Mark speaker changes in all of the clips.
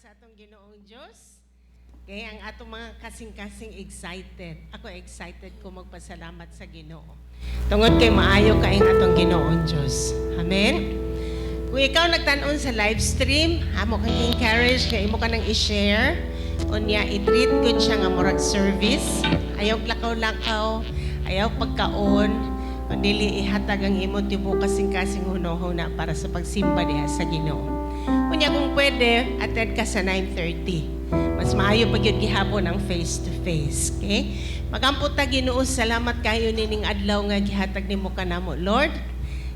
Speaker 1: Sa atong Ginoong Diyos. Kaya ang atong mga kasing-kasing excited. Ako, excited ko magpasalamat sa Ginoo. Tungod kay maayo kay ang atong Ginoong Diyos. Amen. Kung ikaw nagtan-on sa live stream, amo kang encourage nga imo ka nang i-share. Unya i-treat gud siya nga murag service. Ayaw lakaw-lakaw, ayaw pagkaon, kundi ihatag ang imong tibuok kasing-kasing hunahuna para sa pagsimba diha sa Ginoo. Unya kung pwede, attend ka sa 9:30. Mas maayo pa gyud gihapon ang face to face, okay? Magampo ta. Ginoo, salamat kayo nining adlaw nga gihatag nimo kanamo, Lord.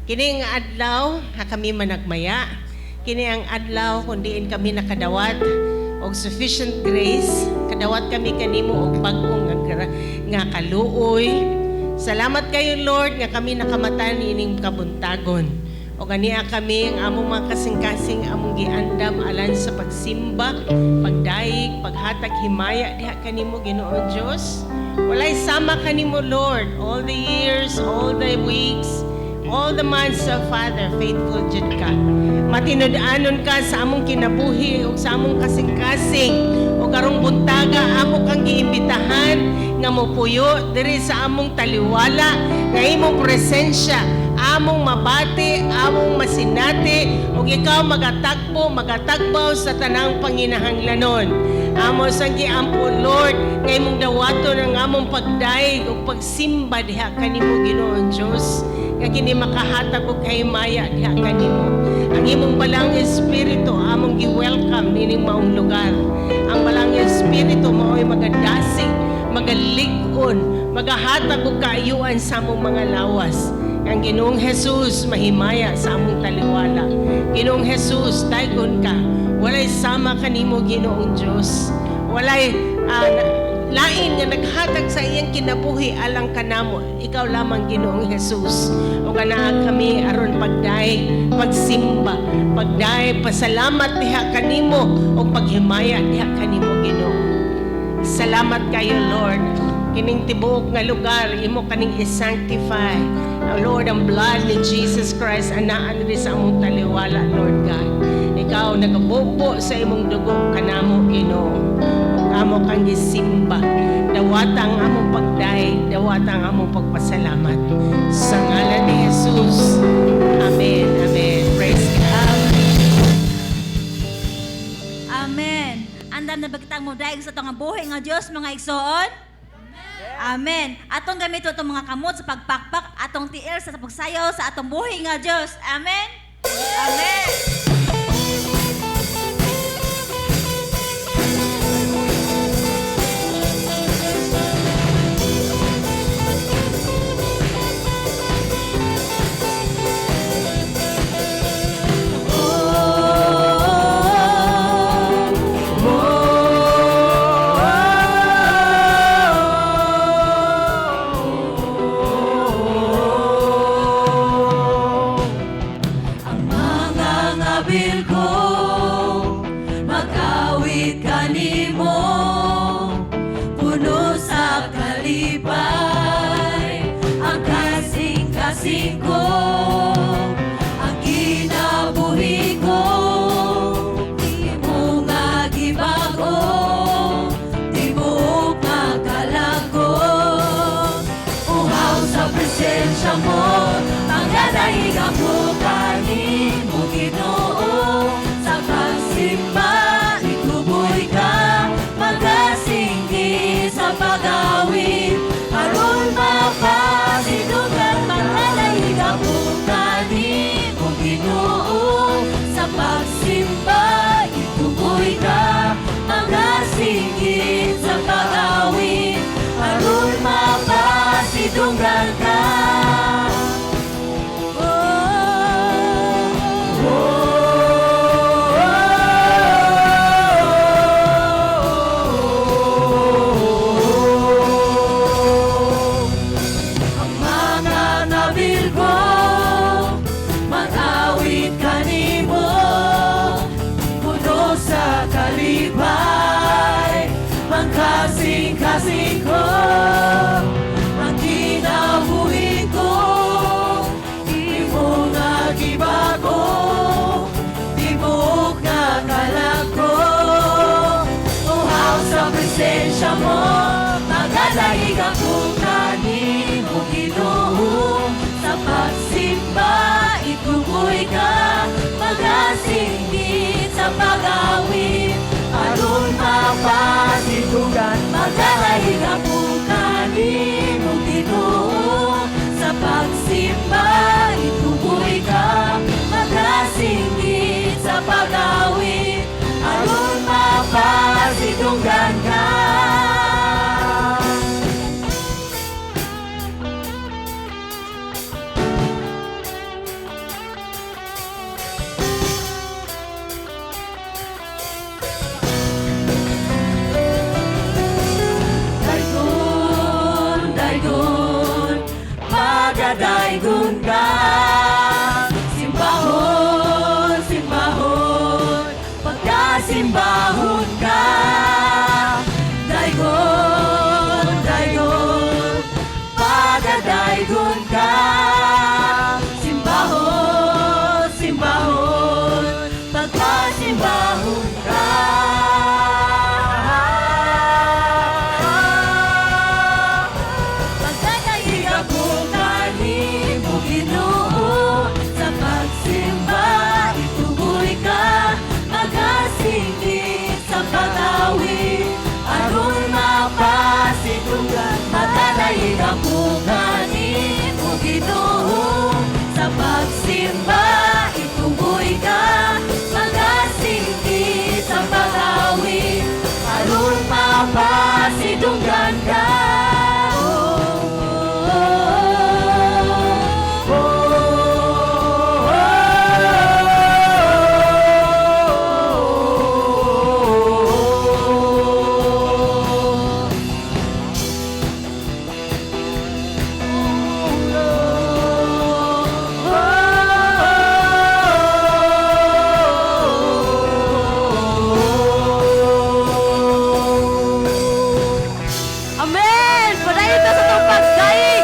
Speaker 1: Kini nga adlaw ha kami managmaya. Kini ang adlaw kung diin kami nakadawat og sufficient grace, kadawat kami kanimo og bag-o nga kaluoy. Salamat kayo, Lord, nga kami nakamata niining kabuntagon. O ania kami ang among mga kasing-kasing among giandam alang sa pagsimba, pagdayeg, paghatag himaya diha kanimo, Ginoong Dios. Walay sama kanimo, Lord, all the years, all the weeks, all the months, of Father, faithful jud ka. Matinud-anon ka sa among kinabuhi ug sa among kasing-kasing. O karong buntaga amo kang giimbitahan nga mopuyo diri sa among taliwala, nga imong presensya among mabati, among masinati, ug ikaw magatagbo, magatagbaw sa tanang panginahanglanon. Amo sang giampo, Lord, nga imong dawaton ang among pagdayeg ug pagsimba diha kanimo, Ginoong Dios, nga kini makahatag og kahimaya diha kanimo. Ang imong Balaang Espiritu among gi-welcome nining maong lugar. Ang Balaang Espiritu mao'y magadasig, magalig-on, magahatag og kaayuan sa among mga lawas. Ang Ginoong Jesus mahimaya sa among taliwala. Ginoong Jesus, daygon ka. Walay sama kanimo, Ginoong Dios. Walay lain nga naghatag sa iyang kinabuhi alang kanamo. Ikaw lamang, Ginoong Jesus. O kanaa kami aron pagdayeg, pagsimba, pagdayeg, pasalamat diha kanimo o paghimaya diha kanimo, Ginoo. Salamat kayo, Lord. Kining tibuok nga lugar imo kaning i-sanctify. Lord, ang blood ni Jesus Christ anaa diri sa among taliwala, Lord God. Ikaw nagabubo sa imong dugo kanamo, Ginoo. Ug amo kang gisimba. Dawata ang among pagdayeg, dawata ang among pagpasalamat. Sa ngalan ni Jesus. Amen. Amen. Praise God.
Speaker 2: Amen. Andam na ba kitang modayeg sa atong buhi nga Dios, mga igsoon? Amen. Atong gamito atong mga kamot sa pagpakpak, atong tiil sa pagsayaw sa atong buhi nga Dios. Amen. Amen.
Speaker 3: Ang mga ngabil ko mag-awit kanimo, puno sa kalipay ang kasing-kasing ko. Ang kinabuhi ko imo nga gibag-o, tibuok nga kalag ko. Uhaw sa presensya mo, mangadayeg ako kanimo, Ginoo. Sa pagsimba, ituboy ka, magasinggi sa pag-awit, aron mapasidunggan, mangadayeg ako kanimo, Ginoo. Sa pagsimba, ituboy ka, magasinggi sa pag-awit, aron mapasidunggan ka. Oh, oh, oh. Ang mga nabil ko mag-awit kanimo, puno sa kalipay mangkasing-kasing ko. Ang kinabuhi ko imo nga gibago, tibuok nga kalag ko. Magadaig ako kanimo, Ginoo, sa pagsimba, ituboy ka. Magasinggit sa pag-awit aron mapasidunggan. Magadaig ako kanimo, Ginoo, sa pagsimba, ituboy ka. Magasinggit sa pag-awit aron mapasidunggan ka. Daygon, daygon, pagadaygon ka. Simbahon, simbahon, pagkasimbahon ka. Daygon, daygon, pagadaygon ka. Simbahon, simbahon, pagkasimbahon ka. Magdadaig ako kanimo, Ginoo, sa pagsimba, ituboy ka. Magasinggit sa pag-awit aron mapasidunggan. Magdadaig ako kanimo, Ginoo, sa pagsimba, ituboy ka. Magasinggit sa pag-awit aron mapasidunggan ka. Oh.
Speaker 2: Amen! Padayon ta sa atong pagdaig!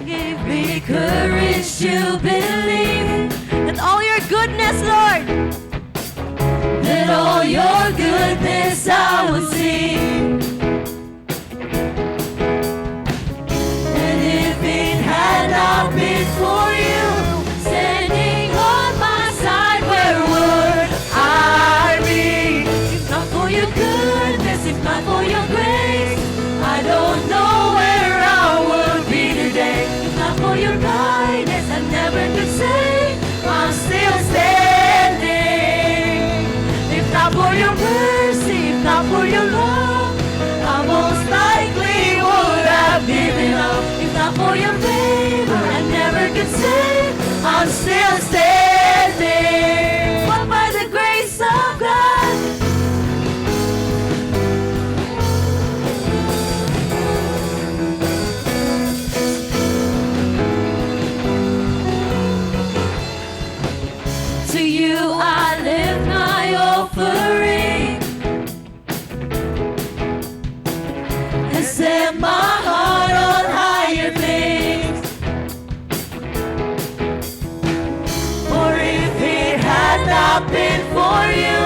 Speaker 3: Give me courage to believe
Speaker 2: That all your goodness, Lord,
Speaker 3: that all your goodness I will see. And if it had not been for you standing on my side, where would I be? If not for your goodness, if not for your grace, I don't know where I would be today. If not for your kindness, I never could say I'm still standing. If not for your mercy, if not for your love, I most likely would have given up. If not for your favor, I never could say I'm still standing. But by the grace of God, to you I lift my offering and set my heart on higher things. For if it had not been for you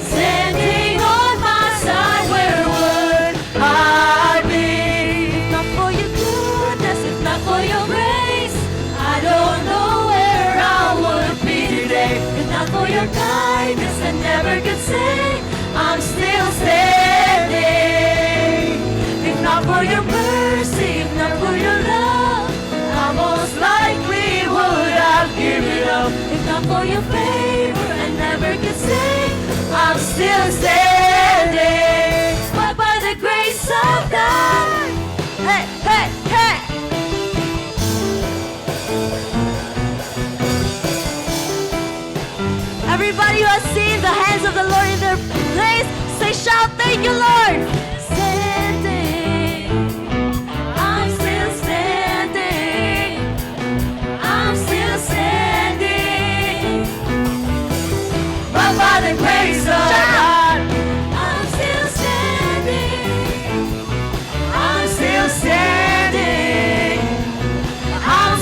Speaker 3: standing on my side, where would I be? If not for your goodness, if not for your grace, I don't know where I would be today. If not for your kindness, I never could say I'm still standing. If not for your mercy, if not for your love, I most likely would have given up. If not for your favor, I never could say I'm still standing. But by the grace of God,
Speaker 2: Hey, hey, hey! Everybody who has seen the hands of the Lord in their place, say shout, "Thank you, Lord!"
Speaker 3: Standing, I'm still standing. I'm still standing. But by the grace of God, I'm still standing. I'm still standing. I'm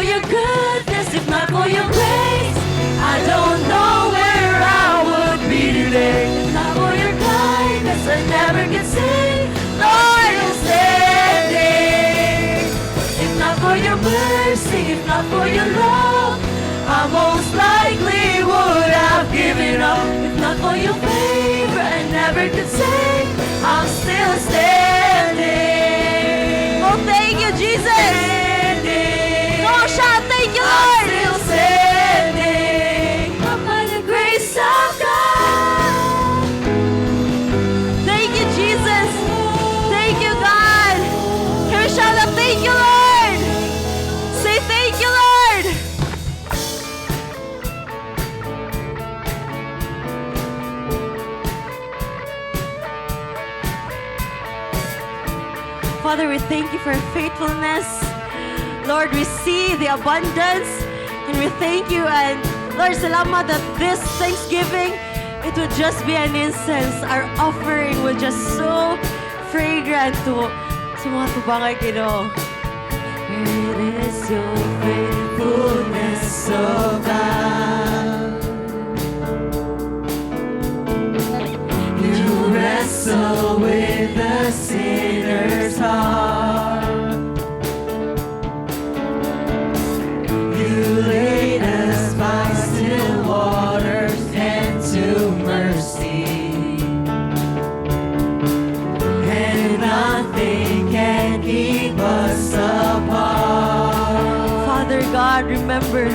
Speaker 3: for your goodness, if not for your grace, I don't know where I would be today. If not for your kindness, I never could say, Lord, I'm standing. If not for your mercy, if not for your love, I most likely would have given up. If not for your favor, I never could say I'm still standing.
Speaker 2: Oh, thank you, Jesus.
Speaker 3: Standing.
Speaker 2: Go shout, thank you,
Speaker 3: I'm
Speaker 2: Lord.
Speaker 3: still standing. But by the grace of God.
Speaker 2: Thank you, Jesus. Thank you, God. Can we shout out, thank you, Lord? Say thank you, Lord. Father, we thank you for your faithfulness. Lord, we see the abundance and we thank you. And Lord, salamat that this Thanksgiving, it would just be an incense. Our offering would just so fragrant to sa mga tubangay Ginoo.
Speaker 3: It is your faithfulness, oh God. You wrestle with the sinner's heart. You lead us by still waters and to mercy. And nothing can keep us apart.
Speaker 2: Father God, remember.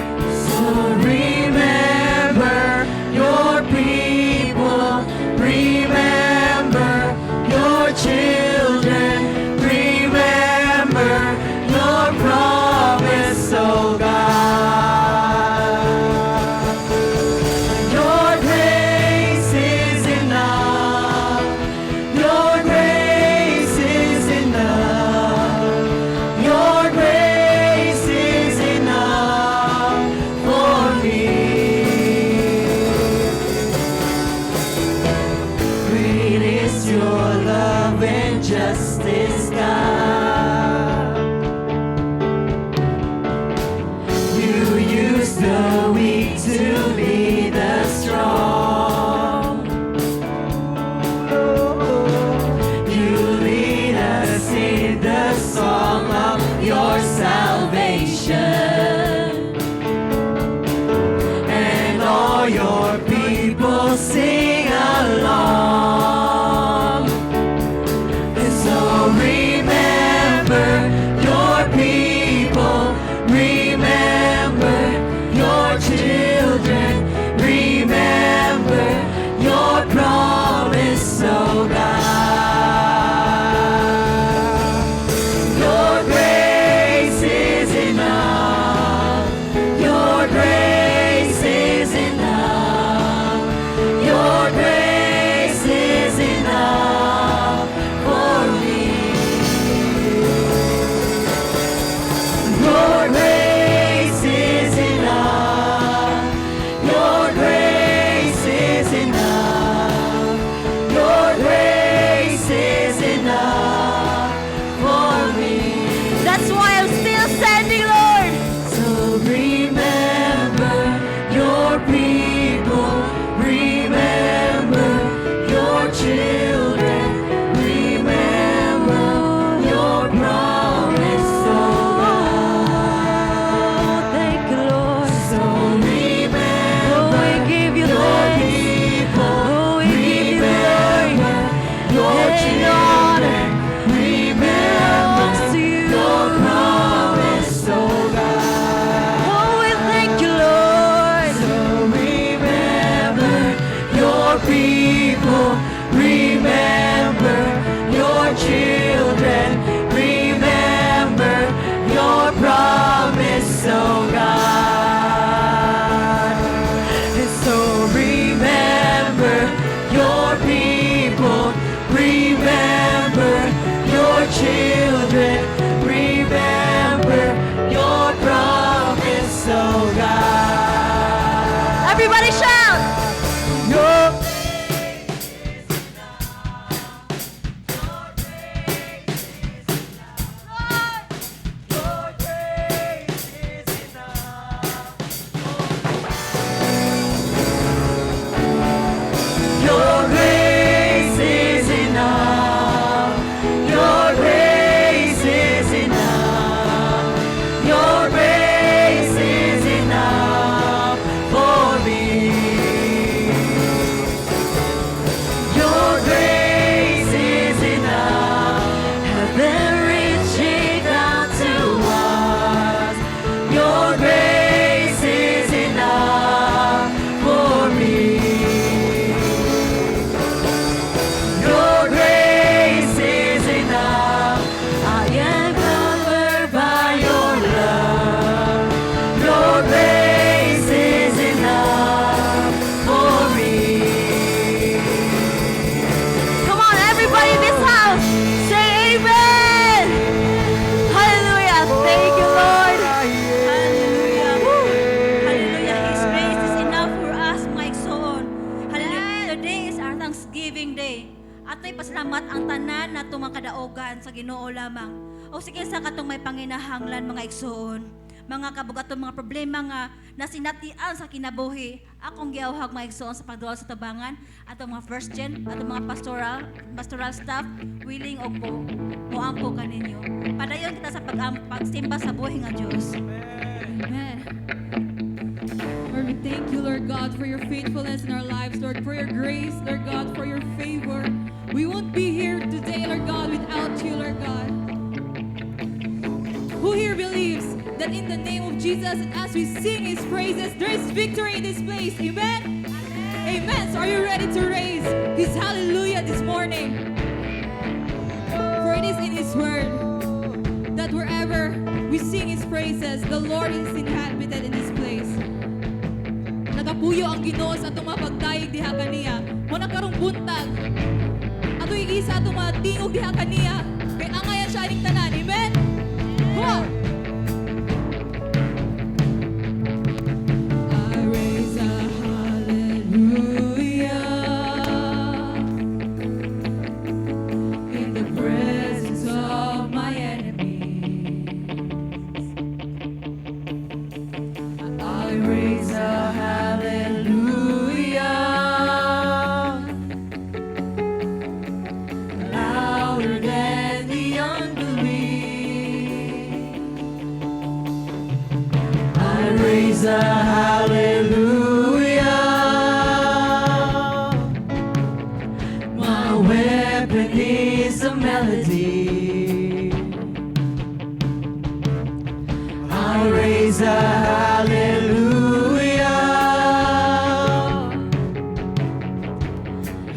Speaker 3: So remember your people, remember your children, remember your promise, oh God. Your grace is enough. Your grace is enough. Your grace is enough for me. Great is your love and justice, God. You use the weak to be the strong. You lead us in the song of your salvation. And all your people sing along. And so remember your people, remember your children, remember your promise, oh God. Your grace is enough. Your grace is enough. Your grace is enough for me. Your grace is enough. Your grace is enough. Your grace is enough for me.
Speaker 2: That's why I'm still standing, Lord.
Speaker 3: So remember your people, remember your children, remember your promise, oh God.
Speaker 2: Thank you, Lord.
Speaker 3: So remember
Speaker 2: Oh, we give you
Speaker 3: your
Speaker 2: thanks.
Speaker 3: People,
Speaker 2: Oh, we give you glory
Speaker 3: remember your
Speaker 2: and
Speaker 3: children,
Speaker 2: honor
Speaker 3: remember
Speaker 2: belongs to you.
Speaker 3: Your promise, oh God.
Speaker 2: Oh, we thank you, Lord.
Speaker 3: So remember your people, remember your children, remember your promise, oh God. And so remember your people, remember your children, remember your promise, oh God.
Speaker 2: Everybody shout.
Speaker 3: Your
Speaker 2: Thanksgiving Day. Ato'y pasalamat ang tanan na mga kadaogan sa Ginoo lamang. O sige sa katong may panginahanglan, mga igsuon. Mga kabugatong mga problema nga nasinatian sa kinabuhi. Akong giawhag, mga igsuon, sa pagduol sa tabangan atong mga first gen, atong mga pastoral staff, willing og po moampo kaninyo. Padayon kita sa pagsimba sa buhi nga Dios.
Speaker 3: Amen. Lord, we thank you, Lord God, for your faithfulness in our lives, Lord, for your grace, Lord God, for your favor. We won't be here today, Lord God, without you, Lord God. Who here believes that in the name of Jesus and as we sing his praises, there is victory in this place? Amen? Amen. So are you ready to raise his hallelujah this morning? For it is in his word that wherever we sing his praises, the Lord is inhabited in this place. Nagapuyo ang Ginoo sa atong mga pagdayeg diha kaniya. Mao na karong buntag. Ato iisa atong mga tingog diha kaniya. Kay angayan siya ining tanan. Amen? Come on! I raise a hallelujah in the presence of my enemies. I raise a hallelujah louder than the unbelief. I raise a hallelujah. My weapon is a melody. I raise a hallelujah.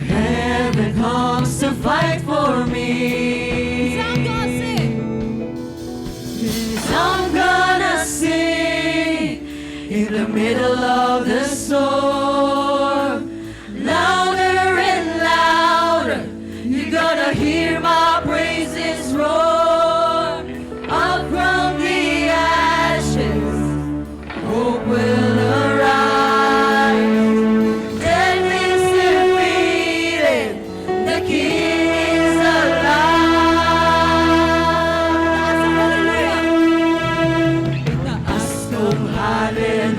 Speaker 3: Heaven comes to fight for me. I'm gonna sing. I'm gonna sing in the middle of the storm. Louder and louder, you're gonna hear my praises roar. Up from the ashes, hope will arise. Death is defeated, the King is alive. Itaas kong hallelujah.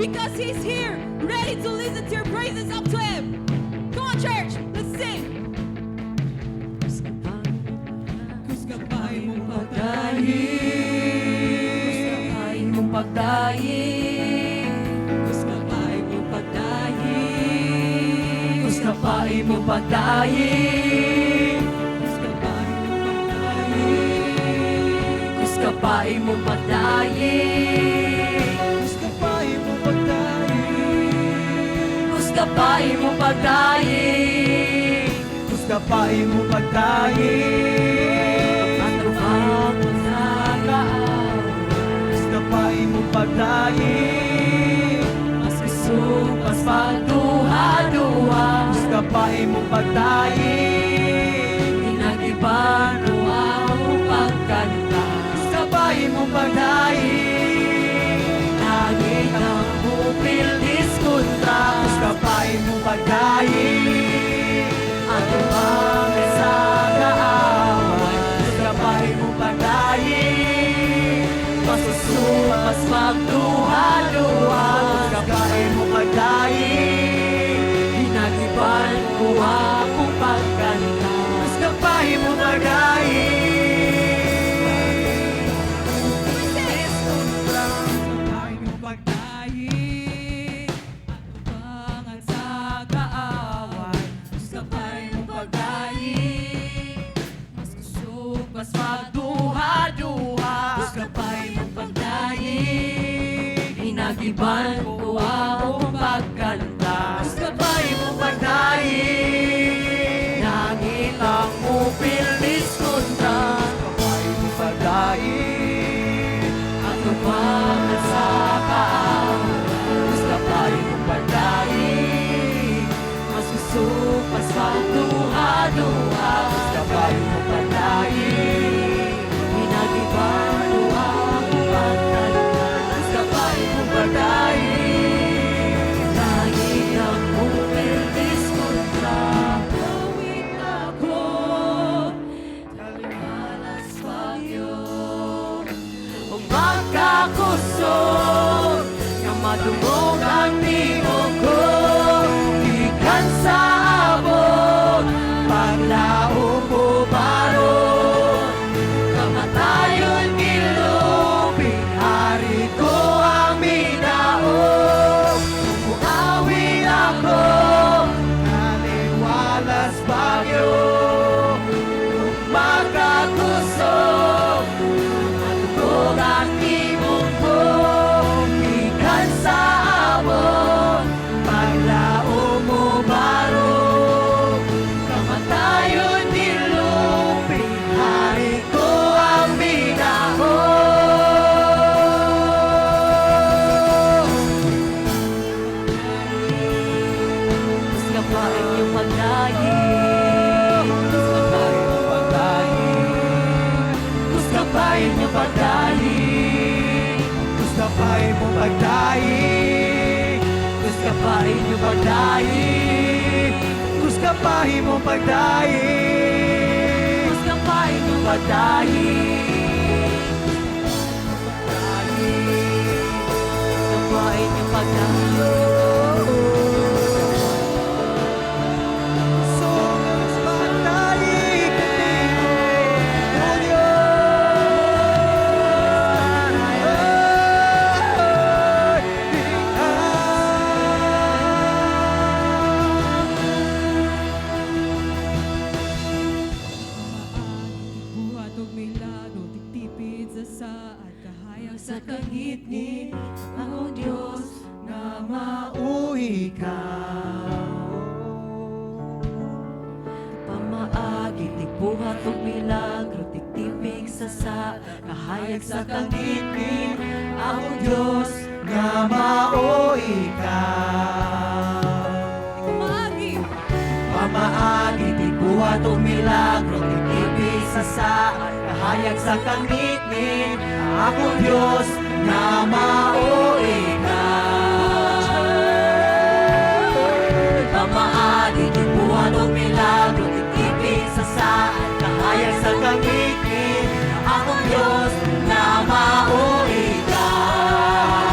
Speaker 3: Because He's here, ready to listen to your praises up to Him. Come on, church, let's sing.
Speaker 4: Kusga pa imong pagdaig. Kusga pa imong pagdaig. Kusga pa imong pagdaig. Kusga pa imong pagdaig. Kusga pa imong pagdaig. Kusga pa imong pagdaig. Kusga pa imong pagdaig. Kusga pa imong pagdaig.
Speaker 5: Kusga pa imong pagdaig.
Speaker 4: Atubang sa kaaway.
Speaker 5: Kusga pa imong pagdaig.
Speaker 4: Mas kusog, mas magduha-duha.
Speaker 5: Kusga pa imong pagdaig.
Speaker 4: Hinagiban mo akong pagkanta.
Speaker 5: Kusga pa imong pagdaig.
Speaker 4: Langit ang upil diskontra.
Speaker 5: Kusga pa imong pagdaig.
Speaker 4: Atubang sa kaaway.
Speaker 5: Kusga pa imong pagdaig.
Speaker 4: Mas kusog, mas magduha-duha.
Speaker 5: Kusga pa imong pagdaig.
Speaker 4: Hinagiban ko akong pagkanta.
Speaker 5: Kusga pa imong pagdaig. Kusga pa imong
Speaker 4: Pagdaig, atubangan sa kaaway. Kusga pa imong pagdaig. Mas kusog, mas magduha-duha. Kusga pa imong pagdaig. Hinagiban ko akong pagkanta.
Speaker 5: Kusga pa imong pagdaig.
Speaker 4: Langit ang upil diskontra.
Speaker 5: Kusga pa imong pagdaig.
Speaker 4: Atubangan sa kaaway.
Speaker 5: Kusga pa imong pagdaig.
Speaker 4: Mas kusog, mas magduha-duha.
Speaker 5: Kusga pa imong pagdaig.
Speaker 4: Hinagiban ko akong pagkanta.
Speaker 5: Kusga pa imong pagdaig.
Speaker 4: Langit ang upil diskontra. Gawin ako, talimalas bagyo.
Speaker 5: Ug magkakusog nga madungog ang tingog ko gikan sa abot, paglaom mo baro, kamatayon gilupig, hari ko ang midaog. Muawit ako, taliwalas bagyo, ug magkakusog, madungog ang tingog ko gikan sa abot, paglaom mo baro, kamatayon nilupig, hari ko ang midaog.
Speaker 4: Kusga pa inyong pagdaig.
Speaker 5: Kusga pa imong pagdaig. Kusga pa imong pagdaig. Kusga pa imong pagdaig. Kusga pa imong pagdaig. Kusga pa imong pagdaig.
Speaker 4: Kusga pa inyong pagdaig. Kusga pa inyong pagdaig.
Speaker 5: So, pagdaig kanimo, O Diyos. Ay,
Speaker 4: Buhat og milagro, tigtipid sa saad, kahayag sa kangitngit, ang Diyos
Speaker 5: nga mao ikaw.
Speaker 4: Pamaagi, tigbuhat og milagro, tigtipig sa saad, kahayag sa kangitngit, ang Diyos
Speaker 5: nga mao ikaw.
Speaker 3: Pamaagi.
Speaker 5: Pamaagi, tigbuhat og milagro, tigtipig sa saad, kahayag sa kangitngit, akong Diyos nga mao ikaw.
Speaker 4: Pamaagi, tigbuhat og milagro, tigtipig sa saad,
Speaker 5: Kahayag sa kangitngit, akong Diyos nga mao ikaw.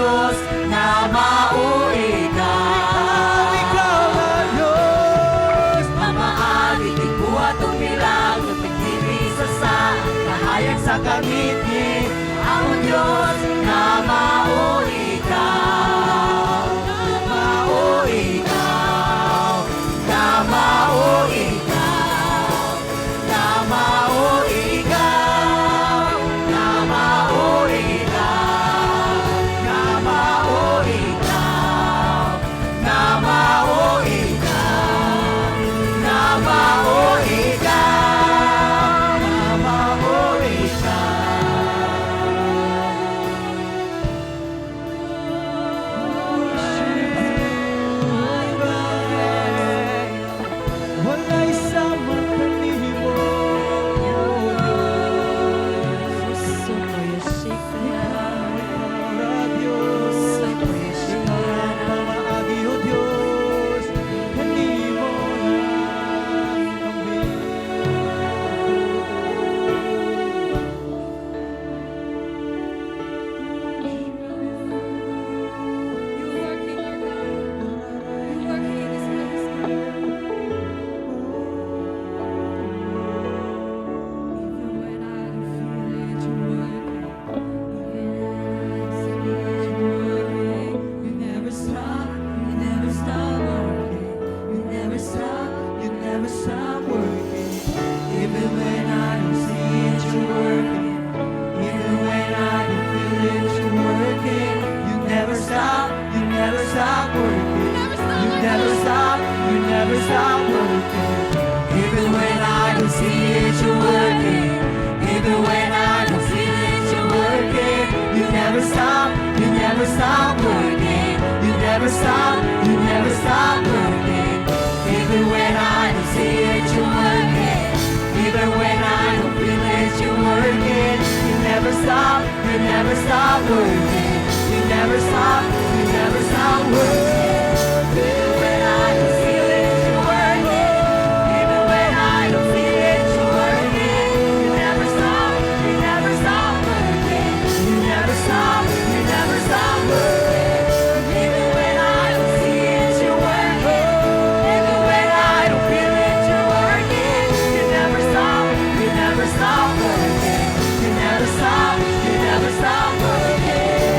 Speaker 5: Diyos na mao ikaw.
Speaker 6: Ikaw nga Diyos.
Speaker 5: Pamaagi tigbuhat og milagro, tigtibi sa saad, kahayag sa kangitngit, among Diyos na mao ikaw. Mao ikaw, na mao ikaw, na mao ikaw, na mao ikaw, na mao ikaw, na mao ikaw, na mao ikaw, na mao ikaw.
Speaker 6: Walay sama kanimo, Diyos. Ikaw Diyos, ikaw ang pamaagi, O Diyos, kanimo na kami.
Speaker 3: You are King, Lord God. You are King in this place, God. Even when I don't feel it, you're working. Even when I don't see it, you're working. You never stop, you never stop working.
Speaker 5: You never stop, you never stop working. Even when I don't see it, you're working. Even when I don't feel it, you're working. You never stop, you never stop working. You never stop, you never stop working. Even when I don't see it, you're working. Even when I don't feel it, you're working. You never stop, you never stop working. You never stop, you never stop working. Even when I don't see it, you're working. Even when I don't feel it, you're working. You never stop, you never stop working. You never stop, you never stop working. Even when I don't feel it, you're working. Even when I don't feel it, you're working. You never stop, you never stop working. You never stop, you never stop working. Even when I don't see it, you're working. Even when I don't feel it, you're working. You never stop, you never stop working. You never stop, you never stop working.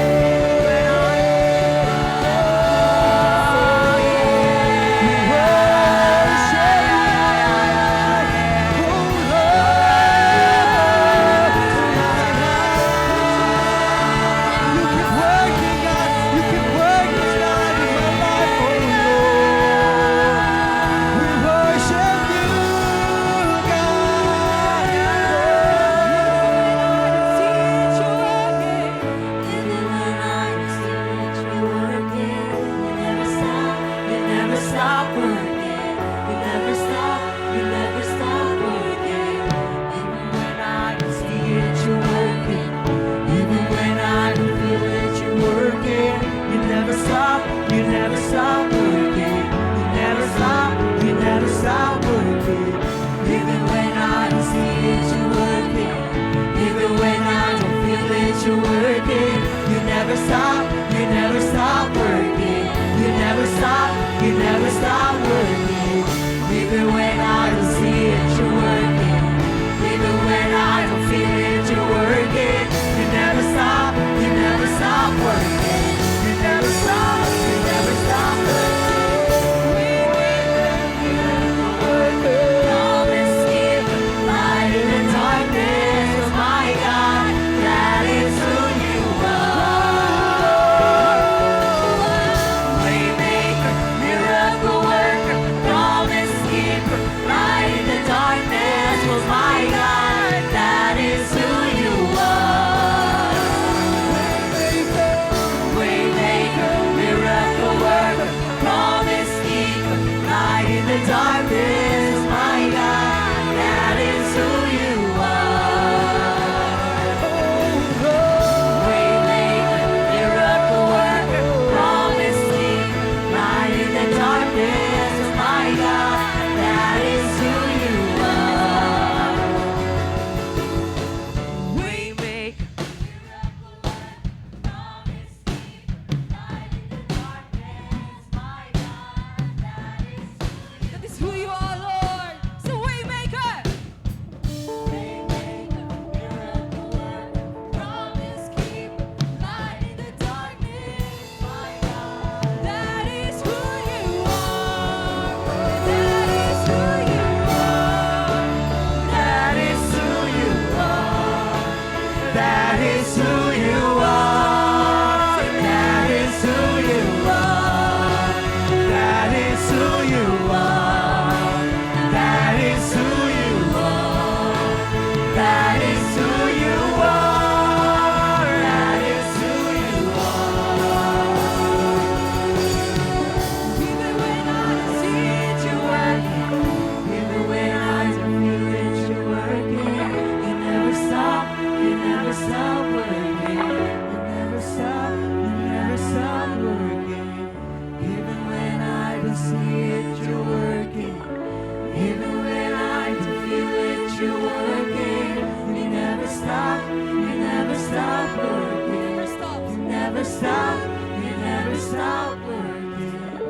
Speaker 3: never stop, you never stop working.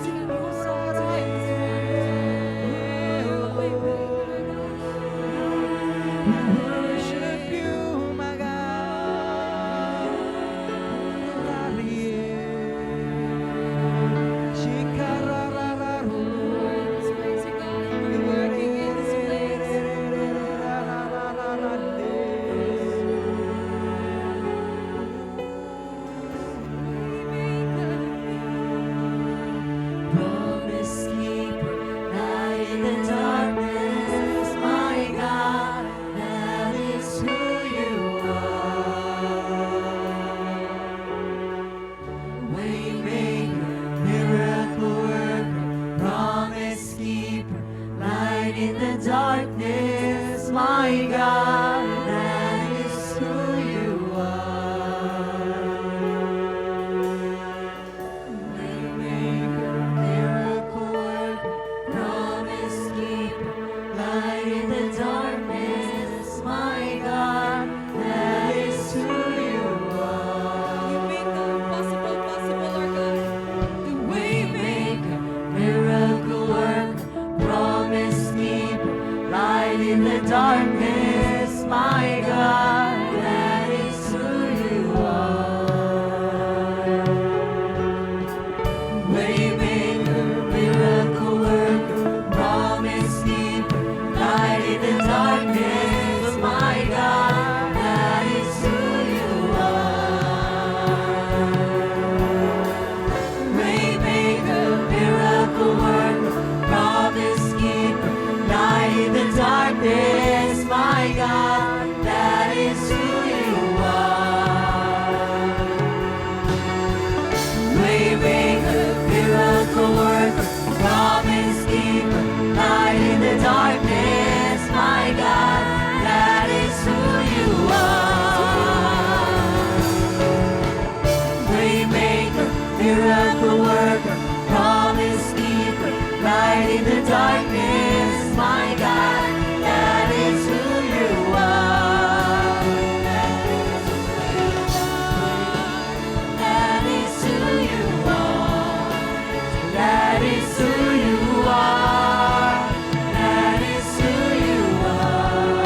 Speaker 4: Sing a new song to Him.
Speaker 5: We worship you, my God.
Speaker 4: Let's praise you, God. You're working in this place.
Speaker 3: Promise keeper, light in the darkness, my God, that is who you are. Waymaker, miracle worker, promise keeper, light in the darkness, my God, that is who you are. Waymaker, miracle worker, promise keeper, light in the darkness, my God, that is who you are.
Speaker 4: You make the impossible possible, our God.
Speaker 3: The waymaker, miracle worker, promise keeper, light in the darkness, my God, that is who you are. Waymaker, miracle worker, promise keeper, light in the darkness, my God, that is who you are. Waymaker, miracle worker, promise keeper, light in the darkness, my God, that is who you are. Waymaker, miracle worker, promise keeper, light in the darkness, my God, that is who you are. Waymaker, miracle worker, promise keeper, light in the darkness, my God, that is who you are. That is who you are. That is who you are. That is who you are.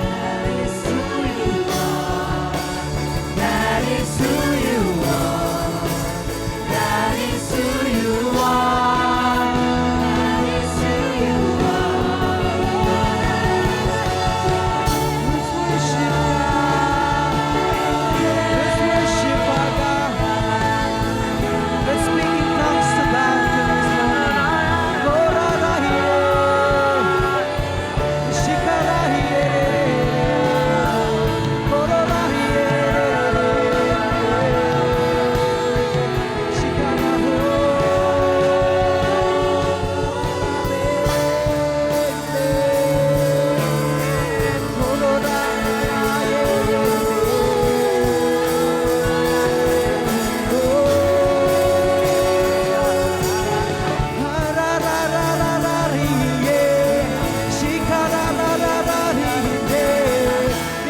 Speaker 3: That is who you are. That is who you are. That is who you are. That is who you
Speaker 5: Let's worship God. Let's worship our God. Let's speak in tongues to God.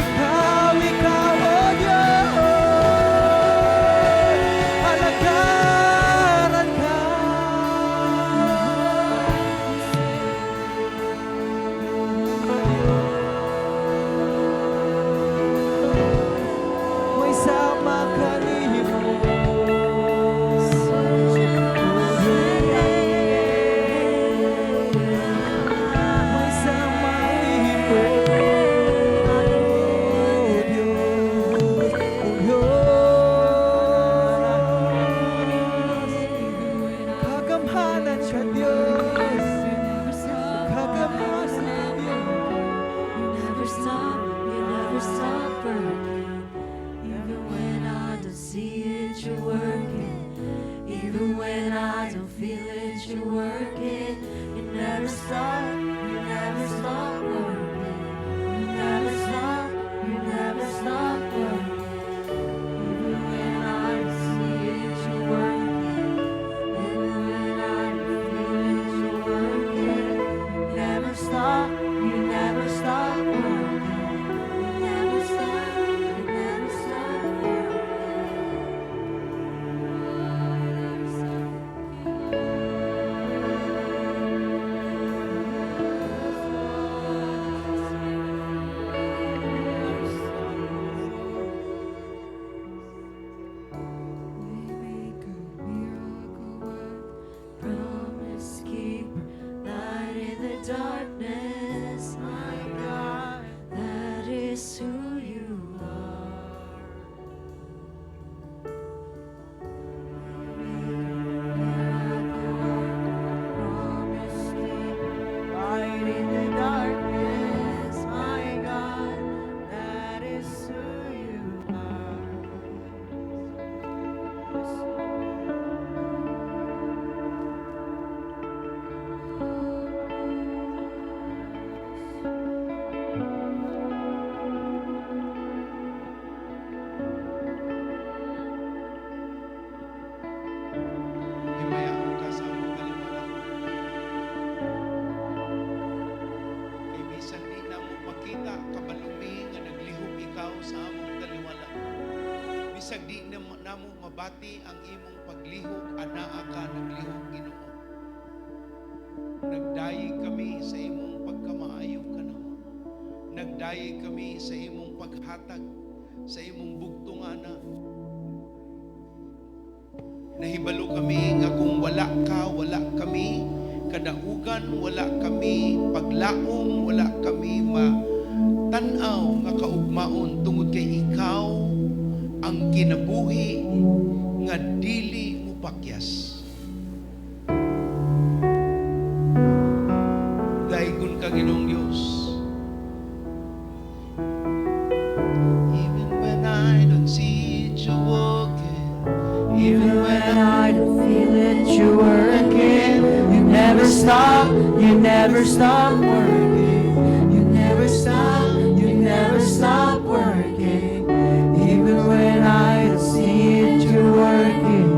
Speaker 5: Ikaw, ikaw, O Diyos, alagaran ka. May sama kanimo. May sama nimo, Diyos, O Diyos. Kagamhanan ka, Diyos. Kagamhanan ka, Diyos.
Speaker 3: You never stop, you never stop working. Even when I don't see it, you're working. Even when I don't feel it, you're working. You never stop, you never stop working. You never stop, you never stop working. Even when I don't see it, you're working. Even when I don't feel it, you're working. You never stop, you never stop working. You never
Speaker 7: Himayaon ka sa among taliwala. Kay bisan di namo makita kabalo mi nga naglihok ikaw sa among taliwala. Bisag di namo mabati ang imong paglihok, anaa ka naglihok, Ginoo. Nagdayeg kami sa imong pagkamaayo kanamo. Nagdayeg kami sa imong paghatag, sa imong bugtong anak. Nahibalo kami nga kung wala ka, wala kami kadaugan, wala kami paglaom, wala kami matanaw nga kaugmaon tungod kay ikaw ang kinabuhi nga dili mo pakyas. Daygon ka, Ginoong Dios. Even when I don't see it, you're working.
Speaker 5: Even when I don't feel it, you're working. You never stop, you never stop working. You never stop, you never stop working. Even when I don't see it, you're working.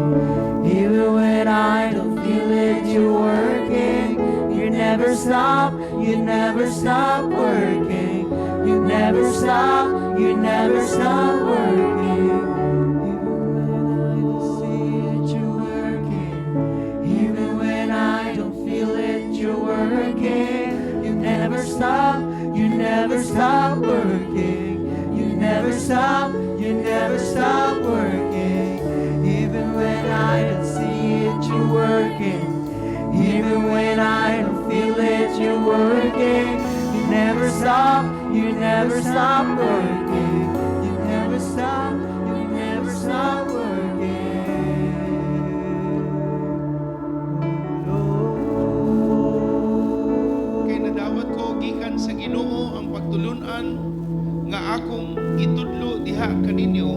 Speaker 5: Even when I don't feel it, you're working. You never stop, you never stop working. You never stop, you never stop working. Even when I don't see it, you're working. Even when I don't feel it, you're working. You never stop, you never stop working. You never stop, you never stop working. Even when I don't see it, you're working. Even when I don't feel it, you're working. You never stop, you never stop working. You never stop, you never stop working. Oh,
Speaker 7: Kay nadawat ko gikan sa Ginoo ang pagtulun-an nga akong gitudlo diha kaninyo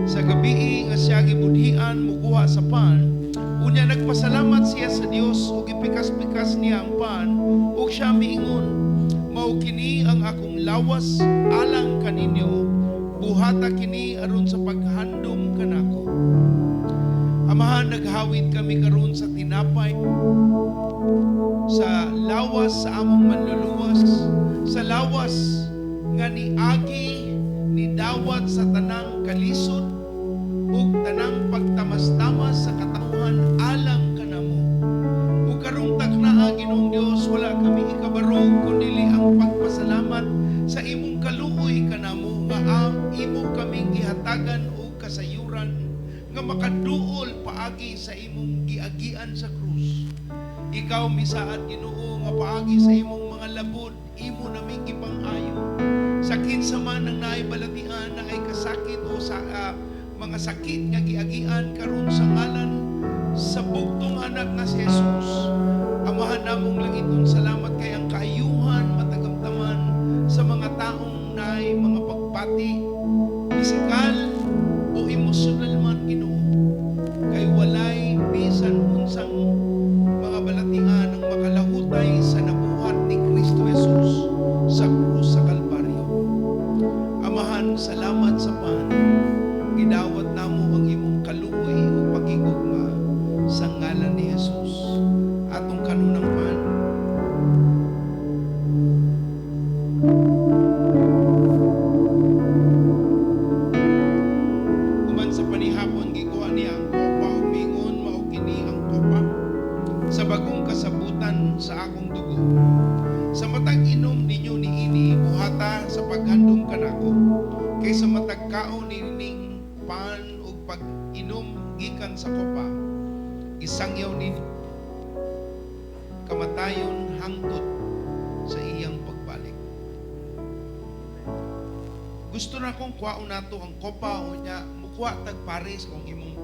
Speaker 7: sa gabii nga siya gibudhian mukuha sa pan. Unya nagpasalamat siya sa Dios ug gipikas-pikas niya ang pan ug siya miingon, "Mao kini ang akong lawas alang kaninyo. Buhata kini aron sa paghandom kanako." Amahan, naghawid kami karon sa tinapay, sa lawas sa among manluluwas, sa lawas nga niagi, nidawat sa tanang kalisod ug tanang pagtamas-tamas sa katawhan alang kanamo. Ug karong taknaa, Ginoong Dios, wala kami ikabarog kundi ang pagpasalamat sa imong kaluoy kanamo nga ang imo kaming gihatagan og kasayuran nga makaduol paagi sa imong giagian sa krus. Ikaw misaad, Ginoo, nga paagi sa imong mga labod imo naming gipang-ayo. Sa kinsa man ang naay balatian, naay kasakit o sa mga sakit nga giagian karon sa ngalan sa bugtong anak nga si Jesus. Amahan namong langiton, salamat kay ang kaayuhan matagamtaman sa mga taong naay mga pagpati, pisikal o emosyonal man, Ginoo. Kay walay bisan unsang mga balatian ang makalahutay sa nabuhat ni Kristo Jesus sa krus sa Kalbaryo. Amahan, salamat sa pan. Gidawat namo ang imong kaluoy ug pagigugma sa ngalan ni Jesus. Atong kanunang pan. Human sa panihapon, gikuha niya ang kopa ug miingon, "Mao kini ang kopa sa bagong kasabutan sa akong dugo. Sa matag inom ninyo niini, buhata sa paghandom kanako. Kay sa matag kaon niining pan ug pag-inom gikan sa kopa, isangyaw ninyo kamatayon hangtod sa iyang pagbalik." Gusto na kong kuwaon nato ang kopa o nya mukuha tag pares kung imong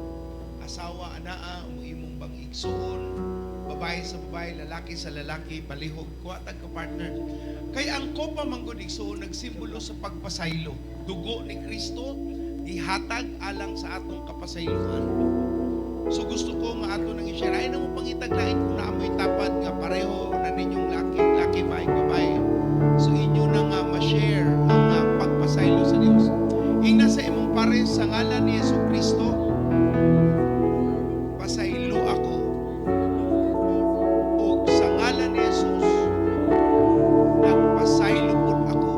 Speaker 7: asawa anaa o imong bang igsuon. Babae sa babae, lalaki sa lalaki, palihog, kuha tag ka-partner. Kay ang kopa manggod, igsoon, nagsimbolo sa pagpasaylo. Dugo ni Kristo gihatag alang sa atong kapasayloan. So gusto ko nga ato nang i-share. Ay na mo pangitaglain kung naa moy tapad nga pareho na ninyong laki, laki ba, babae. So inyo na nga ma-share ang pagpasaylo sa Dios. Ingna sa imong pares, "Sa ngalan ni Yesu Kristo, pasaylo ako. Ug sa ngalan ni Jesus, nagpasaylo pud ako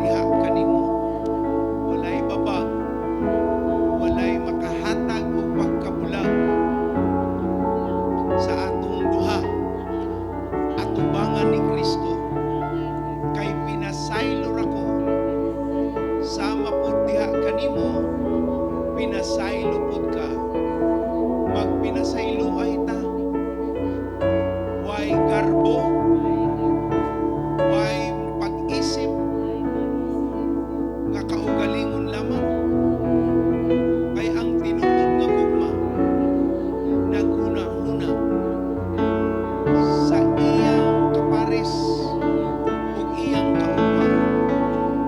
Speaker 7: diha kanimo." Walay babag, walay makahatag og pagkabulag sa atong duha atubangan ni Kristo. Kay pinasaylo ra ko, sama pud diha kanimo, pinasaylo pud ka. Magpinasaylo ay ta. Way garbo, way pag-isip nga kaugalingon lamang. Kay ang tinuod nga gugma naghuna-huna sa iyang kapares ug iyang kaugma.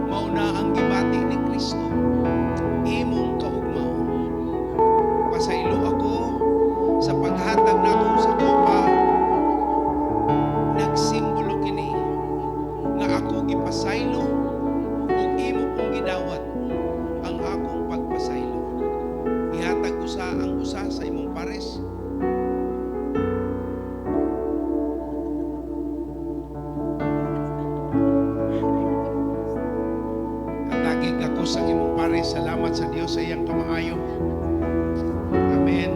Speaker 7: Mao na ang gibati ni Kristo, imong kaugmaon. Pasaylo ako sa paghatag nako sa kopa. Nagsimbolo kini nga ako gipasaylo ug imo pong gidawat ang akong pagpasaylo. Ihatag usa ang usa sa imong pares. Hatagi ako sa imong pares. Salamat sa Dios sa iyang kamaayo. Amen.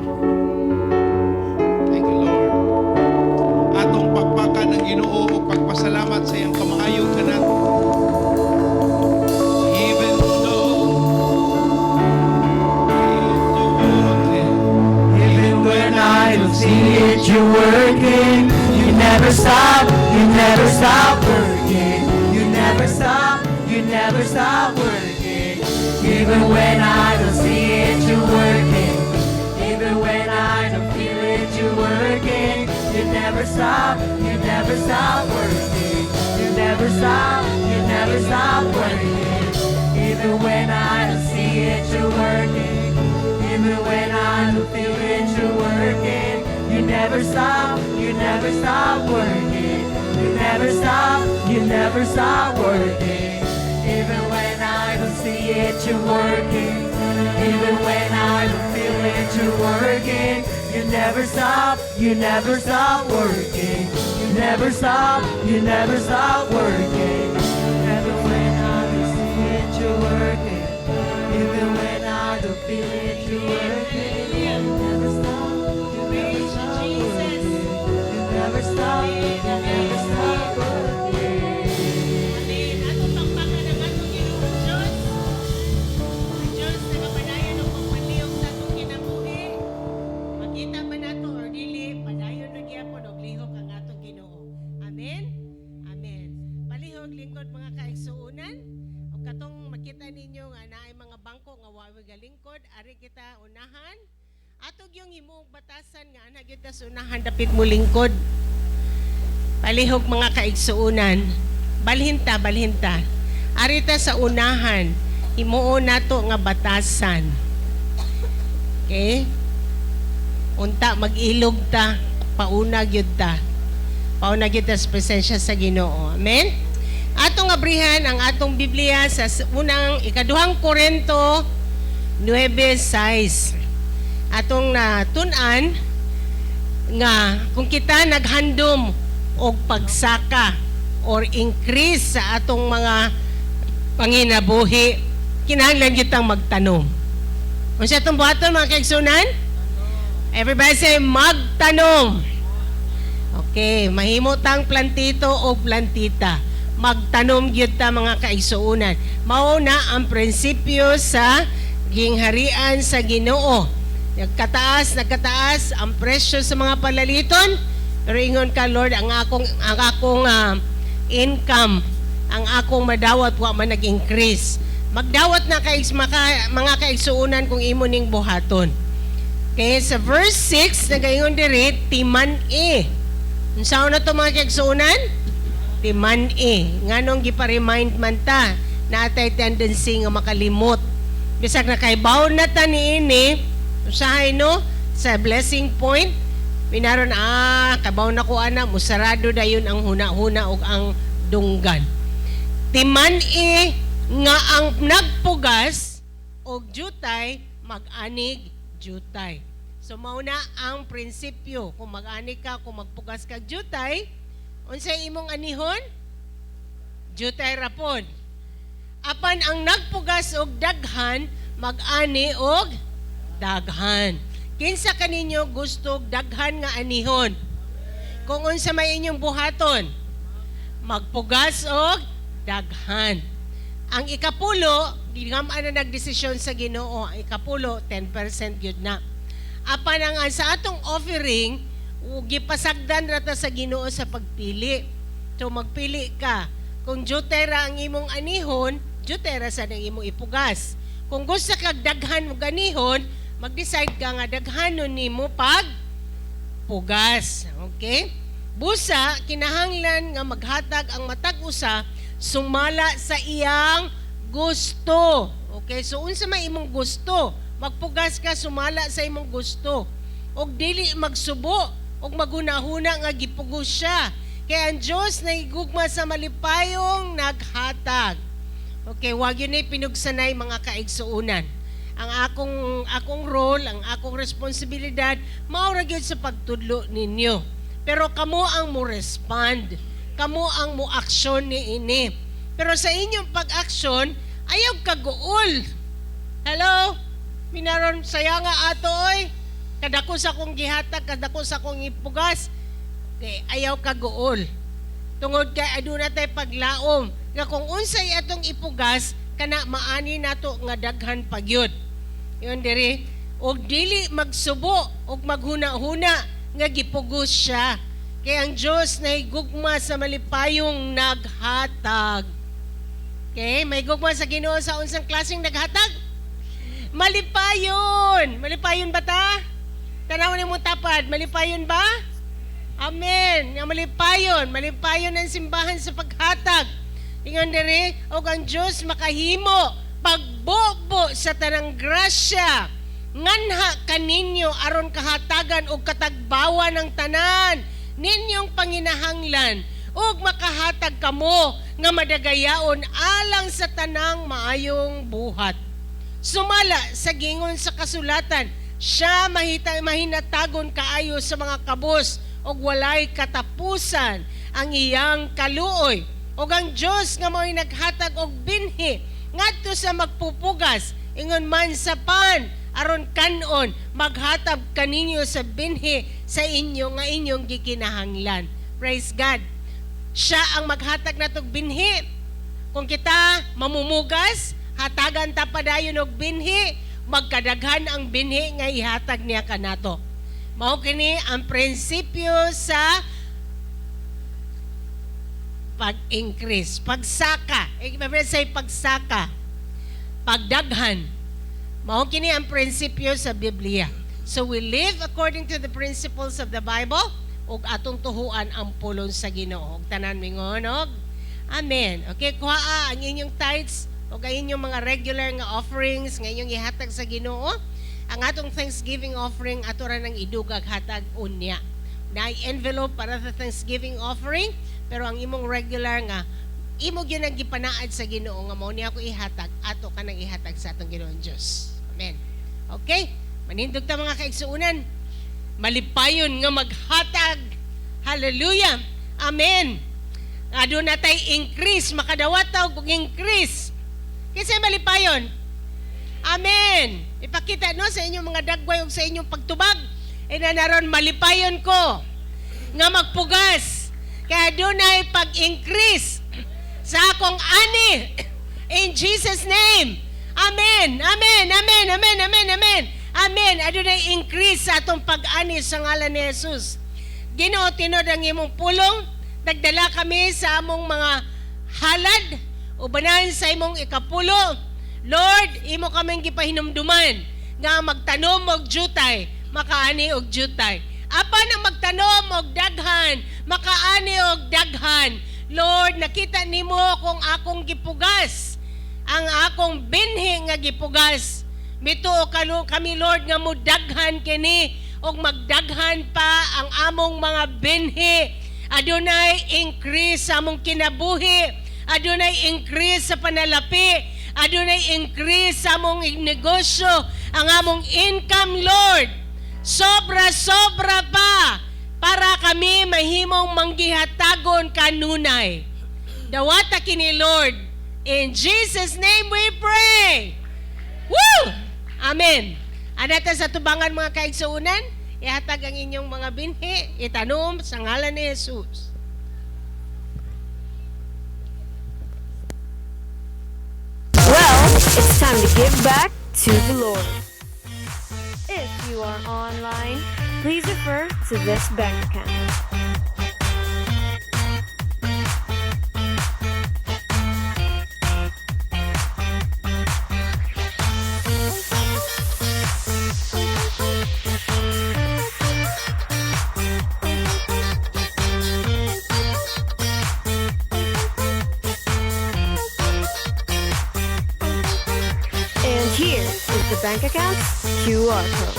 Speaker 7: Thank you, Lord. Atong pakpakan ang Ginoo ug pagpasalamat sa iyang kamaayo kanato. Even though
Speaker 5: Even when I don't see it, you're working. You never stop, you never stop working. You never stop, you never stop working. Even when I don't see it, you're working. Even when I don't feel it, you're working. You never stop, you never stop working. You never stop, you never stop working. Even when I don't see it, you're working. Even when I don't feel it, you're working. You never stop, you never stop working. You never stop, you never stop working. Even when I don't see it, you're working. Even when I don't feel it, you're working. You never stop, you never stop working. You never stop, you never stop working. Even when I don't see it, you're working. Even when I don't feel it, you're working. You never stop, you never stop working. You never stop, you never stop working.
Speaker 1: Amen. Atong pakpakan ang atong Ginoong Diyos. Ang Diyos nagapadayon og pagpanlihok sa atong kinabuhi. Makita man nato or dili, padayon ra gyapon og lihok ang atong Ginoo. Amen. Amen. Palihog lingkod, mga kaigsuonan. Og katong makita ninyo nga naay mga bangko nga wa galingkod, ari kita unahan. Ato gyung himuong batasan nga ana gyud ta sa unahan dapit mo lingkod. Palihog, mga kaigsuonan. Balhinta, balhinta. Arita sa unahan, himuon nato nga batasan. Okay? Unta mag-ilog ta, pauna gyud ta. Pauna gyud ta sa presensya sa Ginoo. Amen? Atong abrihan ang atong Biblia sa unang ikaduhang Korento 9:6. Atong natun-an nga kung kita naghandom og pagsaka or increase sa atong mga panginabuhi, kinahanglan kitang magtanom. Unsa atong buhaton, mga kaigsunan? Everybody say, "Magtanom." Okay, mahimo tang plantito o plantita. Magtanom gyud ta, mga kaigsuonan. Mao na ang prinsipyo sa gingharian sa Ginoo. Nagkataas, nagkataas ang presyo sa mga palaliton, pero ingon ka, "Lord, ang akong income, ang akong madawat wa man nag-increase." Magdawat na kay maka, mga kaigsuonan, kung imo ning buhaton. Okay, sa verse 6, nagaingon diri, timan-i. Unsa na to, mga kaigsuonan? Timan-i. Nganong gipa-remind man ta na atay tendency nga makalimot? Bisag nakaibaw na ta niini, usahay, no, sa blessing point, minaron, kabaw na ko ana, musarado dayon ang huna-huna ug ang dunggan. Timan-i nga ang nagpugas og jutay mag-anig jutay. So mao na ang prinsipyo. Kung mag-ani ka, kung magpugas kag jutay, unsay imong anihon? Jutay rapon. Apan ang nagpugas og daghan, mag-ani og daghan. Kinsa kaninyo gusto og daghan nga anihon? Kung unsa may inyong buhaton? Magpugas og daghan. Ang ikapulo, gingam na nagdesisyon sa Ginoo, ang ikapulo, 10% gyud na. Apan ang sa atong offering, gipasagdan ra ta sa Ginoo sa pagpili. So magpili ka. Kung jutay ra ang imong anihon, jutay ra sa ang imong ipugas. Kung gusto kag daghan mo anihon, mag-decide ka nga daghanon nimo pag pugas. Okay? Busa, kinahanglan nga maghatag ang matag usa sumala sa iyang gusto. Okay? So unsa may imong gusto? Magpugas ka sumala sa imong gusto. Og dili magsubo og maghunahuna nga gipugos siya. Kay ang Diyos nahigugma sa malipayong naghatag. Okay, wag yun ay pinugsanay, mga kaigsuunan. Ang akong role, ang akong responsibilidad, mao ra gyud sa pagtudlo ninyo. Pero kamo ang mo respond. Kamo ang mo aksyon ni ini. Pero sa inyong pag-aksyon, ayaw kaguol. Hello? Minaron, saya nga ato oy. Kadako sa akong gihatag, kadako sa akong ipugas. Okay, ayaw kaguol. Tungod kay aduna tay paglaom nga kung unsay atong ipugas, kana maani nato nga daghan pagyud. Yun diri, og dili magsubo og maghuna-huna nga gipugos siya. Kay ang Diyos nahigugma sa malipayong naghatag. Okay, may gugma sa Ginoo sa unsang klaseng naghatag? Malipayon. Malipayon ba ta? Tanaw ni mo tapad, malipayon ba? Amen. Nga malipayon, malipayon ang simbahan sa paghatag. Ingon diri, og ang Dios makahimo pagbubo sa tanang grasya nganha kaninyo aron kahatagan og katagbawan ng tanan ninyong panginahanglan ug makahatag kamo nga madagayaon alang sa tanang maayong buhat. Sumala sa gingon sa kasulatan, siya mahita mahinatagon kaayo sa mga kabos ug walay katapusan ang iyang kaluoy. Ug ang Dios nga mao'y naghatag og binhi ngadto sa magpupugas, ingon man sa pan aron kanon, maghatag kaninyo sa binhi sa inyo nga inyong gikinahanglan. Praise God. Siya ang maghatag natog binhi. Kung kita mamumugas, hatagan ta padayon og binhi, magkadaghan ang binhi nga ihatag niya kanato. Mao kini ang prinsipyo sa pag-increase, pagsaka. Eh, say pagsaka, pagdaghan. Mao kini ang prinsipyo sa Biblia. So we live according to the principles of the Bible ug atong tuhuan ang pulong sa Ginoo. Ug tanan mingon og amen. Okay, kuhaa ang inyong tithes ug ang inyong mga regular nga offerings nga inyong ihatag sa Ginoo. Ang atong Thanksgiving offering, ato ra nang idugag hatag unya. Na envelope para sa Thanksgiving offering, pero ang imong regular nga imo gyud ang gipanaad sa Ginoo nga mao niya ako ihatag, ato ka nang ihatag sa atong Ginoong Dios. Amen. Okay? Manindog ta, mga kaigsuonan. Malipayon nga maghatag. Hallelujah. Amen. Aduna tay increase, makadawat ta og increase. Kinsa malipayon? Amen. Ipakita, no, sa inyong mga dagway ug sa inyong pagtubag. E naron malipayon ko nga magpugas. Kaya dunay pag-increase sa akong ani. In Jesus' name. Amen. Amen. Amen. Amen. Amen. Amen. Amen. Adunay increase sa atong pag-ani sa ngalan ni Jesus. Ginoo, tinuod ang imong pulong. Nagdala kami sa among mga halad ubanan sa imong ikapulo. Lord, imo kaming gipahinumduman nga magtanom og jutay, makaani og jutay. Apan ang magtanom og daghan, makaani og daghan. Lord, nakita nimo kung akong gipugas, ang akong binhi nga gipugas. Mituo kami, Lord, nga mudaghan kini og magdaghan pa ang among mga binhi. Adunay increase sa among kinabuhi. Adunay increase sa panalapi. Adunay increase sa among negosyo, ang among income, Lord. Sobra-sobra pa para kami mahimong manggihatagon kanunay. Dawata kini, Lord. In Jesus' name we pray. Woo! Amen. Anata sa tubangan, mga kaigsuunan, ihatag ang inyong mga binhi, itanom sa ngalan ni Jesus.
Speaker 8: Well, it's time to give back to the Lord. If you are online, please refer to this bank account. And here is the bank account's QR code.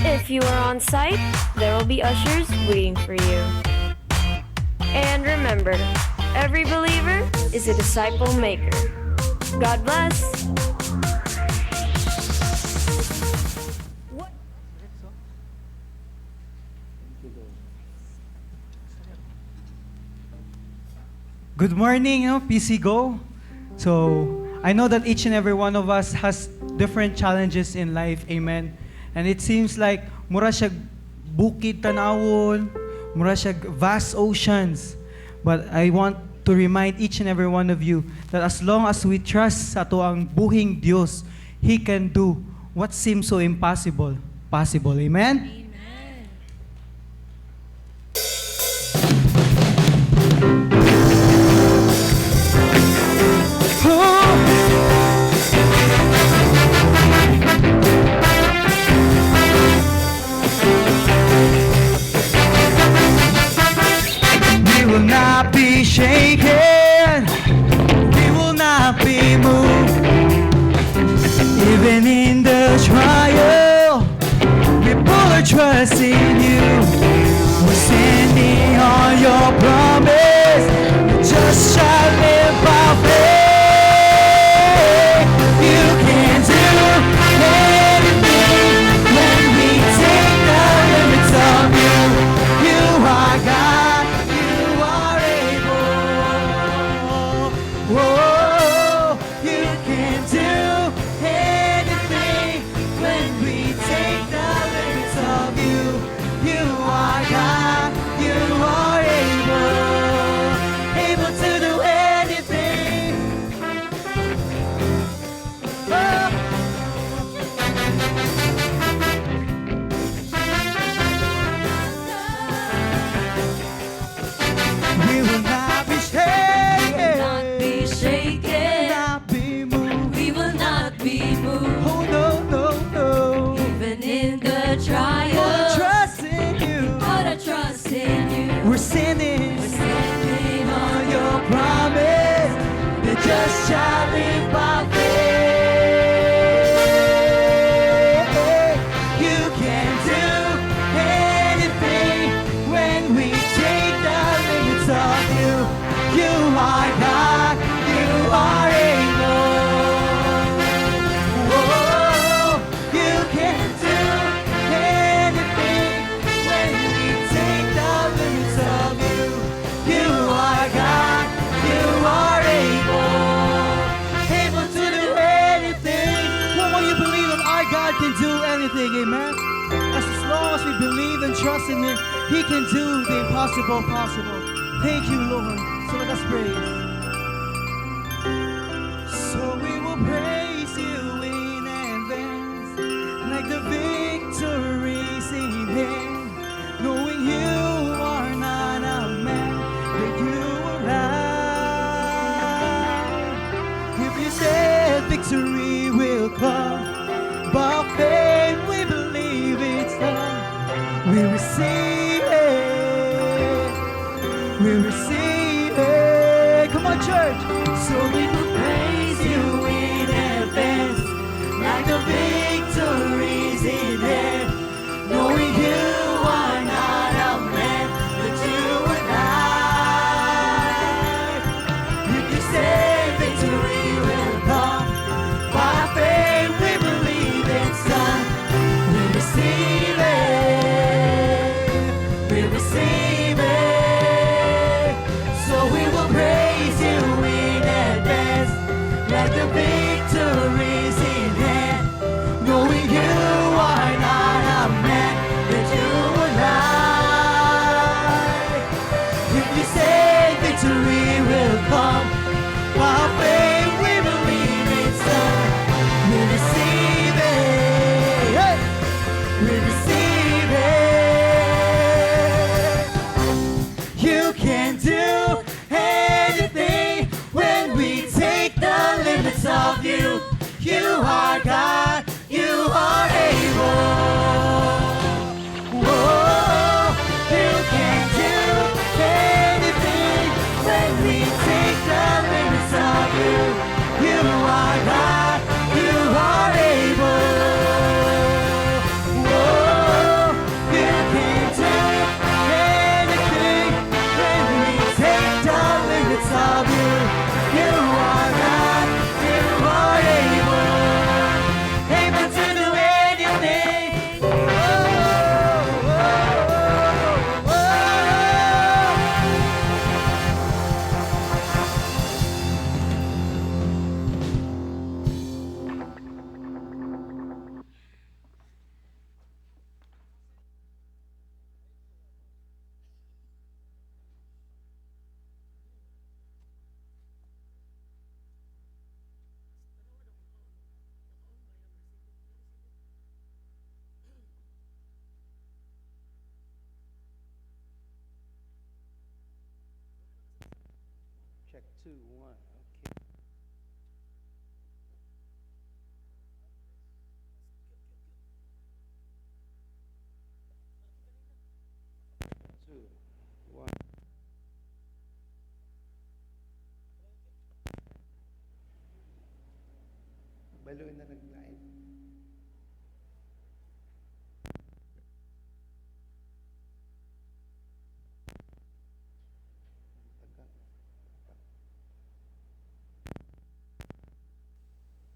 Speaker 8: If you are on site, there will be ushers waiting for you. And remember, every believer is a disciple maker. God bless.
Speaker 6: Good morning, no, PC Go. So, I know that each and every one of us has different challenges in life, amen. And it seems like mura siya bukid tanawon, mura siya vast oceans. But I want to remind each and every one of you that as long as we trust sa atoang buhing Dios, He can do what seems so impossible possible. Amen? We will not be shaken. We will not be moved. Even in the trial, we put our trust in you. We're standing on your promise. Just shall live by faith. You can do anything when we take the limits of you. You are God. You are able. Whoa, you can do anything when we take the limits of you. You are God. You are able, able to do anything. Oh. We will not be shaken.
Speaker 3: Not be shaken.
Speaker 6: Not be moved.
Speaker 3: We will not be moved.
Speaker 6: Oh no.
Speaker 3: Even in the
Speaker 6: Put our
Speaker 3: trial,
Speaker 6: trust in you.
Speaker 3: put our trust in you.
Speaker 6: We're standing
Speaker 3: Standing
Speaker 6: on
Speaker 3: on
Speaker 6: your promise. The just shall live by faith. You can do anything when we take the limits of you. You are God. You are able. Whoa, you can do anything when we take the limits of you. You are God. You are able, able to do anything. What will you believe that our God can do anything? Amen. As long as we believe and trust in Him, He can do the impossible possible. Thank you, Lord. So let us praise. So we will praise you in advance, like the victory's in hand, knowing you are not By faith we believe it's done. We receive it. We receive it. Come on, church. So we will praise you in advance, like the victory's in hand, knowing you are not a man that you would lie. If you say victory will come, by faith we believe it's done. We receive it. We receive it. So we will praise you in advance, like the victory's in hand, knowing you are not a man that you would lie. If you say victory will come, by faith we believe it's done. We receive it. Hey! We receive it. You can do anything when we take the limits of you. You are God, you are able. Whoa, you can do anything when we take the limits of you. You are God, you are able. Whoa, you can do anything when we take the limits of you. You are God, you are able. Able to do anything. Oh, oh, oh, oh.
Speaker 7: Check 2, 1. Okay. 2, 1. Baloy na naglain. Tagal.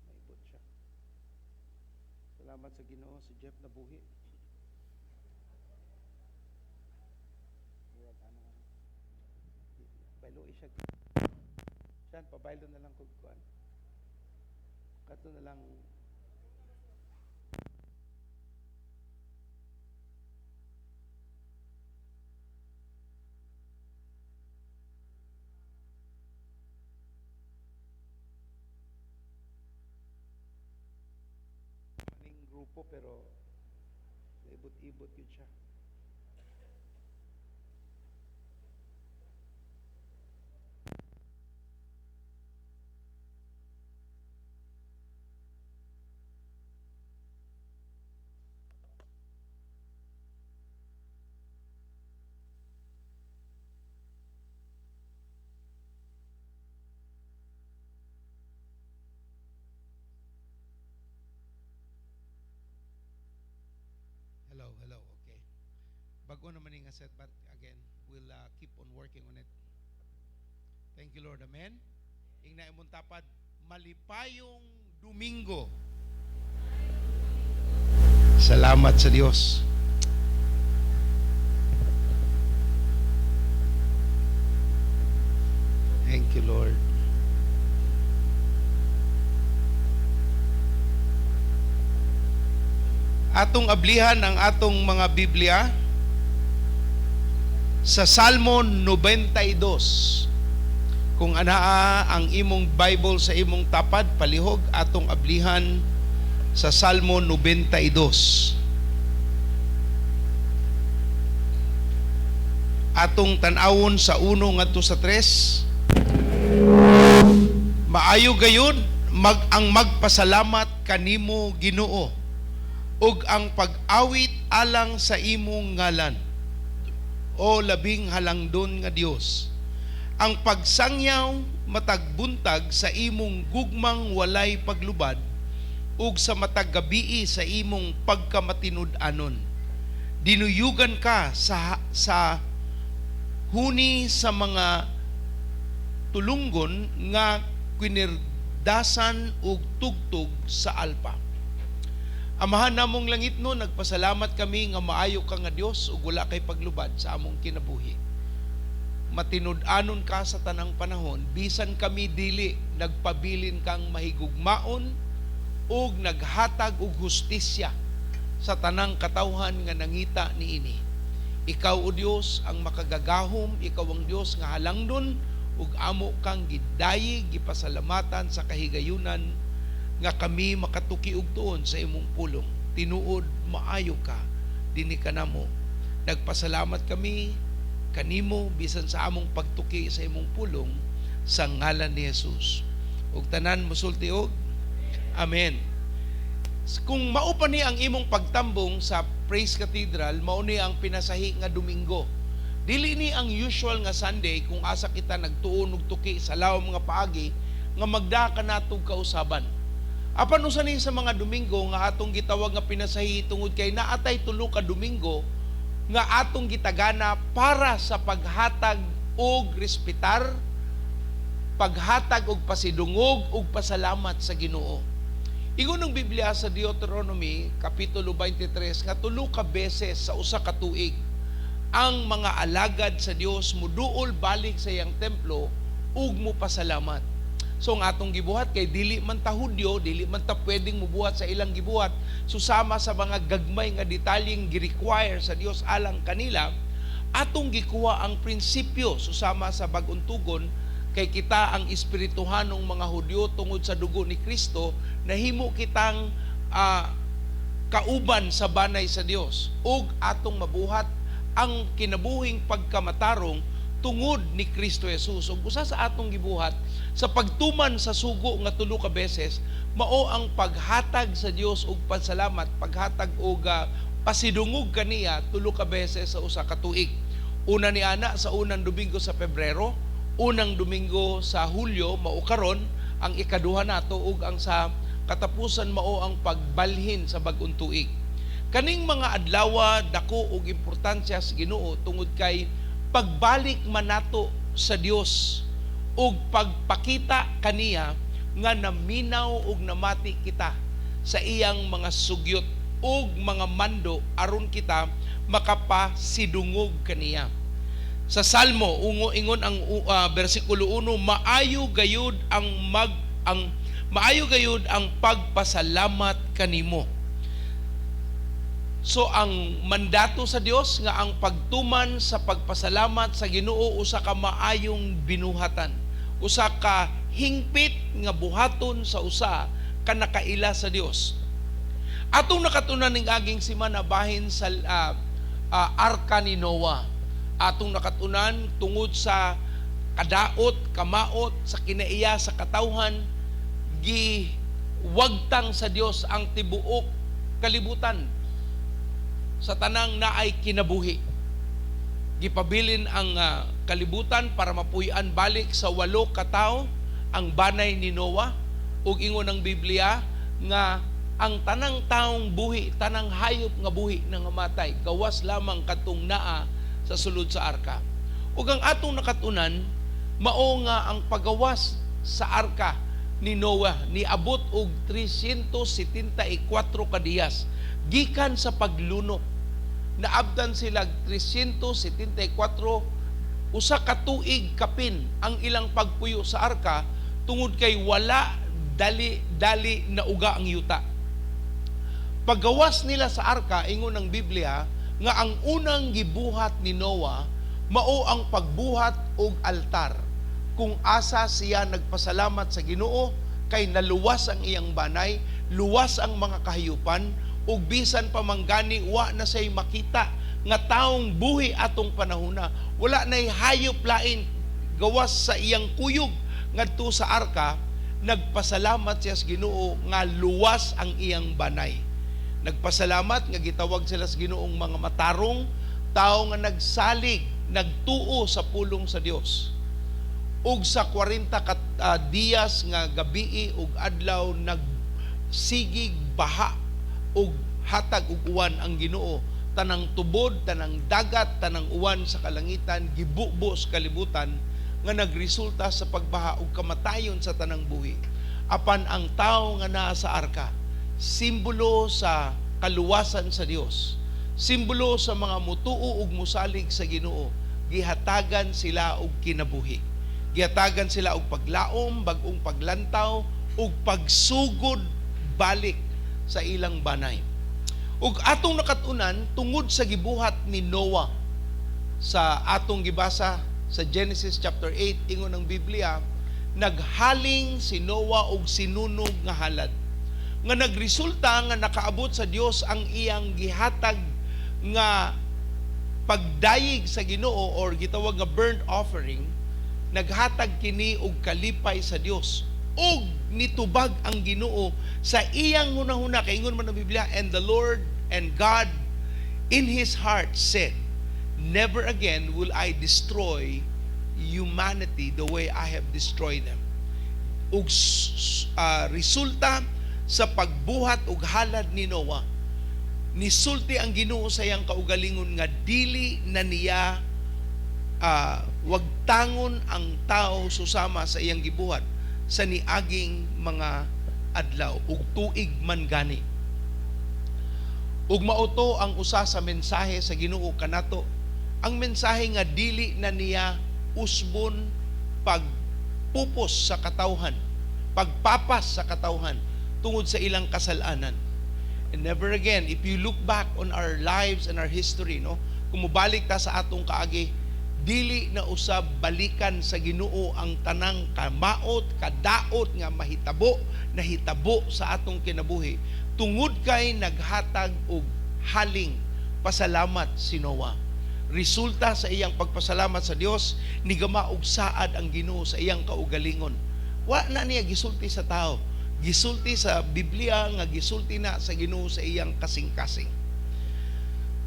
Speaker 7: Naibot siya. Salamat sa Ginoo si Jeff nabuhi. Murag ano nga. Baylo siya. Siyan, pabaylo na lang kog kuan. Kato na lang. Maning grupo pero naibot-ibot yun siya. Hello, hello, okay. Bago naman yung set, but again, we'll keep on working on it. Thank you, Lord. Amen. Ingna imong tapad, malipayong Domingo. Salamat sa Dios. Thank you, Lord. Atong ablihan ang atong mga Biblia sa Salmo 92. Kung anaa ang imong Bible sa imong tapad, palihog atong ablihan sa Salmo 92. Atong tan-awon sa 1 ngadto sa 3. Maayo gayud ang magpasalamat kanimo, Ginoo. Ug ang pag-awit alang sa imong ngalan, o labing halangdon nga Dios, ang pagsangyaw matag buntag sa imong gugmang walay paglubad ug sa matag gabii sa imong pagkamatinud-anon. Dinuyugan ka sa huni sa mga tulunggon nga kwinirdasan ug tugtog sa alpa. Amahan namong langitnon, nagpasalamat kami nga maayo ka nga Dios ug wala kay paglubad sa among kinabuhi. Matinud-anon ka sa tanang panahon, bisan kami dili, nagpabilin kang mahigugmaon ug naghatag og hustisya sa tanang katawhan nga nangita niini. Ikaw, o Dios, ang makagagahom, ikaw ang Dios nga halangdon ug amo kang gidayeg, gipasalamatan sa kahigayunan nga kami makatuki og tuon sa imong pulong. Tinuod maayo ka dinhi kanamo. Nagpasalamat kami kanimo bisan sa among pagtuki sa imong pulong, sa ngalan ni Jesus. Ug tanan mosulti og Amen. Kung mao pa ni ang imong pagtambong sa Praise Cathedral, mao ni ang pinasahi nga Domingo. Dili ni ang usual nga Sunday kung asa kita nagtuon og tuki sa lawom nga paagi nga magda ka natog kausaban. Apan usa ni sa mga Domingo nga atong gitawag nga pinasahi tungod kay naatay tulo ka Domingo nga atong gitagana para sa paghatag og respetar, paghatag og pasidungog ug pasalamat sa Ginoo. Ingon ng Biblia sa Deuteronomy kapitulo 23 nga tulo ka beses sa usa ka tuig ang mga alagad sa Dios muduol balik sa iyang templo ug mopasalamat. So ang atong gibuhat kay dili man ta Hudyo, dili man ta pwedeng mubuhat sa ilang gibuhat, susama sa mga gagmay nga detalyeng gi-require sa Dios alang kanila, atong gikuha ang prinsipyo susama sa bag-ong tugon kay kita ang espirituhanong mga Hudyo tungod sa dugo ni Kristo, nahimo kitang kauban sa banay sa Dios ug atong mabuhat ang kinabuhing pagkamatarong tungod ni Kristo Jesus. Ug usa sa atong gibuhat sa pagtuman sa sugo nga tulo ka beses mao ang paghatag sa Dios og pasalamat, paghatag og pasidungog kaniya tulo ka beses sa usa ka tuig. Una ni ana sa unang Domingo sa Pebrero, unang Domingo sa Hulyo mao karon ang ikaduha nato, ug ang sa katapusan mao ang pagbalhin sa bag-ong tuig. Kaning mga adlawa dako og importansya sa Ginoo tungod kay pagbalik man nato sa Dios ug pagpakita kaniya nga naminaw ug namati kita sa iyang mga sugyot ug mga mando aron kita makapasidungog kaniya. Sa Salmo, ungo ingon ang bersikulo 1, maayo gayud ang pagpasalamat kanimo. So ang mandato sa Dios nga ang pagtuman sa pagpasalamat sa Ginoo usa ka maayong binuhatan, usa ka hingpit nga buhaton sa usa ka nakaila sa Dios. Atong nakatunan ning aging semana bahin sa arka ni Noah. Atong nakatunan tungod sa kadaot, kamaot, sa kinaiya sa katawhan, giwagtang sa Dios ang tibuok kalibutan sa tanang naay kinabuhi. Gipabilin ang kalibutan para mapuy-an balik sa 8 ka tawo ang banay ni Noah, ug ingon ang Biblia nga ang tanang taong buhi, tanang hayop nga buhi nangamatay, gawas lamang katong naa sa sulod sa arka. Ug ang atong nakatunan mao nga ang pagawas sa arka ni Noah niabot og 374 ka diyas gikan sa paglunok. Naabdan sila 374, usa ka tuig kapin ang ilang pagpuyo sa arka tungod kay wala dali-dali na uga ang yuta. Paggawas nila sa arka, ingon ang Biblia nga ang unang gibuhat ni Noah mao ang pagbuhat og altar kung asa siya nagpasalamat sa Ginoo kay naluwas ang iyang banay, luwas ang mga kahayupan, ug bisan pa manggani wa na say makita nga taong buhi atong panahona, wala nay hayop lain gawas sa iyang kuyog ngadto sa arka. Nagpasalamat siya sa Ginoo nga luwas ang iyang banay. Nagpasalamat nga gitawag sila sa Ginoong mga matarong, tao nga nagsalig, nagtuo sa pulong sa Dios. Ug sa 40 ka diyas nga gabii ug adlaw nagsigig baha ug hatag og uwan ang Ginoo, tanang tubod, tanang dagat, tanang uwan sa kalangitan gibubo sa kalibutan nga nagresulta sa pagbaha ug kamatayon sa tanang buhi. Apan ang tao nga naa sa arka, simbolo sa kaluwasan sa Dios, simbolo sa mga mutuo ug musalig sa Ginoo, gihatagan sila og kinabuhi. Gihatagan sila og paglaom, bag-ong paglantaw ug pagsugod balik sa ilang banay. Ug atong nakatunan, tungod sa gibuhat ni Noah sa atong gibasa sa Genesis chapter 8, ingon ng Biblia, naghaling si Noah og sinunog nga halad nga nagresulta nga nakaabot sa Dios ang iyang gihatag nga pagdayeg sa Ginoo or gitawag nga burnt offering. Naghatag kini og kalipay sa Dios ug nitubag ang Ginoo sa iyang hunahuna, kay ingon man ang Biblia, "And the Lord and God in his heart said, 'Never again will I destroy humanity the way I have destroyed them.'" Ug resulta sa pagbuhat og halad ni Noah, nisulti ang Ginoo sa iyang kaugalingon nga dili na niya wagtangon ang tao susama sa iyang gibuhat sa niaging mga adlaw ug tuig man gani. Ug mao to ang usa sa mensahe sa Ginoo kanato, ang mensahe nga dili na niya usbon pagpupos sa katawhan, pagpapas sa katawhan tungod sa ilang kasalanan. And never again, if you look back on our lives and our history, no, kung mobalik ta sa atong kaagi, dili na usab balikan sa Ginoo ang tanang kamaot, kadaot nga mahitabo, nahitabo sa atong kinabuhi tungod kay naghatag og haling pasalamat si Noah. Resulta sa iyang pagpasalamat sa Dios, nigama og saad ang Ginoo sa iyang kaugalingon. Wa na niya gisulti sa tao. Gisulti sa Biblia nga gisulti na sa Ginoo sa iyang kasing-kasing.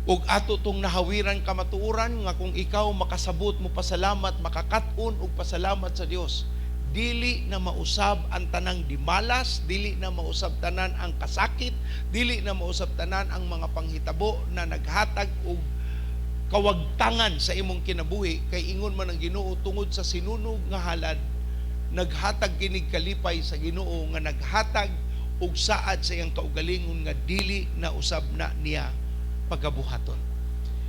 Speaker 7: Ug ato tong nahawiran kamatuoran nga kung ikaw makasabot mo pasalamat, makakat-on og pasalamat sa Dios, dili na mausab ang tanang dimalas, dili na mausab tanan ang kasakit, dili na mausab tanan ang mga panghitabo na naghatag og kawagtangan sa imong kinabuhi, kay ingon man ang Ginoo, tungod sa sinunog nga halad, naghatag kinig kalipay sa Ginoo nga naghatag og saad sa iyang kaugalingon nga dili na usab na niya pagabuhaton.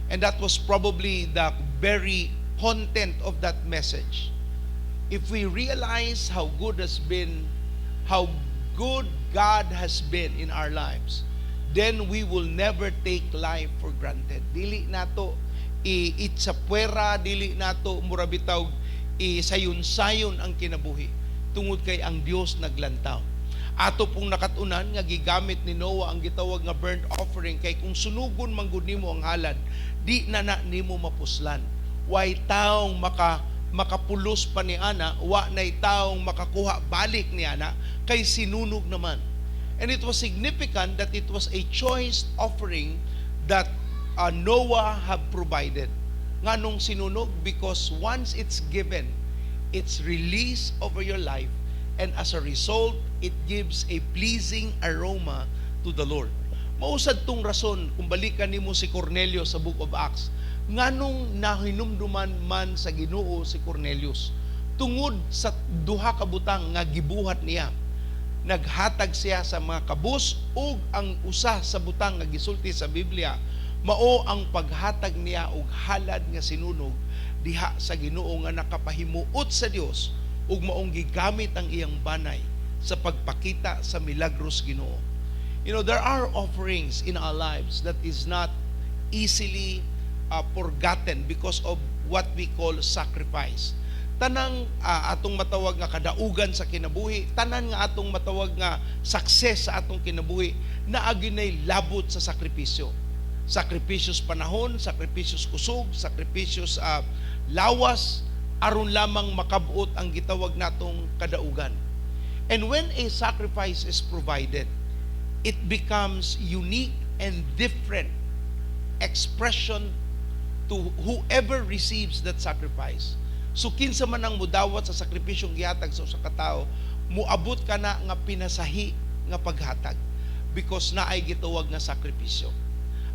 Speaker 7: And that was probably the very content of that message. If we realize how good God has been in our lives, then we will never take life for granted. Dili nato i-itsapwera, dili nato mura bitaw isayon-sayon ang kinabuhi tungod kay ang Dios naglantaw. Ato pong nakatunan nga gigamit ni Noah ang gitawag nga burnt offering kay kung sunugon man gud nimo ang halad, di na na nimo mapuslan. Way taong makapulos pa ni ana, wa nay taong makakuha balik ni ana kay sinunog naman. And it was significant that it was a choice offering that Noah have provided. Nganong sinunog? Because once it's given, it's released over your life, and as a result, it gives a pleasing aroma to the Lord. Mao sad tong rason kung balikan nimo si Cornelio sa Book of Acts, nganong nahinumduman man sa Ginoo si Cornelius? Tungod sa duha ka butang nga gibuhat niya. Naghatag siya sa mga kabus ug ang usa sa butang nga gisulti sa Biblia mao ang paghatag niya og halad nga sinunog diha sa Ginoo nga nakapahimuot sa Dios ug maong gigamit ang iyang banay sa pagpakita sa milagros Ginoo. There are offerings in our lives that is not easily forgotten because of what we call sacrifice. Tanang atong matawag nga kadaugan sa kinabuhi, tanan nga atong matawag nga success sa atong kinabuhi, naa ginay labot sa sakripisyo. Sakripisyo sa panahon, sakripisyo sa kusog, sakripisyo sa lawas, aron lamang makabot ang gitawag natong kadaugan. And when a sacrifice is provided, It becomes unique and different expression to whoever receives that sacrifice. So kinsa man ang mudawat sa sakripisyong gihatag sa usa ka tawo, muabot ka na nga pinasahi nga paghatag because naay gitawag nga sakripisyo.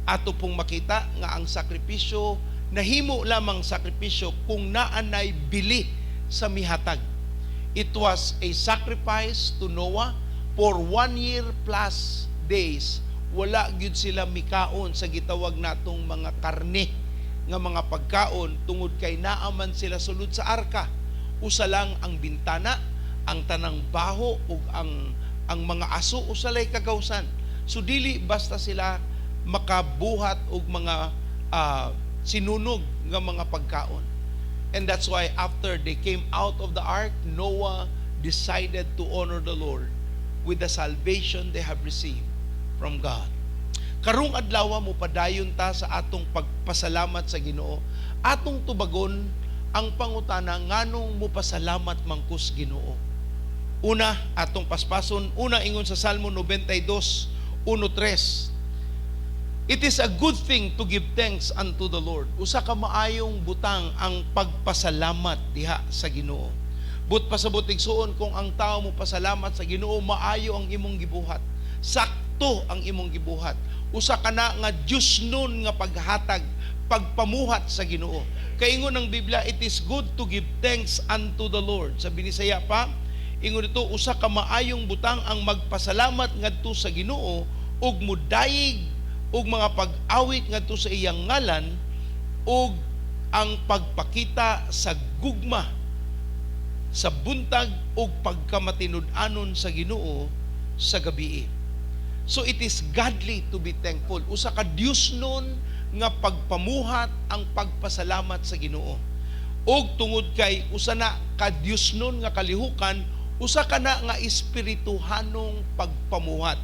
Speaker 7: Ato pong makita nga ang sakripisyo nahimo lamang sakripisyo kung naanay bili sa mihatag. It was a sacrifice to Noah for 1 year plus days. Wala gyud sila mikaon sa gitawag natong mga karne nga mga pagkaon tungod kay naaman sila sulod sa arka. Usa lang ang bintana, ang tanang baho ug ang mga aso usa lay kagawsan. So dili basta sila makabuhat og mga sinunog nga mga pagkaon. And that's why after they came out of the ark, Noah decided to honor the Lord with the salvation they have received from God. Karong adlaw, mo padayon ta sa atong pagpasalamat sa Ginoo. Atong tubagon ang pangutana, nganong mopasalamat man ko sa Ginoo? Una, atong paspason, una, ingon sa Salmo 92:1-3. It is a good thing to give thanks unto the Lord. Usa ka maayong butang ang pagpasalamat diha sa Ginoo. But pasabot, igsuon, kung ang tao mo pasalamat sa Ginoo, maayo ang imong gibuhat. Sakto ang imong gibuhat. Usa ka na nga Diyos nun nga paghatag, pagpamuhat sa Ginoo. Kaingon ng Biblia, it is good to give thanks unto the Lord. Sa Binisaya pa, ingon ito, usa ka maayong butang ang magpasalamat ngadto sa Ginoo ug mudayig ug mga pag-awit ngadto sa iyang ngalan ug ang pagpakita sa gugma sa buntag ug pagkamatinud-anon sa Ginoo sa gabii. So it is godly to be thankful. Usa ka Dios nun nga pagpamuhat ang pagpasalamat sa Ginoo. Ug tungod kay usa na ka Dios nun nga kalihukan, usa ka na nga espirituhanong pagpamuhat.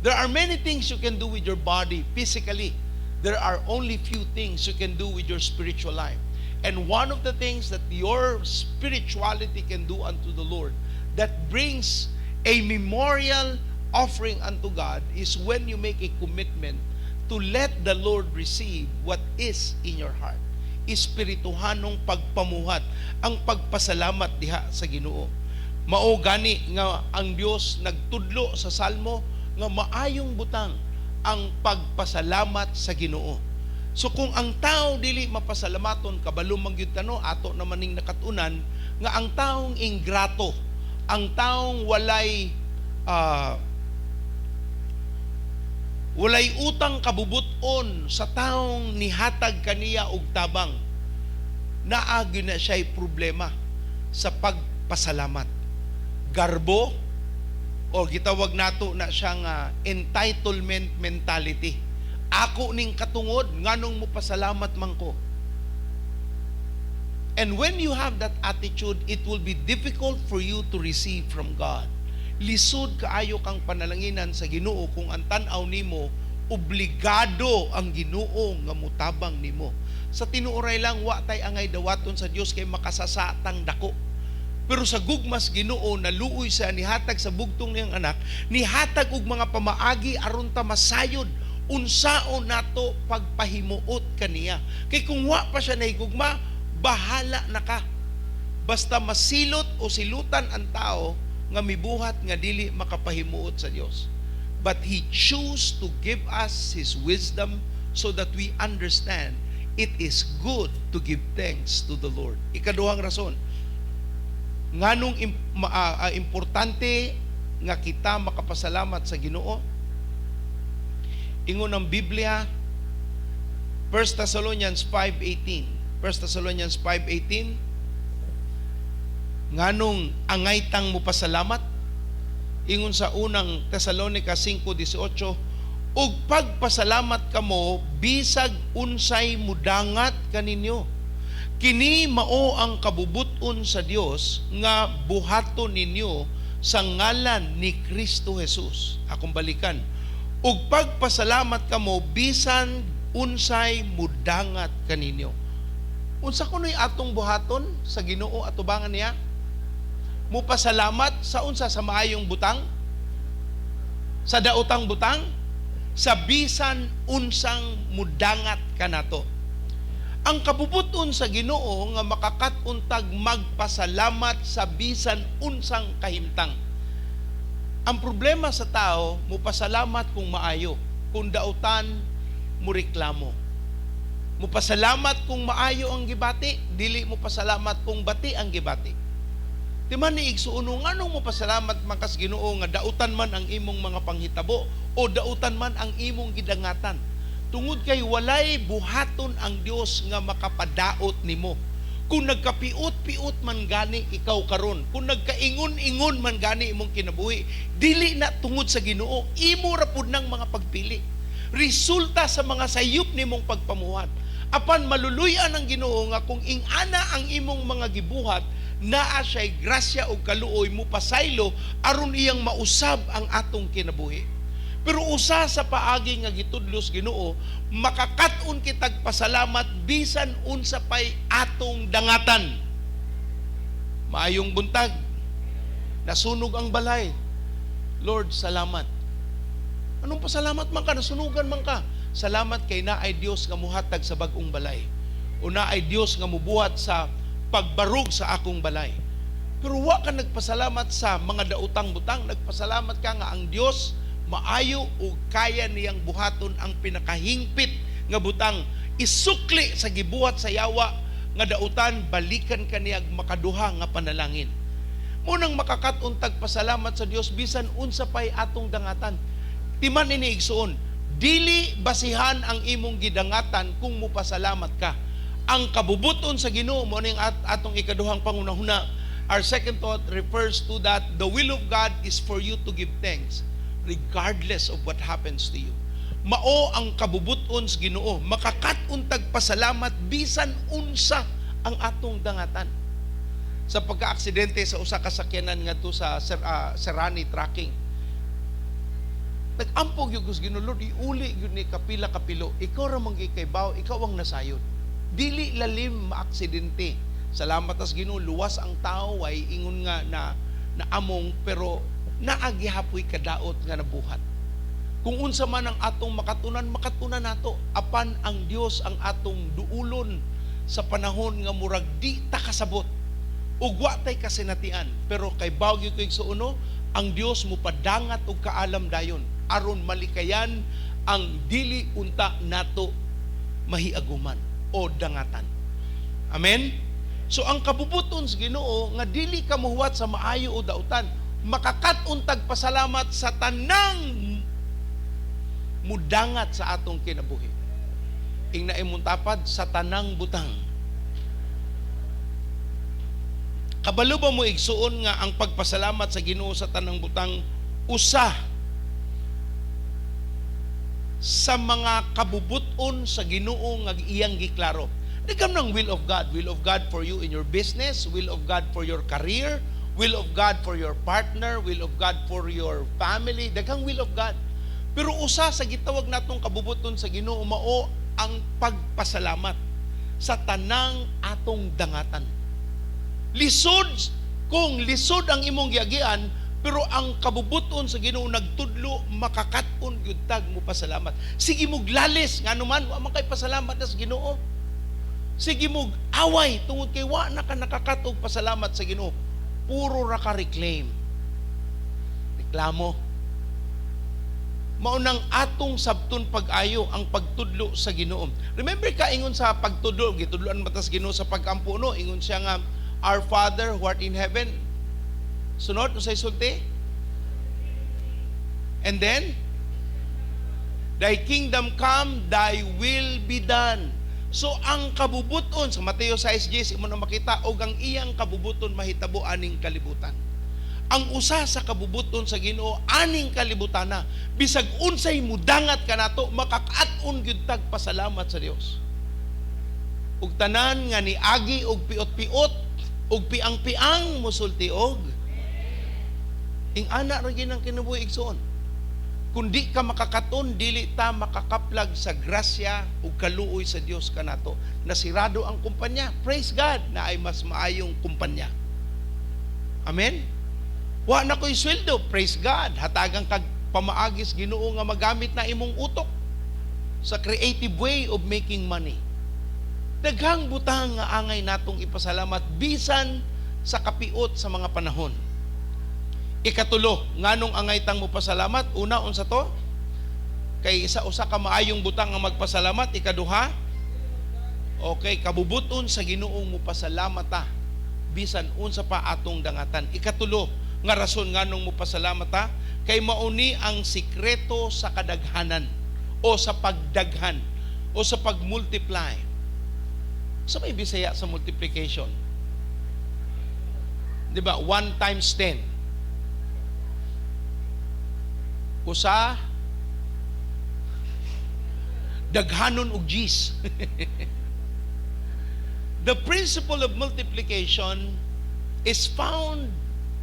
Speaker 7: There are many things you can do with your body physically. There are only few things you can do with your spiritual life. And one of the things that your spirituality can do unto the Lord that brings a memorial offering unto God is when you make a commitment to let the Lord receive what is in your heart. Espirituhanong pagpamuhat, ang pagpasalamat diha sa Ginoo. Mao gani nga ang Dios nagtudlo sa Salmo nga maayong butang ang pagpasalamat sa Ginoo. So kung ang tao dili mapasalamaton, kabalo man gyud ta, no, ato naman ning nakatunan nga ang taong ingrato, ang taong walay utang kabubuton sa taong nihatag kaniya og tabang, naa gyud na siya'y problema sa pagpasalamat. Garbo o gitawag nato na siya nga entitlement mentality. Ako ning katungod, nganong mo pasalamat man ko? And when you have that attitude, it will be difficult for you to receive from God. Lisod kaayo kang panalanginan sa Ginoo kung ang tan-aw nimo, obligado ang Ginoo nga mutabang nimo. Sa tinuoray lang, wa tay angay dawaton sa Dios kay makasasatang dako. Pero sa gugmas Ginoo, naluoy sa nihatag sa bugtong niyang anak, nihatag og mga pamaagi aron ta masayod unsaon nato pagpahimuot kaniya. Kay kung wa pa siya nahigugma, bahala na ka. Basta masilot o silutan ang tao nga mibuhat nga dili makapahimuot sa Dios. But He choose to give us His wisdom so that we understand it is good to give thanks to the Lord. Ikaduhang rason, nganong importante nga kita makapasalamat sa Ginoo? Ingon ang Biblia, 1 Thessalonians 5:18. 1 Thessalonians 5:18. Nganong angay tang mopasalamat? Ingon sa unang Tesalonica 5:18, ug pagpasalamat kamo bisag unsay mudangat kaninyo. Kini mao ang kabubuton sa Dios nga buhaton ninyo sa ngalan ni Kristo Jesus. Akong balikan. Ug pagpasalamat kamo bisan unsay mudangat kaninyo. Unsa kuno'y atong buhaton sa Ginoo atubangan niya? Mupasalamat sa unsa? Sa maayong butang? Sa daotang butang, sa bisan unsang mudangat kanato. Ang kabubuton sa Ginoo nga makakat-on tag magpasalamat sa bisan unsang kahimtang. Ang problema sa tao, mupasalamat kung maayo, kung dautan, mureklamo. Mupasalamat kung maayo ang gibati, dili mo pasalamat kung bati ang gibati. Di man ni igsuon, nganong mo pasalamat man kas Ginoo nga dautan man ang imong mga panghitabo o dautan man ang imong gidangatan? Tungod kay walay buhaton ang Dios nga makapadaot nimo. Kung nagkapiot-piot man gani ikaw karon, kung nagkaingon-ingon man gani imong kinabuhi, dili na tungod sa Ginoo, imo ra pud nang mga pagpili. Resulta sa mga sayop nimong pagpamuhat. Apan maluluyan ang Ginoo nga kung ingana ang imong mga gibuhat, naa siya'y grasya ug kaluoy mo pasaylo aron iyang mausab ang atong kinabuhi. Pero usa sa paagi nga gitudlos Ginoo, makakat-on kitag pasalamat bisan unsa pay atong dangatan. Maayong buntag. Nasunog ang balay. Lord, salamat. Anong pasalamat man ka? Nasunugan man ka. Salamat kay naay Dios nga muhatag sa bag-ong balay. O naay Dios nga mubuhat sa pagbarug sa akong balay. Pero wa ka nagpasalamat sa mga daotang butang. Nagpasalamat ka nga ang Dios maayo ug kaya niyang buhaton ang pinakahingpit nga butang, isukli sa gibuhat sa yawa nga dautan, balikan kaniya makaduha nga panalangin. Munang makakat-on tag pasalamat sa Dios bisan unsa pay atong dangatan. Timan ini, igsuon, dili basihan ang imong gidangatan kung mupasalamat ka. Ang kabubuton sa Ginoo mo ning atong ikaduhang pangunahuna. Our second thought refers to that the will of God is for you to give thanks regardless of what happens to you. Mao ang kabubuton sa Ginoo, makakat-on tag pasalamat bisan unsa ang atong dangatan. Sa pagka-aksidente sa usa ka sakyanan ngadto sa Serrani Trucking, nag-ampo gyud ko sa Ginoo, "Lord, iuli gyud ni kapila kapilo. Ikaw ra man gyud kay baw, ikaw ang nasayod." Dili lalim maaksidente. Salamat tas Ginoo, luwas ang tao, ay ingon nga na naamong, pero naa gihapoy kadaot nga nabuhat. Kung unsa man ang atong makatunan, makatunan nato. Apan ang Dios ang atong duulon sa panahon nga murag di ta kasabot ug wa tay kasinatian. Pero kay baw gyud ko, igsuon, ang Dios mo padangat og kaalam dayon aron malikayan ang dili unta nato mahiaguman o dangatan. Amen. So ang kabubuton sa Ginoo nga dili ka mohuwat sa maayo o dautan, makakat-on tag pasalamat sa tanang mudangat sa atong kinabuhi. Ingna imong tapad, "Sa tanang butang." Kabalo ba mo, igsuon, nga ang pagpasalamat sa Ginoo sa tanang butang usa sa mga kabubuton sa Ginoo nga iyang giklaro? Daghan ng will of God. Will of God for you in your business, will of God for your career, will of God for your partner, will of God for your family. Daghang will of God. Pero usa sa gitawag natong kabubuton sa Ginoo mao ang pagpasalamat sa tanang atong dangatan. Lisod, kung lisod ang imong giagian, pero ang kabubuton sa Ginoo nagtudlo makakat-on gyud tag mo pasalamat. Sige mo lalis, ngano man wa man kay pasalamat sa Ginoo. Sige mo away tungod kay wa na ka nakakat-og pasalamat sa Ginoo. Puro ra ka reclaim. Reklamo. Maunang atong sabton pag-ayo ang pagtudlo sa Ginoo. Remember ka, ingon sa pagtudlo, gitudloan matas Ginoo sa pagampo, no, ingon siya nga, "Our Father who art in heaven." Sunod unsay sulti? And then, "Thy kingdom come, thy will be done." So ang kabubuton sa Mateo 6:10 imo na makita, og ang iyang kabubuton mahitabo aning kalibutan. Ang usa sa kabubuton sa Ginoo aning kalibutana, bisag unsay mudangat kanato, makakat-on gyud tag pasalamat sa Dios. Ug tanan nga niagi og piot-piot ug piang-piang, musulti og ing-ana ra gyud ang kinabuhi, igsuon. Kung di ka makakaton, dili ta makakaplag sa grasya ug kaluoy sa Dios kanato. Nasirado ang kumpanya. Praise God na ay mas maayong kumpanya. Amen. Wa na ko'y sweldo. Praise God. Hatagang kag pamaagis Ginoo nga magamit na imong utok sa creative way of making money. Daghang butang nga angay natong ipasalamat bisan sa kapiot sa mga panahon. Ikatulo, nganong angay tang mopasalamat? Una, unsa to? Kay isa usa ka maayong butang nga magpasalamat. Ikaduha, okay, kabubuton sa Ginoong mopasalamat ta bisan unsa pa atong dangatan. Ikatulo nga rason nganong mopasalamat ta kay mauni ang sikreto sa kadaghanan o sa pagdaghan o sa pagmultiply. Sa may Bisaya sa multiplication? 'Di ba? 1 times 10. Usa daghanon og G's. The principle of multiplication is found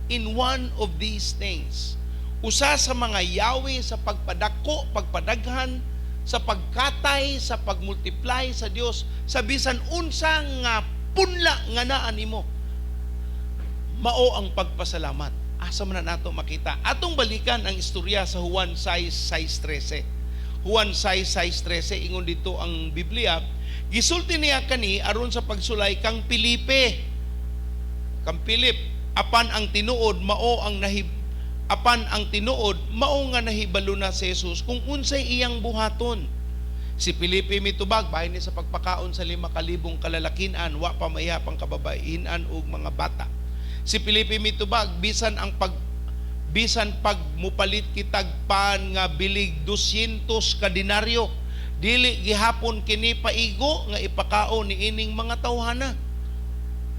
Speaker 7: in one of these things. Usa sa mga yawi sa pagpadako, pagpadaghan, sa pagkatay, sa pagmultiply sa Dios, sa bisan unsa nga punla nga naa nimo, mao ang pagpasalamat. Asa man na nato makita? Atong balikan ang istorya sa Juan 6:6-13. Juan 6:6-13, ingon dito ang Biblia, gisulti niya kani aron sa pagsulay kang Pilipe. Kang Pilip, apan ang tinuod mao nga nahibalo na si Jesus kung unsay iyang buhaton. Si Pilipe mitubag bahin ni sa pagpakaon sa 5,000 kalalakinan, wa pa maya pang kababaihan ug mga bata. Si Pilipe mitubag bisan pag mupalit kitag pan nga bilig 200 ka denaryo, dili gihapon kini paigo nga ipakaon ni ining mga tawhana.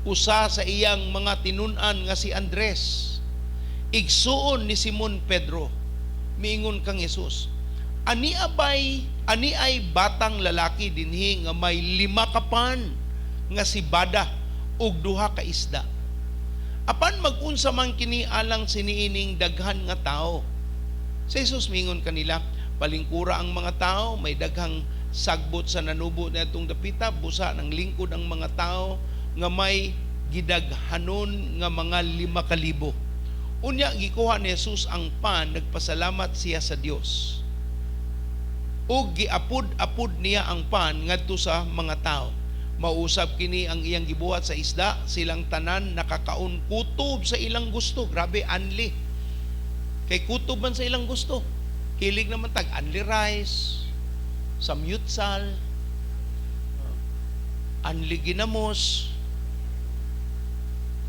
Speaker 7: Usa sa iyang mga tinun-an nga si Andres, igsuon ni Simon Pedro, miingon kang Jesus, ani abay ani ay batang lalaki dinhi nga may 5 ka pan nga sibada ug 2 ka isda. Apan mag-unsa man kini alang siniining daghan nga tao? Si Jesus mingon kanila, palingkura ang mga tao, may daghang sagbot sa nanubo na itong dapita, busa ng lingkod ang mga tao nga may gidaghanon nga mga 5,000. Unya gikuha ni Jesus ang pan, nagpasalamat siya sa Dios. Ug giapod-apod niya ang pan ngadto sa mga tao. Mausab kini ang iyang gibuhat sa isda, silang tanan nakakaon kutob sa ilang gusto. Grabe, anli. Kay kutob man sa ilang gusto. Hilig naman tag anli rice, samyutsal, anli ginamos,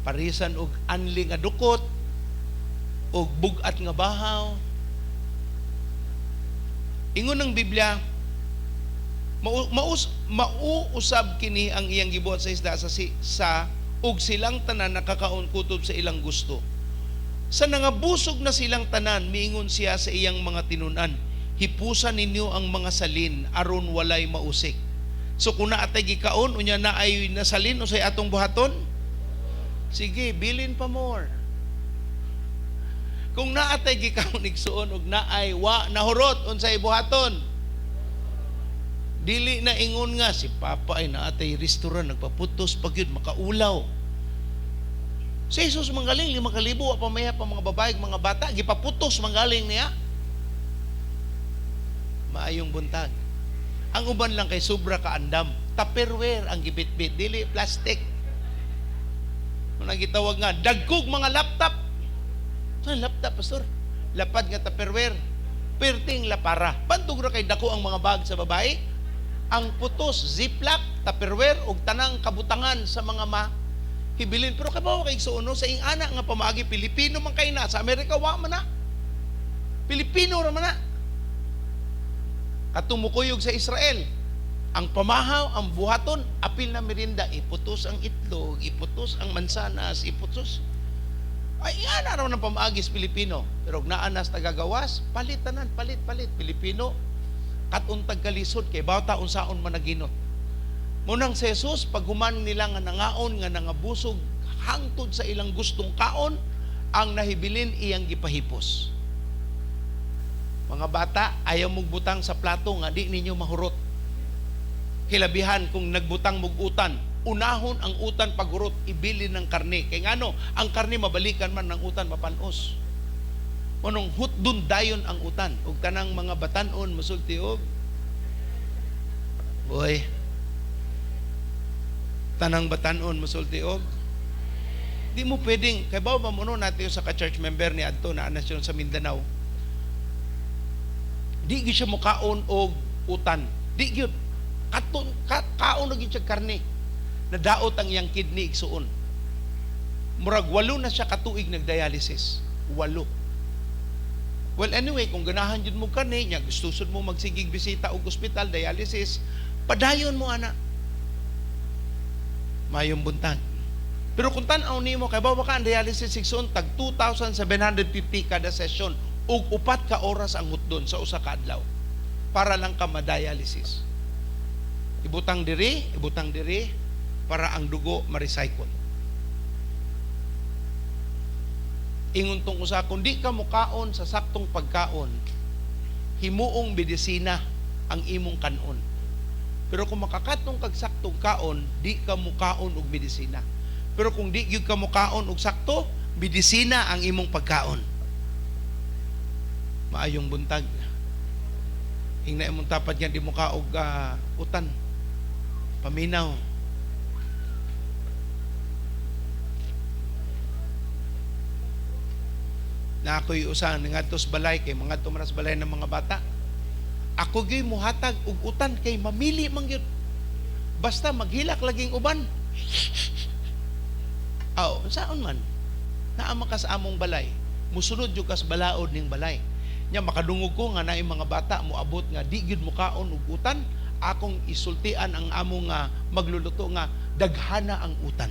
Speaker 7: parisan og anli nga dukot, og bugat nga bahaw. Ingon ng Biblia, mauusab kini ang iyang gibuhat sa isda sa og silang tanan nakakaon kutob sa ilang gusto. Sa nangabusog na silang tanan, miingon siya sa iyang mga tinun-an, hipusan ninyo ang mga salin aron walay mausik. So kung naatay gikaon, unya na ay nasalin unsay atong buhaton? Sige, bilin pa more. Kung naatay gikaon igsuon og naay wa nahurot, unsay buhaton? Dili na ingon nga si Papa ay naatay restaurant nagpaputos pag yun makaulaw. Si Jesus manggaling 5,000 wa pa maya pa mga babae mga bata gipaputos manggaling niya. Maayong buntag. Ang uban lang kay sobra ka andam. Tupperware ang gibitbit, dili plastic. Muna gitawag nga dagkog mga laptop. Saan laptop, pastor? Lapad nga Tupperware. Perting lapara. Bantog ra kay dako ang mga bag sa babae. Ang putos, ziplock, Tupperware ug tanang kabutangan sa mga mahibilin. Pero kabaw kay igsuon sa ing ana nga pamaagi Pilipino man kay na sa Amerika wa man na. Pilipino ra man na. Katong mukuyog sa Israel, ang pamahaw, ang buhaton, apil na merinda, iputos ang itlog, iputos ang mansanas, iputos. Ay, ana raw ng pamaagis Pilipino. Pero og naa nas tagagawas, palit tanan, palit, palit. Pilipino, katuntag kalisod, kay bawta unsaon managinot. Munang si Jesus, paghuman nila nga nangaon, nga nangabusog, hangtod sa ilang gustong kaon, ang nahibilin iyang gipahipos. Mga bata, ayaw mong butang sa plato nga di ninyo mahurot. Hilabihan kung nagbutang mog utan, unahon ang utan paghurot, ibilin ng karne. Kay ngano, ang karne mabalikan man ng utan mapanos. Manong hutdon dayon ang utan ug tanang mga batan-on musulti og Boy. Tanang batan-on musulti og di mo pwedeng kay ba ba mo natin sa ka church member ni adto na nasyon sa Mindanao. Di gyud siya mukaon og utan. Di gyud. Katon ka, kaon na gyud siya karne. Nadaot ang iyang kidney, igsuon. Murag 8 na siya katuig nagdialysis. 8. Well, anyway, kung ganahan jud mo karne, nya gusto sud mo magsigig bisita og ospital, dialysis, padayon mo ana. Mayong buntag. Pero kung tan-aw nimo kay bawa ka ang dialysis, igsuon, tag 2,750 kada session ug 4 ka oras ang hutdon sa usa ka adlaw para lang ka ma-dialysis. Ibutang diri para ang dugo ma-recycle. Ingon tong usa, kung di ka mukaon sa saktong pagkaon, himuong medisina ang imong kanon. Pero kung makakatong kag saktong kaon, di ka mukaon og medisina. Pero kung di gyud ka mukaon og sakto, medisina ang imong pagkaon. Maayong buntag. Ingna imong tapad nga di muka og utan. Paminaw. Na ako'y usa ngadto sa balay kay mga tumaras balay ng mga bata. Ako gyud muhatag og utan kay mamili man gyud. Basta maghilak laging uban. Aw, saon man? Naa man ka sa among balay. Musunod jud ka sa balaod ning balay. Nya makadungog ko nga naay mga bata moabot nga di gyud mukaon og utan, akong isultian ang among nga magluluto nga daghana ang utan.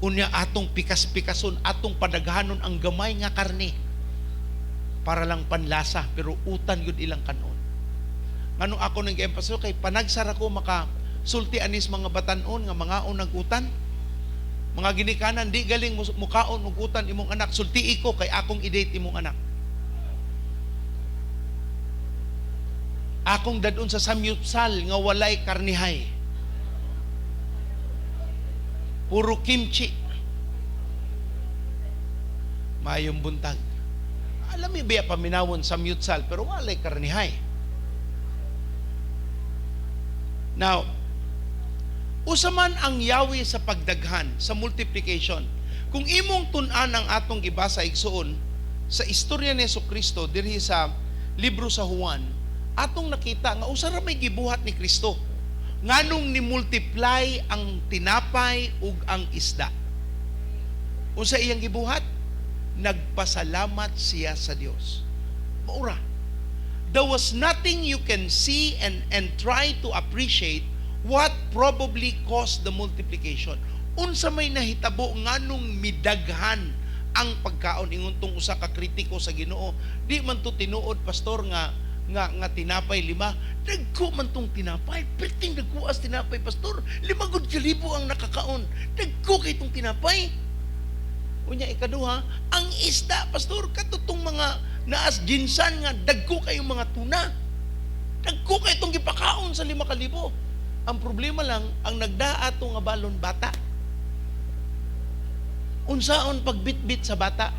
Speaker 7: Unya atong pikas-pikason, atong padaghanon ang gamay nga karne para lang panlasa, pero utan gyud ilang kanon. Nganong ako nang gi-emphasize kay panagsara ko maka sulti anis mga batan-on nga mangaon ng utan. Mga ginikanan di galing mukaon og utan imong anak, sultii ko kay akong i-date imong anak. Akong dadon sa samyupsal nga walay karnihay. Puro kimchi. Mayong buntag. Alam mo ba paminawon samyupsal pero walay karnihay. Now, usa man ang yawi sa pagdaghan, sa multiplication. Kung imong tun-an ang atong gibasa, igsuon, sa istorya ni Jesucristo dinhi sa libro sa Juan, atong nakita nga usa ra may gibuhat ni Kristo nganong ni-multiply ang tinapay ug ang isda. Unsa iyang gibuhat? Nagpasalamat siya sa Dios. Maura. There was nothing you can see and try to appreciate what probably caused the multiplication. Unsa may nahitabo nganong midaghan ang pagkaon? Ingon tong usa ka kritiko sa Ginoo, di man to tinuod, pastor, nga nga nga tinapay 5, dagko man tong tinapay, perting dagko as tinapay, pastor, 5 gud kalibo ang nakakaon, dagko kay tong tinapay. Unya ikaduha, ang isda, pastor, katutong mga naas ginsan nga dagko kayong mga tuna, dagko kay tong gipakaon sa 5,000. Ang problema lang, ang nagdaa ato nga balon bata. Unsaon pagbitbit sa bata?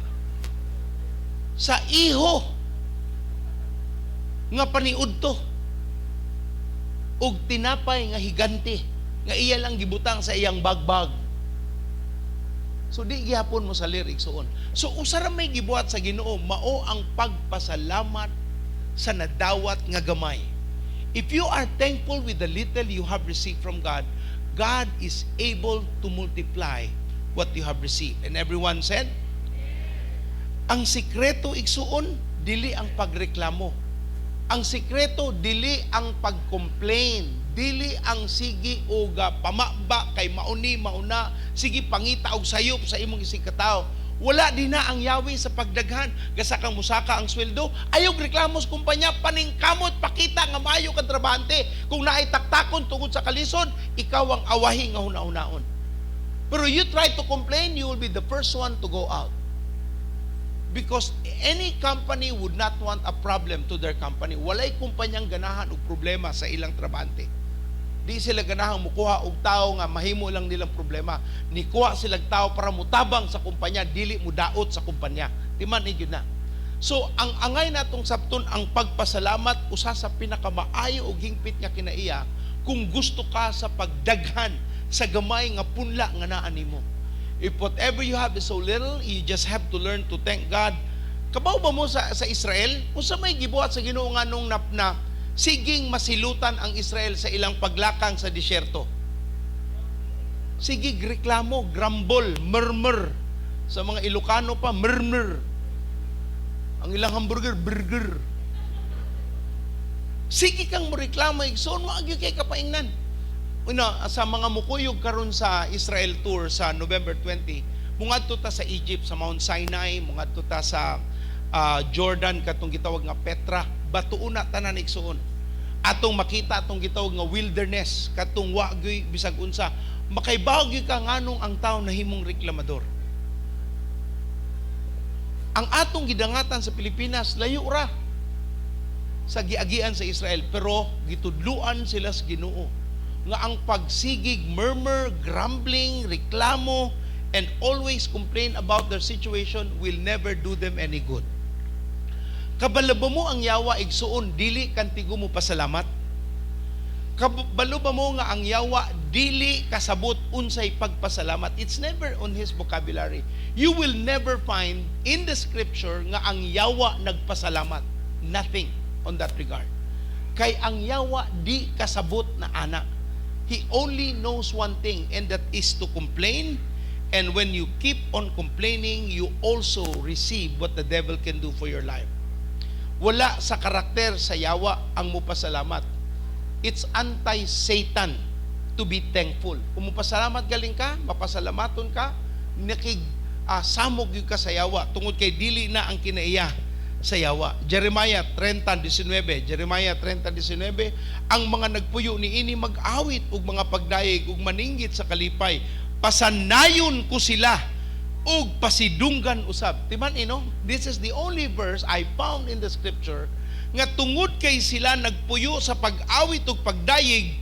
Speaker 7: Sa iho nga paniudto og tinapay nga higante nga iya lang gibutang sa iyang bagbag. So di gihapon mo sa lyrics soon. So usa ra may gibuhat sa Ginoo, mao ang pagpasalamat sa nadawat nga gamay. If you are thankful with the little you have received from God, God is able to multiply what you have received. And everyone said, ang sikreto, igsuon, dili ang pagreklamo. Ang sikreto, dili ang pag-complain, dili ang sige og pamaba kay mauni mauna, sige pangita og sayop sa imong isig katawo. Wala din na ang yawi sa pagdaghan. Gasa kang musaka ang sweldo, ayaw reklamo sa kumpanya, paningkamot pakita nga maayo kang trabahante. Kung naay taktakon tungod sa kalisod, ikaw ang awahi nga huna-hunaon. Pero you try to complain, you will be the first one to go out. Because any company would not want a problem to their company. Walay kumpanyang ganahan og problema sa ilang trabahante. Di sila ganahang mukuha og tao nga mahimo lang nilang problema. Nikuha sila tao para mutabang sa kumpanya, dili mudaot sa kumpanya. Di man gyud na. So, ang angay natong sabton, ang pagpasalamat usa sa pinakamaayo og hingpit nga kinaiya kung gusto ka sa pagdaghan sa gamay nga punla nga naa nimo. If whatever you have is so little, you just have to learn to thank God. Kabaw ba mo sa Israel? Unsa may gibuhat sa Ginoo nga nung na siging masilutan ang Israel sa ilang paglakang sa disyerto? Sige reklamo, grumble, murmur. Sa mga Ilocano pa, murmur. Ang ilang hamburger, burger. Sige kang mo reklamo, igsoon, wa gyud kay kapaingnan. Una, sa mga mukuyog karon sa Israel tour sa November 20, mungadto ta sa Egypt, sa Mount Sinai, mungadto ta sa Jordan, katong gitawag nga Petra, batuon na tanan, igsoon. Atong makita atong gitawag nga wilderness, katong wa gyud bisag unsa, makaibaw gyud ka nganong ang tao nahimong reklamador. Ang atong gidangatan sa Pilipinas, layo ra sa giagian sa Israel, pero gitudluan sila sa Ginoo nga ang pagsigig murmur, grumbling, reklamo and always complain about their situation will never do them any good. Kabalo ba mo ang yawa, igsuon, dili kantigo mo pasalamat? Kabalo ba mo nga ang yawa dili kasabot unsay pagpasalamat? It's never on his vocabulary. You will never find in the scripture nga ang yawa nagpasalamat. Nothing on that regard. Kay ang yawa di kasabot na ana. He only knows one thing, and that is to complain. And when you keep on complaining, you also receive what the devil can do for your life. Wala sa karakter sa yawa ang mupasalamat. It's anti-Satan to be thankful. Kung mupasalamat galing ka, mapasalamaton ka, nakig samog gyud ka sa yawa tungod kay dili na ang kinaiya sa yawa. Jeremiah 30:19, Jeremiah 30:19, "Ang mga nagpuyo niini mag-awit og mga pagdayeg ug maninggit sa kalipay. Pasanayon ko sila ug pasidunggan usab." Timan ino, this is the only verse I found in the scripture nga tungod kay sila nagpuyo sa pag-awit ug pagdayeg,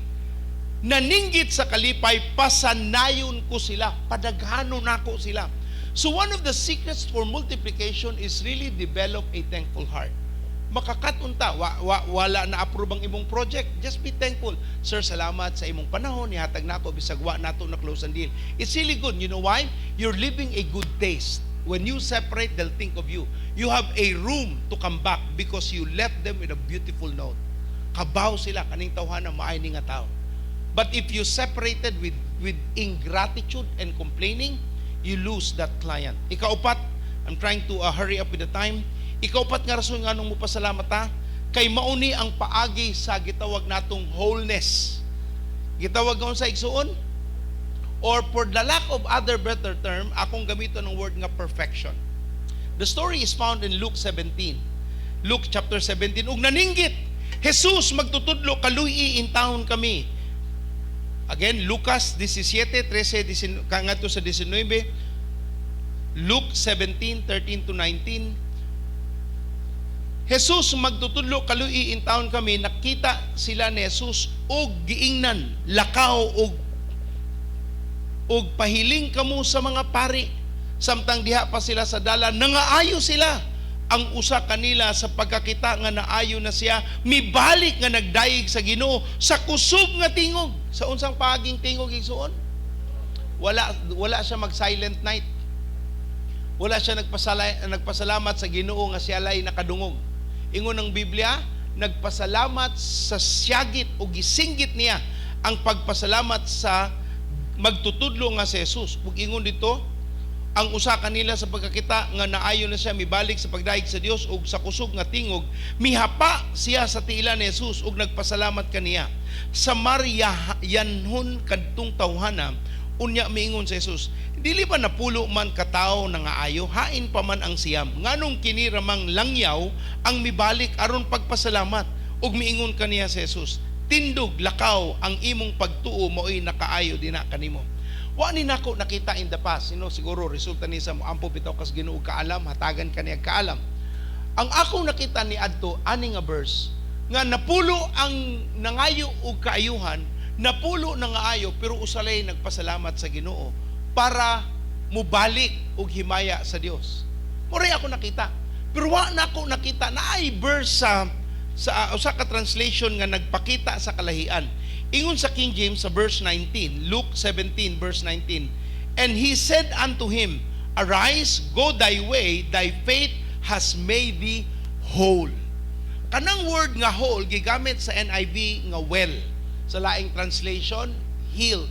Speaker 7: naninggit sa kalipay, pasanayon ko sila, padaghanon nako sila. So one of the secrets for multiplication is really develop a thankful heart. Makakaton ta, wala na approve ang imong project, just be thankful. "Sir, salamat sa imong panahon, nihatag nako bisag wa nato na close ang deal." It's really good. You know why? You're living a good taste. When you separate, they'll think of you. You have a room to come back because you left them with a beautiful note. Kabaw sila, kaning tawhana, maay ni nga tao. But if you separated with ingratitude and complaining, you lose that client. Ikaupat, I'm trying to hurry up with the time. Ikaupat nga rason nganong mopasalamat ta, kay mauni ang paagi sa gitawag natong wholeness. Gitawag nga sa, igsuon? Or for the lack of other better term, akong gamiton ng word nga perfection. The story is found in Luke 17. Luke chapter 17. Ug naninggit, "Jesus, magtutudlo, kaluy-i intawon kami." Again, Lucas 17, 13 ngadto sa 19. Luke 17, 13 to 19. "Jesus, magtutudlo, kaluy-i intawon kami." Nakita sila ni Jesus og giingnan, "Lakaw og pahiling kamo sa mga pari." Samtang diha pa sila sa dalan, nangaayo sila. Ang usa kanila, sa pagkakita nga naayo na siya, mibalik nga nagdayeg sa Ginoo sa kusog nga tingog. Sa unsang paaging tingog, igsuon? Wala wala siya mag silent night. Wala siya nagpasalamat sa Ginoo nga siya lay nakadungog. Ingon ng Biblia, nagpasalamat sa siyagit o gisinggit niya ang pagpasalamat sa magtutudlo nga si Jesus. Ug ingon dito, ang usa kanila, sa pagkakita nga naayo na siya, mibalik sa pagdayeg sa Dios ug sa kusog nga tingog, mihapa siya sa tiila ni Jesus ug nagpasalamat kaniya. Samarianhon kadtong tawhana. Unya miingon sa Jesus, "Dili ba 10 man katawo nangaayo? Hain pa man ang 9? Nganong kini ramang langyaw ang mibalik aron pagpasalamat?" Ug miingon kaniya si Jesus, "Tindog, lakaw, ang imong pagtuo mao'y nakaayo dinha kanimo." Wa ni nako nakita in the past, siguro resulta ni sa moampo bitaw kas Ginoo kaalam, hatagan kaniya kaalam. Ang akong nakita ni adto ani nga verse nga 10 ang nangayo og kaayuhan, Napulo na nga ayo, pero usa lay nagpasalamat sa Ginoo para mubalik og himaya sa Dios. Mao ray ako nakita. Pero wa na ako nakita na ay verse sa usa ka translation nga nagpakita sa kalahian. Ingon sa King James sa verse 19, Luke 17 verse 19, "And he said unto him, Arise, go thy way, thy faith has made thee whole." Kanang word nga "whole" gigamit sa NIV nga "well." Sa laing translation, "healed."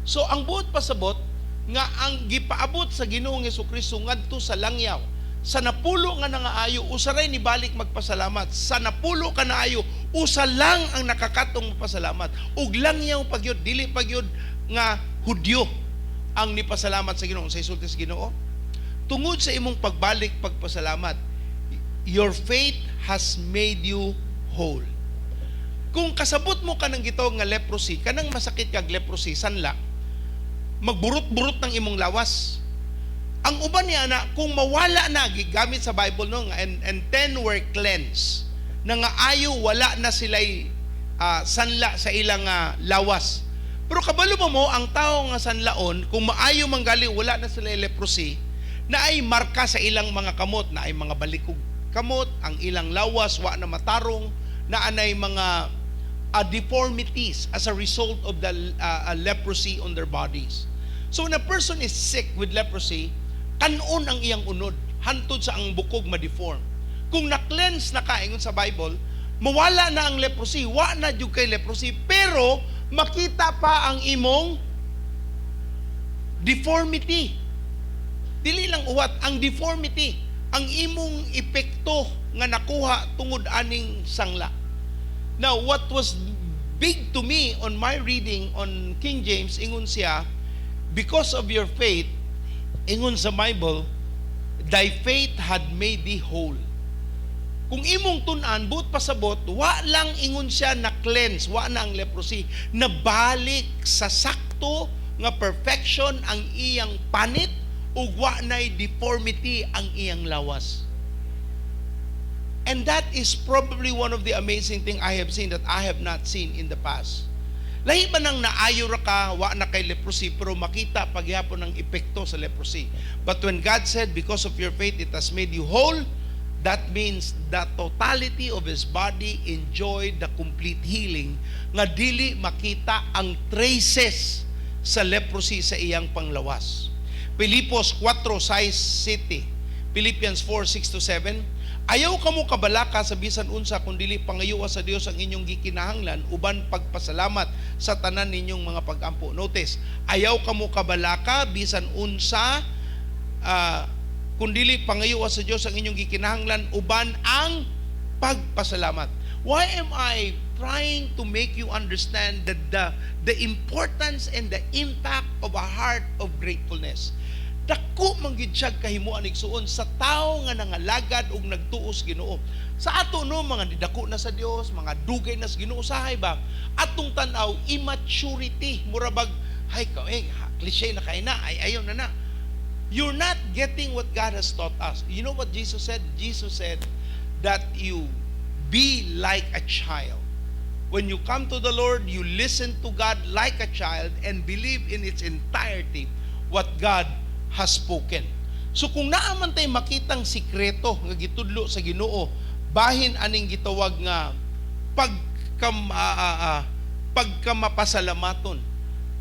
Speaker 7: So ang buot pasabot nga ang gipaabot sa Ginoong Kristo ngadto sa langyaw, sa napulo nga nangaayo, usa ray nibalik magpasalamat. Sa napulo ka naayo, usa lang ang nakakatong magpasalamat. Ug langyaw pa gyud, dili pa gyud nga Hudyo ang nipasalamat sa Ginoo. Sa isulti sa Ginoo, "Tungod sa imong pagbalik pagpasalamat, your faith has made you whole." Kung kasabot mo kanang gitawag nga leprosy, kanang masakit kag leprosy, sanla, magburot-burot ng imong lawas. Ang uban niya na, kung mawala na, gigamit sa Bible, no, nga, and 10 were cleansed. Na nga ayo, wala na sila'y sanla sa ilang lawas. Pero kabalo mo ang tao nga sanlaon, kung maayo manggali, wala na sila leprosy, na ay marka sa ilang mga kamot, na ay mga balikog kamot, ang ilang lawas, wa na matarong, na anay mga deformities as a result of the leprosy on their bodies. So when a person is sick with leprosy, kanon ang iyang unod, hantod sa ang bukog ma-deform. Kung na-cleanse na ka, ingon sa Bible, mawala na ang leprosy, wa na jud kay leprosy, pero makita pa ang imong deformity. Dili lang uwat, ang deformity, ang imong epekto nga nakuha tungod aning sangla. Now, what was big to me on my reading on King James, ingon siya, "Because of your faith," ingon sa Bible, "thy faith had made thee whole." Kung imong tun-an, buot pasabot, wa lang ingon siya na cleanse, wa na ang leprosy, nabalik sa sakto nga perfection ang iyang panit ug wa na'y deformity ang iyang lawas. And that is probably one of the amazing thing I have seen that I have not seen in the past. Lahi ba nang naayo ra ka, wa na kay leprosy, pero makita pagyapon ng epekto sa leprosy. But when God said, "Because of your faith, it has made you whole," that means the totality of his body enjoyed the complete healing nga dili makita ang traces sa leprosy sa iyang panglawas. Pilipos 4, 6 7, Philippians 4, 6 to 7, "Ayaw kamo kabalaka sa bisan unsa, kun dili pangayoa sa Dios ang inyong gikinahanglan uban pagpasalamat sa tanan ninyong mga pagampo." Notice, ayaw kamo kabalaka bisan unsa, kun dili pangayoa sa Dios ang inyong gikinahanglan uban ang pagpasalamat. Why am I trying to make you understand that the importance and the impact of a heart of gratefulness? Dako man gid siya kahimuan, igsuon, sa tawo nga nangalagad og nagtuo sa Ginoo. Sa ato, no, mga nidako na sa Dios, mga dugay na sa Ginoo, usahay ba atong tan-aw immaturity, mura bag hay ka eh, cliche na kay na ay ayo na na. You're not getting what God has taught us. You know what Jesus said? Jesus said that you be like a child. When you come to the Lord, you listen to God like a child and believe in its entirety what God has spoken. So kung naa man tay makitang sikreto nga gitudlo sa Ginoo bahin aning gitawag nga pagkamapasalamaton.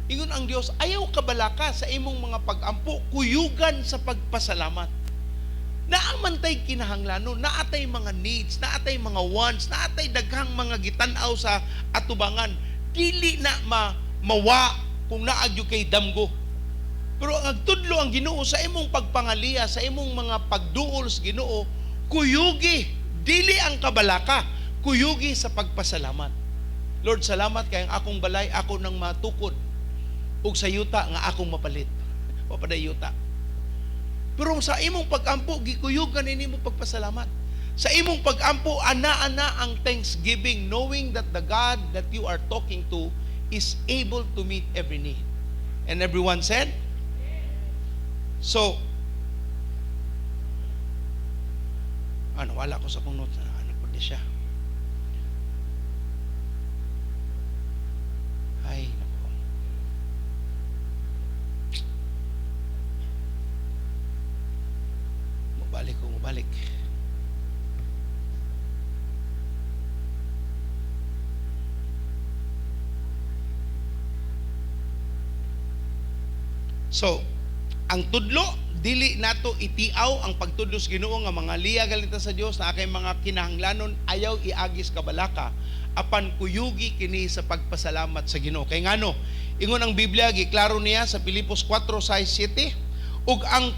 Speaker 7: Ingon ang Dios, ayaw kabalaka sa imong mga pagampo, kuyugan sa pagpasalamat. Naa man tay kinahanglanon, naa tay mga needs, naa tay mga wants, naa tay daghang mga gitan-aw sa atubangan. Dili na mawa kung naa gyud kay damgo. Pero ang agtudlo ang Ginoo sa imong pagpangaliya, sa imong mga pagduol sa Ginoo, kuyugi, dili ang kabalaka, kuyugi sa pagpasalamat. Lord, salamat kay ang akong balay ako nang matukod ug sa yuta nga akong mapalit. Wapaday yuta. Pero sa imong pagampo, gikuyugan nimo pagpasalamat. Sa imong pagampo, ana-ana ang thanksgiving, knowing that the God that you are talking to is able to meet every need. And everyone said? So, ano, wala ko sa akong notes. Ano po di siya? Ay, Mubalik ko, mubalik. So, ang tudlo, dili nato itiaw ang pagtudlo sa Ginoo nga mga liya galita sa Dios na kay mga kinahanglanon, ayaw iagis kabalaka, apan kuyugi kini sa pagpasalamat sa Ginoo. Kay ngano, ingon ang Biblia, giklaro niya sa Filipos 4:6-7, ug ang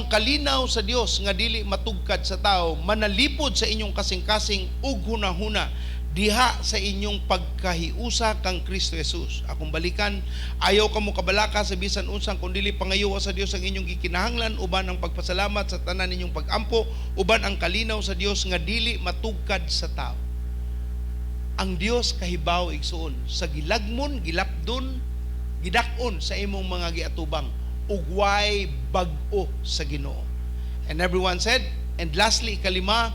Speaker 7: kalinaw sa Dios nga dili matugkad sa tao manalipod sa inyong kasing-kasing ug hunahuna diha sa inyong pagkahiusa kang Kristo Jesus. Akong balikan, ayaw kamo kabalaka sa bisan unsang kundili pangayowa sa Dios ang inyong gikinahanglan uban ang pagpasalamat sa tanan ninyong pagampo uban ang kalinaw sa Dios nga dili matugkad sa tao. Ang Dios kahibaw, igsuon, sa gilagmon, gilapdon, gidak-on sa imong mga giatubang, ug way bag-o sa Ginoo. And everyone said, and lastly, ikalima,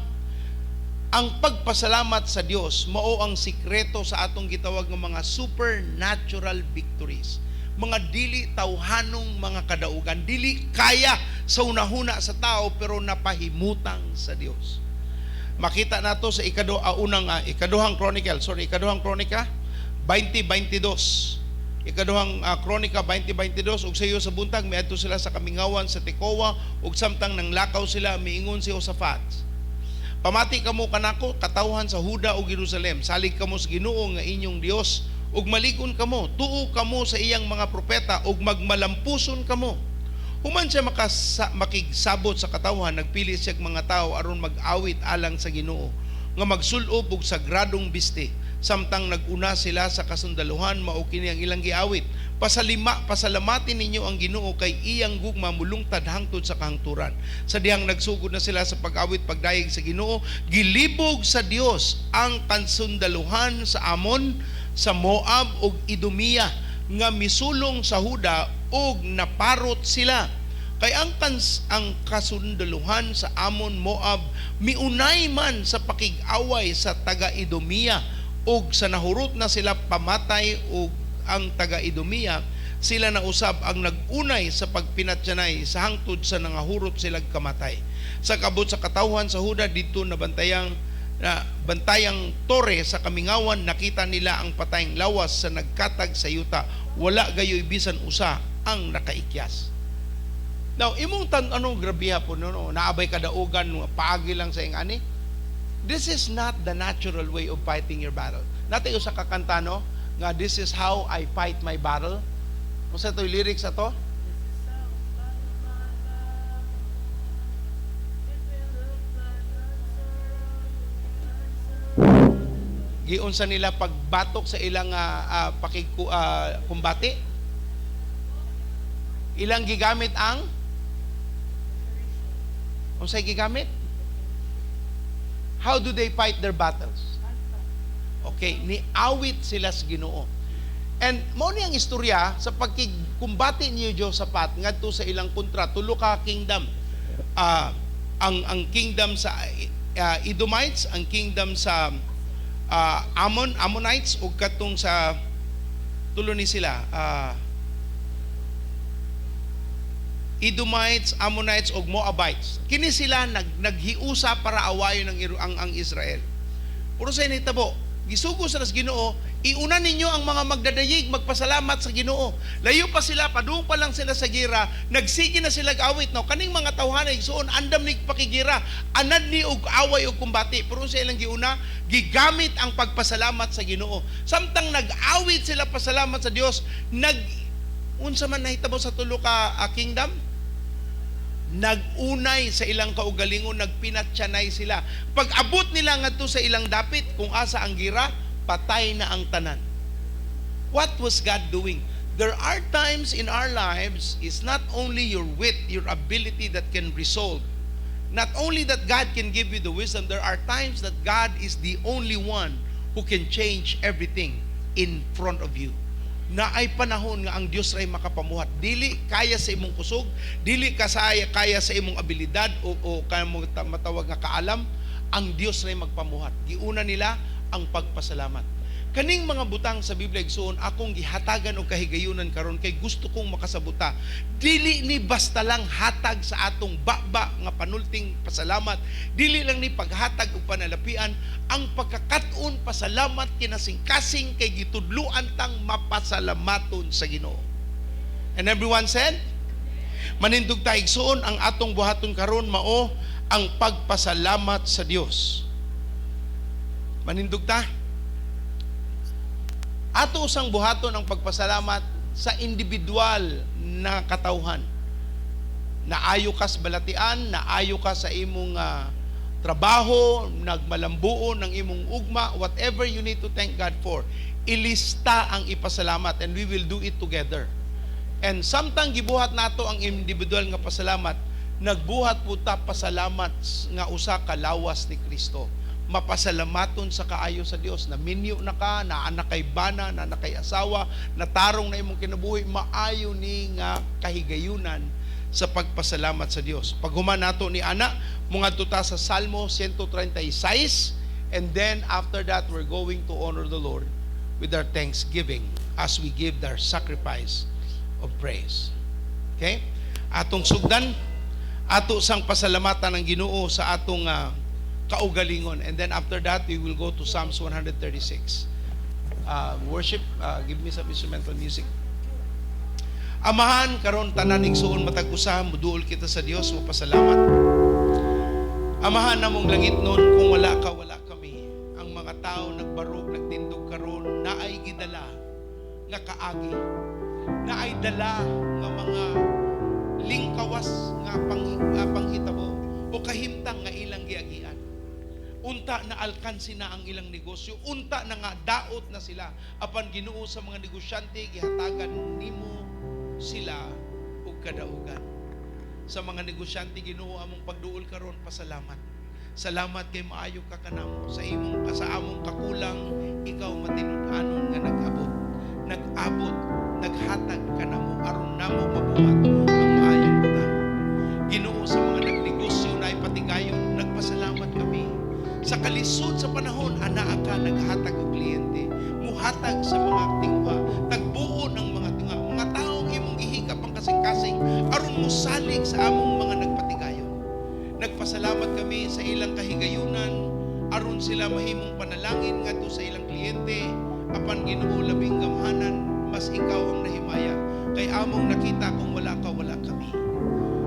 Speaker 7: ang pagpasalamat sa Dios mao ang sikreto sa atong gitawag nga mga supernatural victories. Mga dili tawhanong mga kadaugan, dili kaya sa unahuna sa tao pero napahimutang sa Dios. Makita nato sa ikado unang ikaduhang Chronicle, sorry, Ikaduhang Kronika 20:22. Ikaduhang Kronika 20:22. Ug sayo sa buntag miadto sila sa kamingawan sa Tekoa, ug samtang nanglakaw sila, miingon si Josaphat, "Pamati kamo kanako, katawhan sa Huda ug Jerusalem. Salig kamo sa Ginoo nga inyong Dios ug malig-on kamo. Tuo kamo sa iyang mga propeta ug magmalampuson kamo." Human siya makigsabot sa katawhan, nagpili siya og mga tawo aron mag-awit alang sa Ginoo nga magsulob og sagradong biste. Samtang nag-una sila sa kasundaluhan, mao kini ang ilang giawit: "Pasalamatin ninyo ang Ginoo kay iyang gugma mulungtad hangtod sa kahangturan." Sa dihang nagsugod na sila sa pag-awit pagdayeg sa Ginoo, gilibog sa Dios ang kasundaluhan sa Amon, sa Moab ug Idumea nga misulong sa Huda ug naparot sila. Kay ang kasundaluhan sa Amon, Moab miunay man sa pakig-away sa taga-Idumea, ug sa nahurot na sila pamatay og ang taga-Idumea, sila na usab ang nag-unay sa pagpinatyanay sa hangtod sa nangahurot sila kamatay. Sa kabot sa katawhan sa Huda didto na bantayang tore sa kamingawan, nakita nila ang patayng lawas sa nagkatag sa yuta, wala gayoy bisan usa ang nakaikyas. Now, imong tan anong grabiha po no, no, naabay kadaugan paagi lang sa ing ani. This is not the natural way of fighting your battle. Natay usa ka kanta, no, nga "This is how I fight my battle." Unsa to'y lyrics ato? Giunsa nila pagbatok sa ilang kumbate? Ilang gigamit ang, unsay gigamit? How do they fight their battles? Okay, niawit sila sa Ginoo. And mao ni ang istorya sa pagkikumbate ni Josaphat ngadto sa ilang kontra, tulo ka kingdom. Ang kingdom sa Edomites, ang kingdom sa Ammonites ug katong sa, tulo ni sila, Edomites, Ammonites ug Moabites. Kini sila naghiusa para awayon ang Israel. Pero sa nahitabo, gisugo sa Ginoo, "Iuna ninyo ang mga magdadayig, magpasalamat sa Ginoo." Layo pa sila, padung pa lang sila sa gira, nagsige na sila awit, no. Kaning mga tawhana, igsuon, andam ni pakigira, anad ni og away og kumbati. Pero sa ilang giuna, gigamit ang pagpasalamat sa Ginoo. Samtang nag-awit sila pasalamat sa Dios, nag unsa man nahitabo sa tulo ka kingdom? Nag-unay sa ilang kaugalingon, nagpinatyanay sila. Pag abot nila ngadto sa ilang dapit, kung asa ang gira, patay na ang tanan. What was God doing? There are times in our lives, it's not only your wit, your ability that can resolve. Not only that God can give you the wisdom, there are times that God is the only one who can change everything in front of you. Na ay panahon nga ang Dios ray makapamuhat. Dili kaya sa imong kusog, dili kaya sa imong abilidad o kaya mo matawag nga kaalam, ang Dios ray magpamuhat. Giuna nila ang pagpasalamat. Kaning mga butang sa Biblia, igsuon, akong gihatagan og kahigayunan karon kay gusto kong makasabuta. Dili ni basta lang hatag sa atong baba nga panulting pasalamat. Dili lang ni paghatag og panalapian. Ang pagkakat-on pasalamat kinasing-kasing kay gitudluan tang mapasalamaton sa Ginoo. And everyone said, manindog ta, igsuon, ang atong buhaton karon mao ang pagpasalamat sa Dios. Manindog ta. Ato usang buhaton ang pagpasalamat sa individual na katawhan. Naayo ka sa balatian, naayo ka sa imong trabaho, nagmalambuon ng imong ugma, whatever you need to thank God for, ilista ang ipasalamat and we will do it together. And samtang gibuhat nato ang individual nga pasalamat, nagbuhat po ta pasalamat nga usa ka lawas ni Kristo. Mapasalamaton sa kaayo sa Dios. Naminyo na ka, naa na kay bana, naa na kay asawa, natarong na imong kinabuhi, maayo ni nga kahigayunan sa pagpasalamat sa Dios. Paghuman nato ni ana, mungadto ta sa Salmo 136, and then after that we're going to honor the Lord with our thanksgiving as we give our sacrifice of praise. Okay? Atong sugdan, ato sang pasalamatan ng Ginoo sa atong kaugalingon. And then after that, we will go to Psalms 136. Worship, give me some instrumental music. Amahan, karon tanan, igsuon, matag usa muduol kita sa Dios, mapasalamat. Amahan namong langitnon, kung wala ka, wala kami. Ang mga tao nagbarog, nagtindog karon, naay gidala nga kaagi. Naay dala nga mga lingkawas nga panghitabo o kahimtang nga ilang giagian. Unta na alkansi na ang ilang negosyo, unta na nga daot na sila. Apan Ginoo, sa mga negosyante, gihatagan nimo sila og kadaugan. Sa mga negosyante, Ginoo, among pagduol karon pasalamat. Salamat kay maayo ka kanamo. Sa among kakulang, ikaw matinud-anon nga nag-abot. Nag-abot, naghatag kanamo aron namo mabuhat ang maayong butang. Ginoo, sa mga nagnegosyo na ipatigayon, nagpasalamat kami. Sa kalisod sa panahon, anaa ka naghatag og kliyente, muhatag sa mga tingwa, tagbuon ang mga tinga, mga taong imong gihikap ang kasing-kasing aron mosalig sa among mga nagpatigayon. Nagpasalamat kami sa ilang kahigayunan aron sila mahimong panalangin ngadto sa ilang kliyente. Apan Ginoo, labing gamhanan, mas ikaw ang nahimaya kay among nakita, kung wala ka, wala kami.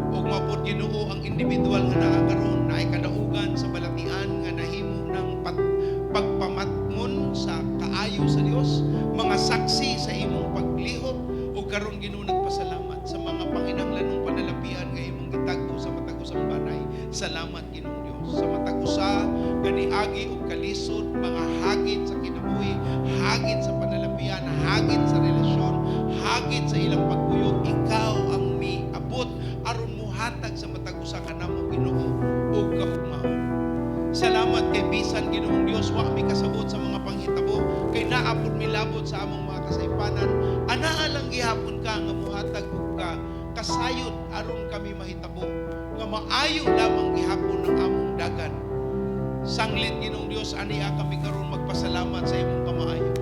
Speaker 7: Ug mao pod, Ginoo, ang individual nga naa karon naay kadaugan sa balatian nga nahimo ng pagpamatngon sa kaayo sa Dios, mga saksi sa imong paglihok. Ug karon, Ginoo, nagpasalamat sa mga panginahanglanong panalapian nga imong gitagbo sa matag usang banay. Salamat, Ginoong Dios, sa matag usa nga niagi og kalisod, mga hagit sa kinabuhi, hagit sa panalapian, hagit sa relasyon, hagit sa ilang pagpuyo, ikaw ang miabot aron muhatag sa matag usa kanamo, Ginoo, og kaugmaon. Salamat kay bisan, Ginoong Dios, wa mi kasabot sa mga panghitabo kay naa pod milabot sa among mga kasaypanan, anaa lang gihapon ka nga muhatag og ka kasayod aron kami mahitabo nga maayo lamang gihapon ng among dagan. Sanglit, Ginoong Dios, ania kami karon magpasalamat sa imong kamaayo.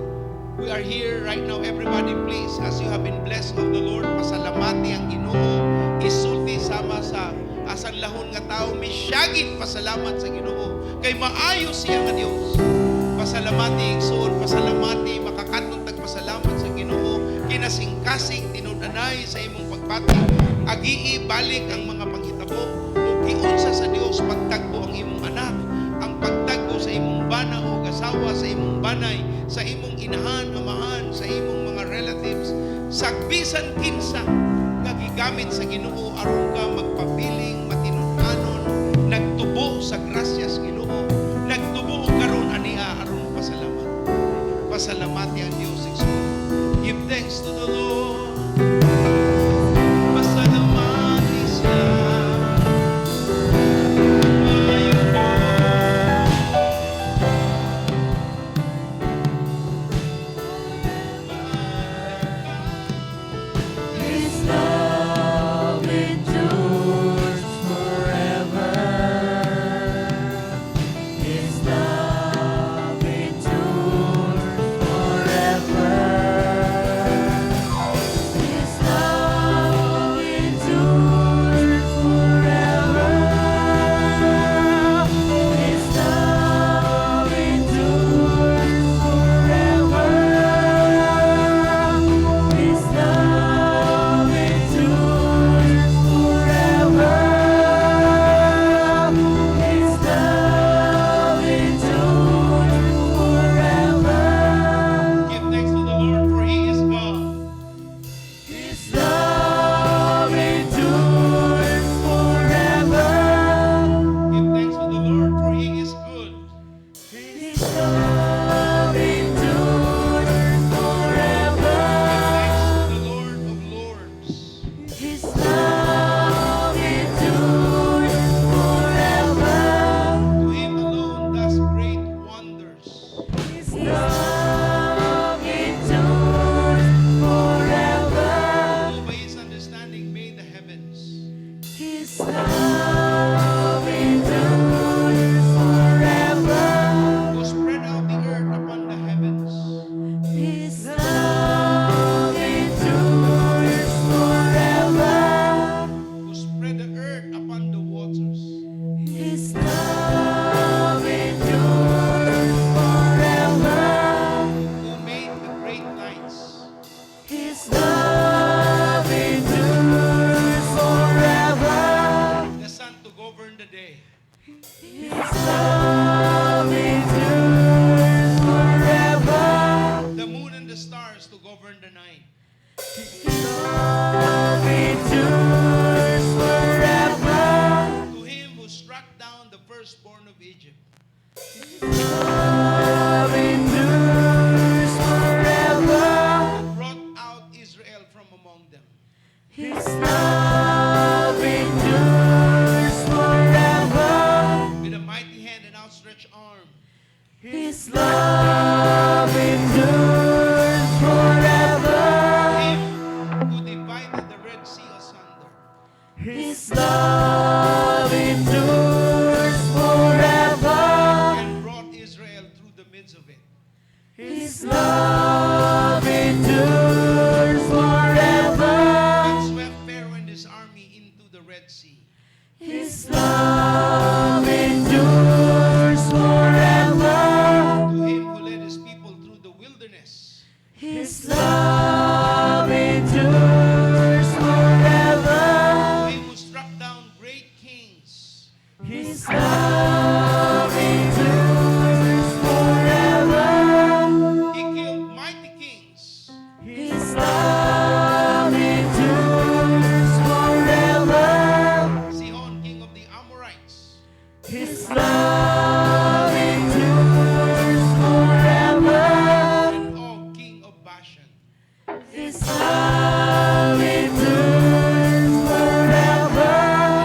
Speaker 7: We are here right now, everybody, please, as you have been blessed of the Lord, pasalamati ang Ginoo. Isulti sama sa asang lahon nga tao, misyagit pasalamat sa Ginoo kay maayo siya nga Dios. Pasalamati, igsuon, pasalamati, makakaton tag pasalamat sa Ginoo, kinasingkasing tinud-anay sa imong pagpati. Agii balik ang mga panghitabo o giunsa sa Dios pagtagbo ang imong anak, ang pagtagbo sa imong bana o asawa, sa imong banay, sa imong inahan, amahan, sa imong mga relatives, sa bisan kinsa nga gigamit sa Ginoo aron ka magpabiling matinud-anon, nagtubo sa grasyas Ginoo, nagtubo og karon ania aron pasalamat. Pasalamati ang Dios, igsoon. Give thanks to the Lord. Pasalamati siya. Maayo Diyos.
Speaker 5: His love endures forever. His love endures.
Speaker 7: through the midst of it.
Speaker 5: His love endures forever.
Speaker 7: And swept Pharaoh and his army into the Red Sea.
Speaker 5: His love endures forever.
Speaker 7: To him who led his people through the wilderness.
Speaker 5: His love endures forever.
Speaker 7: To him who struck down great kings.
Speaker 5: His love endures forever.
Speaker 7: He killed mighty kings.
Speaker 5: His love endures forever.
Speaker 7: Sihon, king of the Amorites.
Speaker 5: His love endures forever.
Speaker 7: And Og, king of Bashan.
Speaker 5: His love endures forever.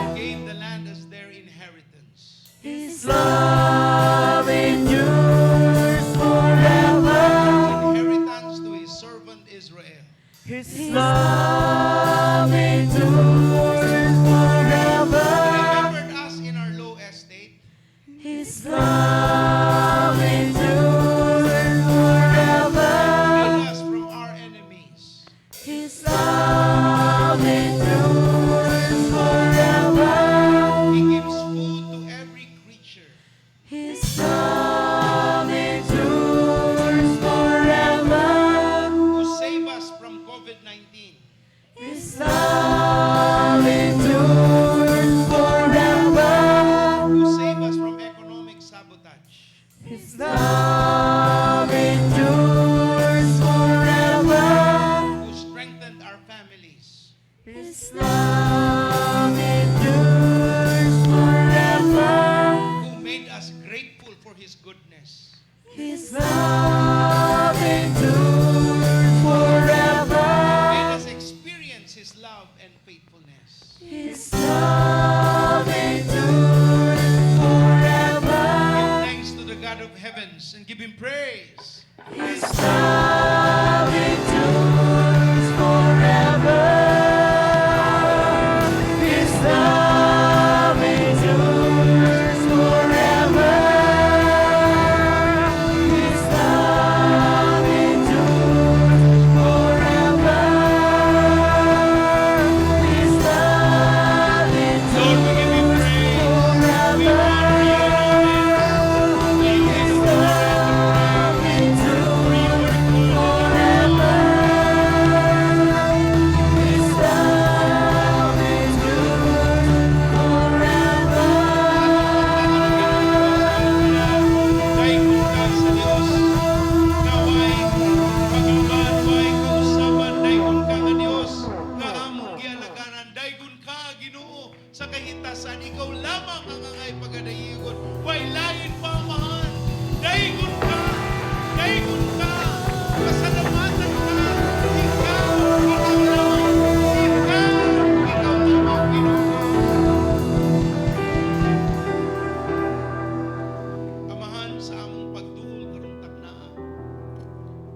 Speaker 7: And gave the land as their inheritance.
Speaker 5: His love endures forever.
Speaker 7: Inheritance to his servant Israel.
Speaker 5: His love endures forever.
Speaker 7: He remembered us in our low estate.
Speaker 5: His love endures forever.
Speaker 7: Healed us from our enemies.
Speaker 5: His love endures forever.
Speaker 7: He gives food to every creature.
Speaker 5: His love endures forever.
Speaker 7: Who save us from COVID-19.
Speaker 5: His love endures forever.
Speaker 7: Who save us from economic sabotage.
Speaker 5: His love endures forever.
Speaker 7: Who strengthened our families.
Speaker 5: His love endures forever.
Speaker 7: Who made us grateful for his goodness.
Speaker 5: His love endures forever.
Speaker 7: Made us experience his love and faithfulness.
Speaker 5: His love endures forever.
Speaker 7: Give thanks to the God of heavens and give him praise.
Speaker 5: His love endures forever. His love endures forever. His love endures forever. His love
Speaker 7: Lord, we give you
Speaker 5: endures
Speaker 7: praise. We honor your name. We
Speaker 5: His
Speaker 7: give you
Speaker 5: love endures forever. His love endures forever.
Speaker 7: Daygon ka sa Dios. Nga way paglugan, way kausaban, daygon ka nga Dios nga among gialagaran. Daygon ka, Ginoo, sa kahitasan. Ikaw lamang ang angay pagadayigon. Way lain pa, Amahan. Daygon ka. Daygon ka. Pasalamatan ka. Ikaw, ikaw lamang. Ikaw, ikaw lamang, Ginoo. Amahan, sa among pagduol karong taknaa,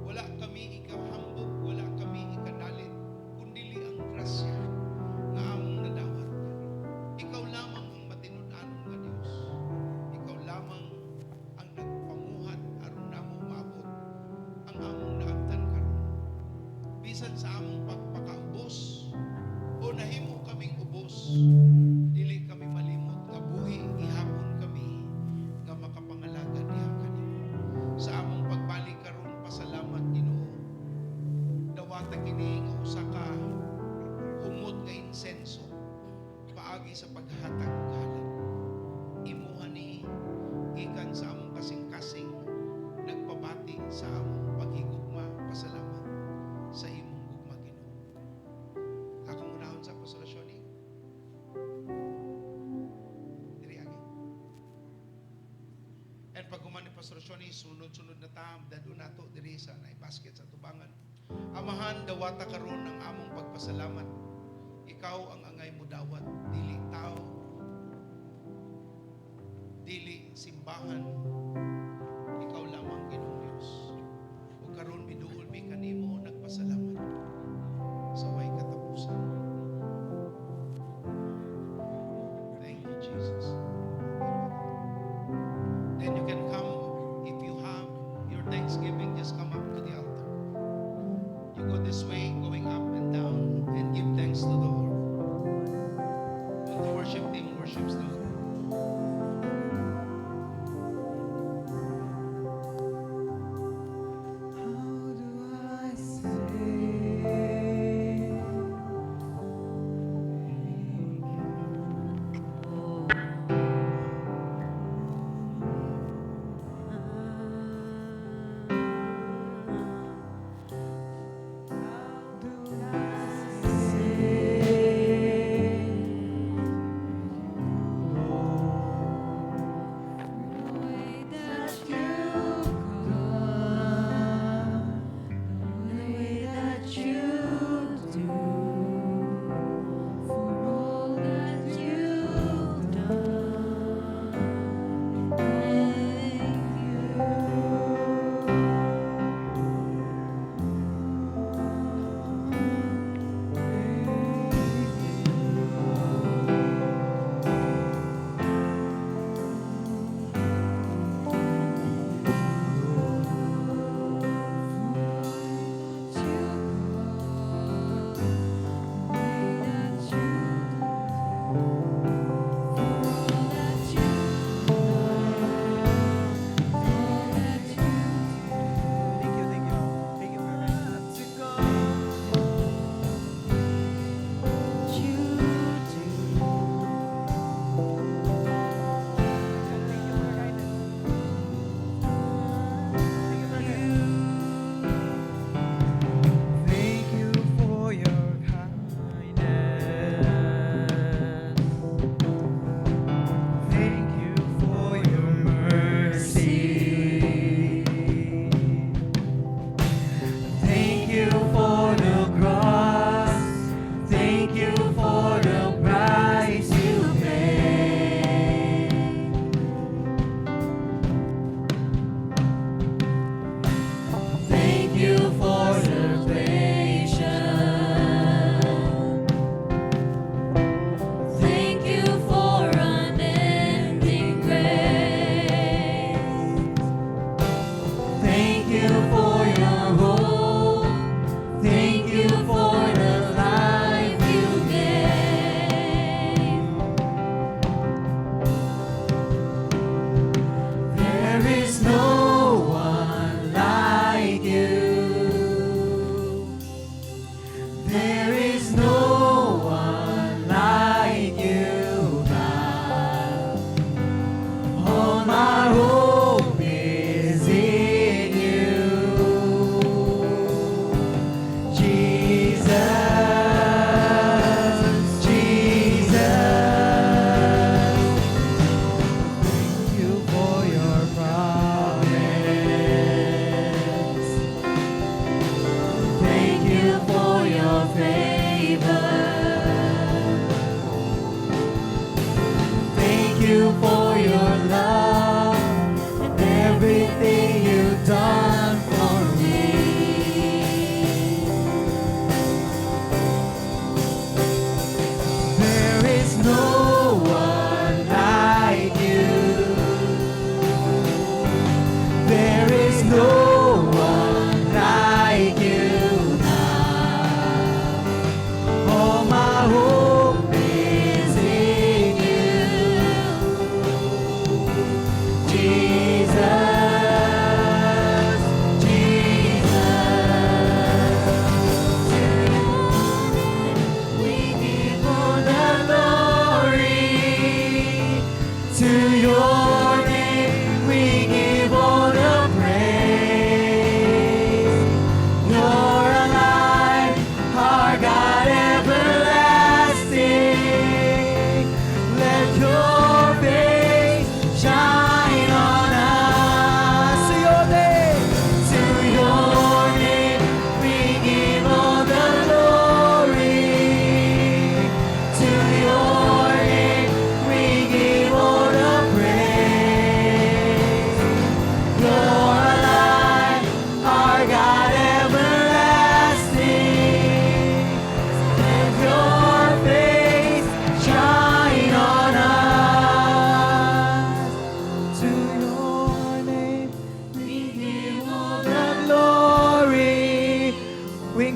Speaker 7: wala kami ikahambog, wala kami ikadalit, kundili ang grasya nga among nadawat. Ikaw lamang ang matinud-anon nga Dios. Ikaw lamang ang nagpamuhat aron namo maabot ang among naabtan karon. Bisan sa among pagpakaubos o nahimo kaming ubos, dili kami malimot nga buhi gihapon kami nga makapangalagad diha kanimo. Sa among pagbalik karon, pasalamat, Ginoo. Dawata kini nga usa ka humot nga insenso paagi sa paghatag og halad. Imuha ni gikan sa among kasing-kasing nagpabati sa among paghigugma, pasalamat sa imong gugma, Ginoo. Akong unahon sa pastolasyon ni diri agi. And pag human ni Pastor Shoni, sunod-sunod na tam, dado nato diri sa naay basket sa tubangan. Amahan, dawata karon ang among pagpasalamat. Ikaw ang angay mo dawat, dili tao, dili simbahan. Ikaw lamang, Ginoong Dios. Ug karon miduol mi kanimo nagpasalamat sa way katapusan. Thank you, Jesus. Then you can come if you have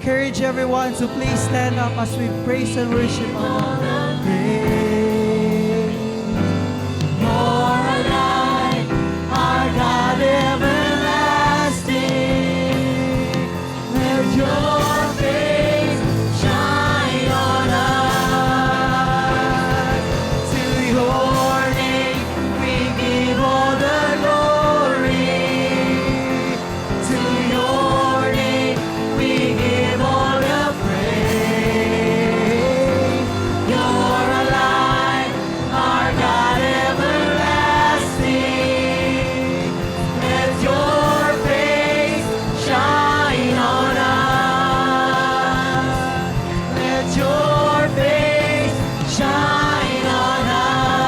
Speaker 6: Encourage everyone to please stand up as we praise and worship our Lord. Praise. You're alive, our God everlasting. Let your face shine on us. To your name we give all the glory. To your name we give all the praise. You're alive, our God everlasting. Let your face shine on us. Let your face shine on us.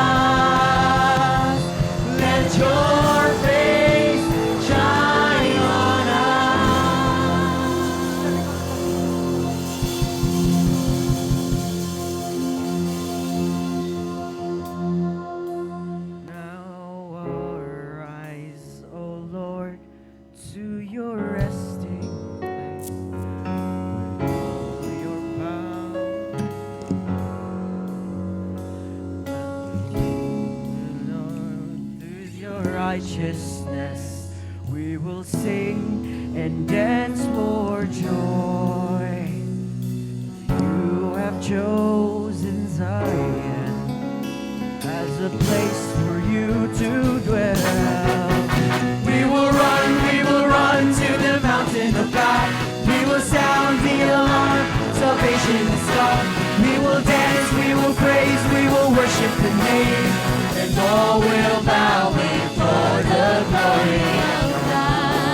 Speaker 6: Let your face shine on us. Now arise, O Lord, to your resting place with all your power. Lord, through your righteousness, we will sing and dance for joy. You have chosen Zion as a place for you to dwell. We will run to the mountain of God. We will sound the alarm, salvation is come. We will dance, we will praise, we will worship the name, and all will bow before the glory of God.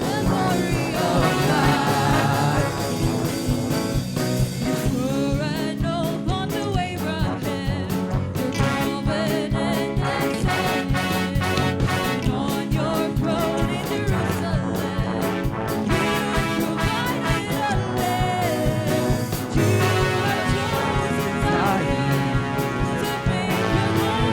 Speaker 3: The glory of God. You swore an oath unto Abraham, your covenant and on your throne in Jerusalem, you provided a lamb. You have chosen Zion to make your glory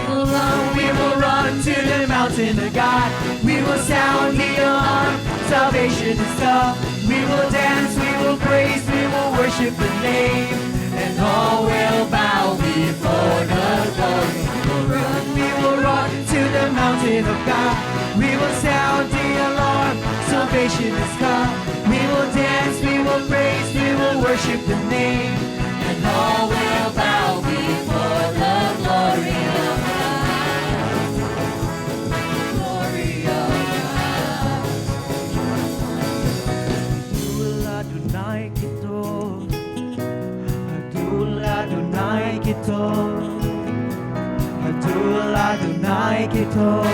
Speaker 3: known.
Speaker 6: We will run to the mountain of God. We will sound the alarm. Salvation is come. We will dance, we will praise, we will worship the name, and all will bow before the glory. We will run to the mountain of God. We will sound the alarm. Salvation is come. We will dance, we will praise, we will worship the name, and all will bow
Speaker 3: Before the glory of God. Glory of God.
Speaker 5: Adul Adonai ki tov. Adul Adonai ki tov. Adul Adonai ki tov.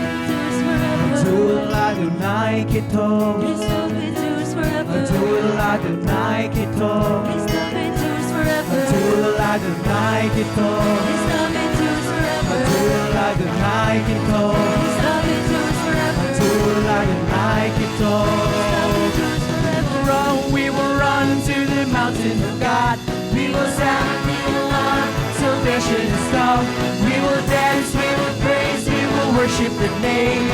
Speaker 3: Endures forever.
Speaker 5: Adul Adonai ki tov.
Speaker 3: His love endures forever.
Speaker 5: Adul Adonai ki tov.
Speaker 3: His love endures forever.
Speaker 5: Adul Adonai ki tov.
Speaker 3: His love endures forever.
Speaker 5: Adul Adonai ki tov.
Speaker 3: His love endures forever.
Speaker 5: Adul Adonai ki tov.
Speaker 3: His love endures forever.
Speaker 5: Run, we will run to the mountain of God. We will sound the alarm. Salvation is come. We will dance, we will praise, we will worship the name,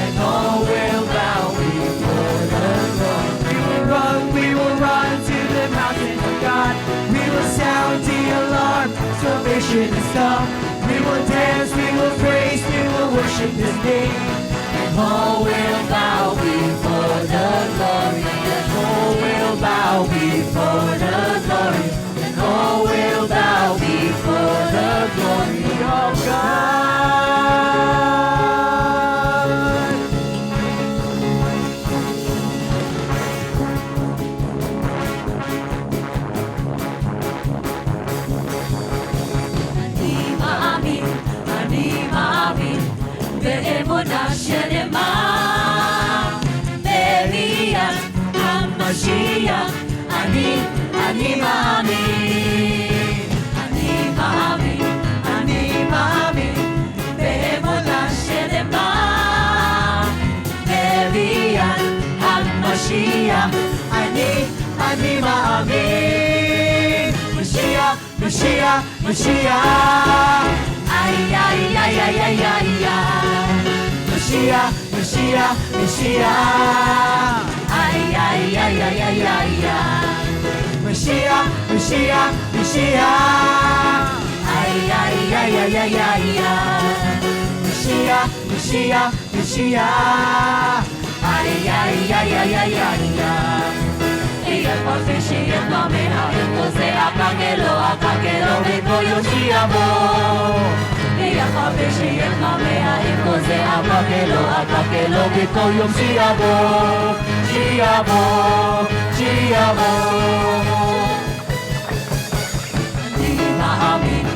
Speaker 5: and all will bow before the Lord. We will run to the mountain of God. We will sound the alarm. Salvation is come. We will dance, we will praise, we will worship His name, and all will bow before the glory. And all will bow before the glory. And all will bow before the glory of God.
Speaker 3: אני מאמין, אני מאמין, באמונה שלמה. בביאת המשיח, אני מאמין. אני מאמין, אני מאמין, באמונה שלמה. בביאת המשיח,
Speaker 6: אני מאמין. משיח, משיח, משיח.
Speaker 3: איי, איי, איי, איי, איי, איי, איי.
Speaker 6: משיח, Mashiach, Mashiach.
Speaker 3: Ay, ay, ay, ay, ay, ay, ay.
Speaker 6: Mashiach, Mashiach, Mashiach.
Speaker 3: Ay, ay, ay, ay, ay, ay, ay.
Speaker 6: Mashiach, Mashiach, Mashiach.
Speaker 3: Ay, ay, ay, ay, ay, ay, ay. אני מאמין,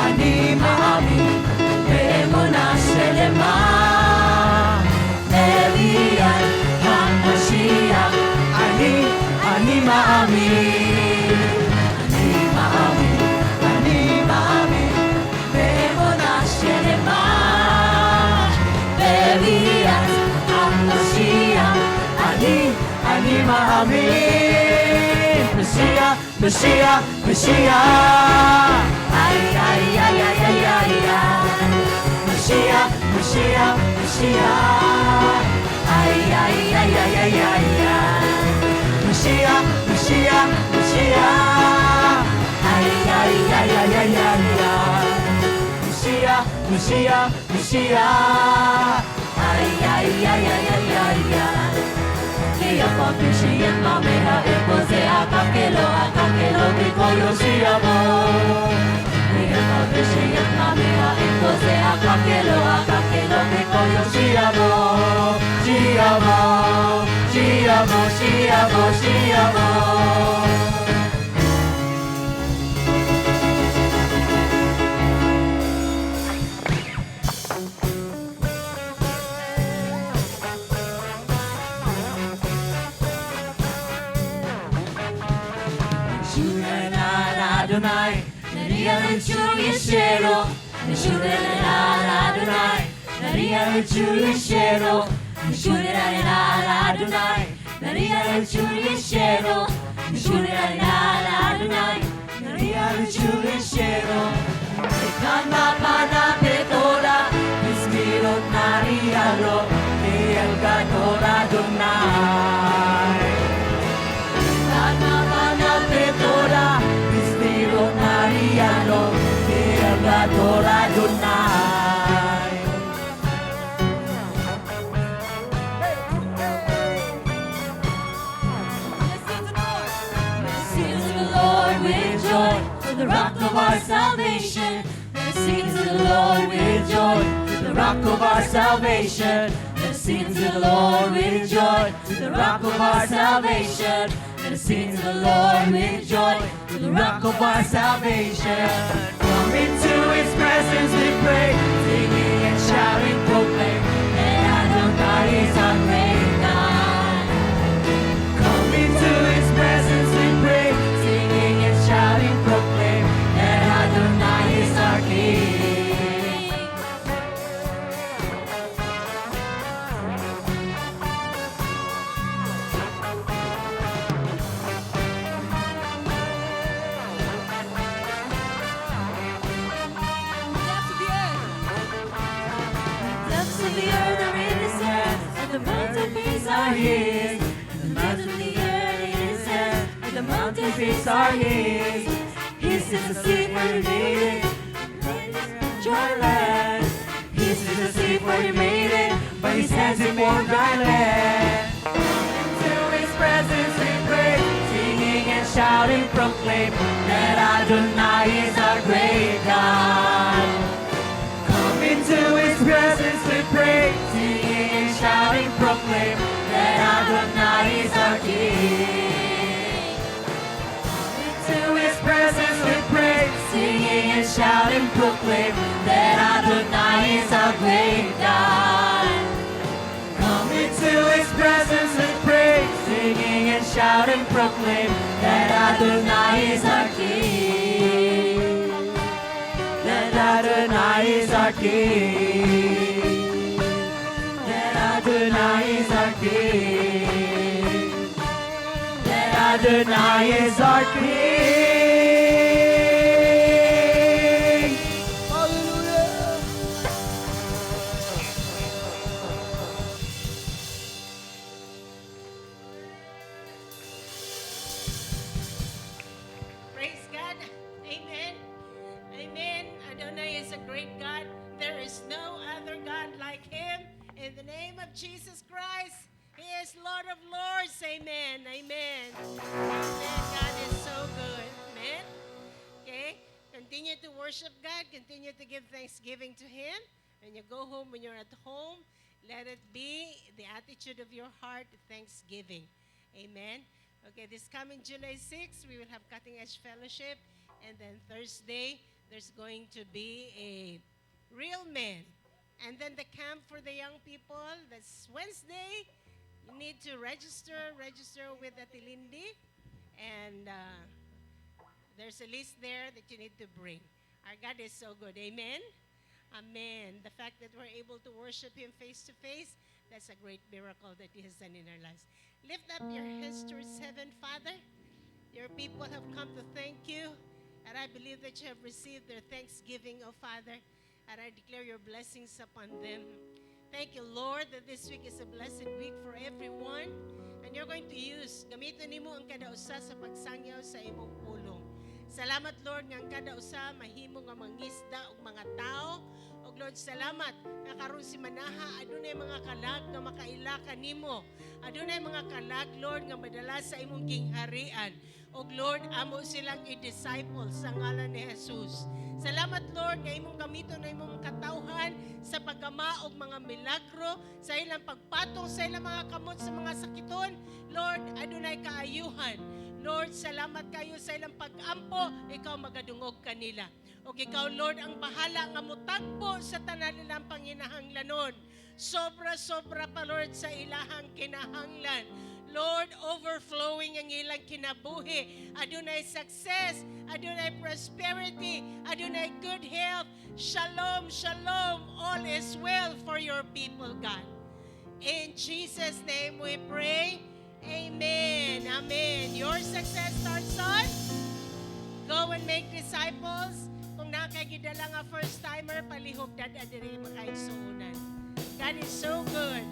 Speaker 3: אני מאמין, באמונה שלמה. בביאת המשיח,
Speaker 6: אני מאמין.
Speaker 3: אני מאמין, אני מאמין, באמונה שלמה. בביאת המשיח,
Speaker 6: אני מאמין. משיח, משיח, משיח.
Speaker 3: איי, איי, איי, איי, איי, איי, איי.
Speaker 6: משיח, משיח, משיח.
Speaker 3: איי, איי, איי, איי, איי, איי, איי.
Speaker 6: משיח, משיח, משיח.
Speaker 3: איי, איי, איי, איי, איי, איי, איי.
Speaker 6: משיח, משיח, משיח.
Speaker 3: איי, איי, איי, איי, איי, איי, איי. כי אף על פי שיתמהמה עם כל זה אחכה לו, אחכה לו, כי כל יום שיבוא. כי אף על פי שיתמהמה עם כל זה אחכה לו, אחכה לו, כי כל יום
Speaker 6: שיבוא, שיבוא, שיבוא, שיבוא, שיבוא.
Speaker 3: אדוני, נריע לצור ישרו, נשורר אדוני, נריע לצור ישרו, נשורר אדוני, נריע לצור ישרו, נשורר אדוני, נריע לצור ישרו. כאן פנה בתורה, בזמירות נריע לו, כי אל גדול אדוני.
Speaker 6: בתורה, בזמירות נריע לו, כי אל גדול אדוני.
Speaker 3: Sing to the Lord with joy, to the rock of our salvation. Let's sing to the Lord with joy, to the rock of our salvation. Let's sing to the Lord with joy, to the rock of our salvation. Let's sing to the Lord with joy, to the rock of our salvation.
Speaker 6: Come into his presence with praise, singing and shouting, proclaim
Speaker 3: that Adonai is our great God.
Speaker 6: Come into his presence with praise, singing and shouting, proclaim that Adonai is our King.
Speaker 3: Depths of the earth are in his hands, and the mountain peaks are his. The depths of the earth in his hands, and the mountain peaks are his. He sits the sea for he made it, dry land.
Speaker 6: He sits the sea for he made it, by his hands he formed dry land. Into his presence we pray, singing and shouting, proclaim that Adonai is our great God. Come into his presence we pray, singing and shouting, proclaim that Adonai is our King. Into his presence we pray, singing and shouting, proclaim that Adonai is our great God. Come into his presence with praise, singing and shouting, proclaim that Adonai is our King. That Adonai is our King. That Adonai is our King. That Adonai is our King. Hallelujah.
Speaker 1: In the name of Jesus Christ, He is Lord of Lords. Amen. Amen. Amen. God is so good. Amen. Okay? Continue to worship God. Continue to give thanksgiving to Him. When you go home, when you're at home, let it be the attitude of your heart, thanksgiving. Amen. Okay, this coming July 6, we will have Cutting Edge Fellowship. And then Thursday, there's going to be a Real Men. And then the camp for the young people, that's Wednesday. You need to register with Ate Lindy. And there's a list there that you need to bring. Our God is so good. Amen? Amen. The fact that we're able to worship Him face to face, that's a great miracle that He has done in our lives. Lift up your hands towards heaven, Father. Your people have come to thank you, and I believe that you have received their thanksgiving, O Father, and I declare your blessings upon them. Thank you, Lord, that this week is a blessed week for everyone. And you're going to use, gamiton nimo ang kada usa sa pagsangyaw sa imong pulong. Salamat, Lord, nga ang kada usa mahimo nga mangisda og mga tao. Og Lord, salamat nga karon simanaha adunay mga kalag nga makaila kanimo. Adunay mga kalag, Lord, nga madala sa imong gingharian. Og Lord, amo silang i-disciple sa ngalan ni Jesus. Salamat, Lord, nga imong gamiton na imong katawhan sa paggama og mga milagro sa ilang pagpatong sa ilang mga kamot sa mga sakiton. Lord, adunay kaayuhan. Lord, salamat kayo sa ilang pag-ampo, ikaw magadungog kanila. O ikaw, Lord, ang bahala nga mutagbo sa tanan nilang panginahanglanon. Sobra-sobra pa, Lord, sa ilahang kinahanglan. Lord, overflowing ang ilang kinabuhi. Adunay success, adunay prosperity, adunay good health. Shalom, shalom. All is well for your people, God. In Jesus' name we pray. Amen. Amen. Your success starts on go and make disciples. Kung naa kay gidala nga first timer, palihog dad-a diri, mga kaigsuonan. God is so good.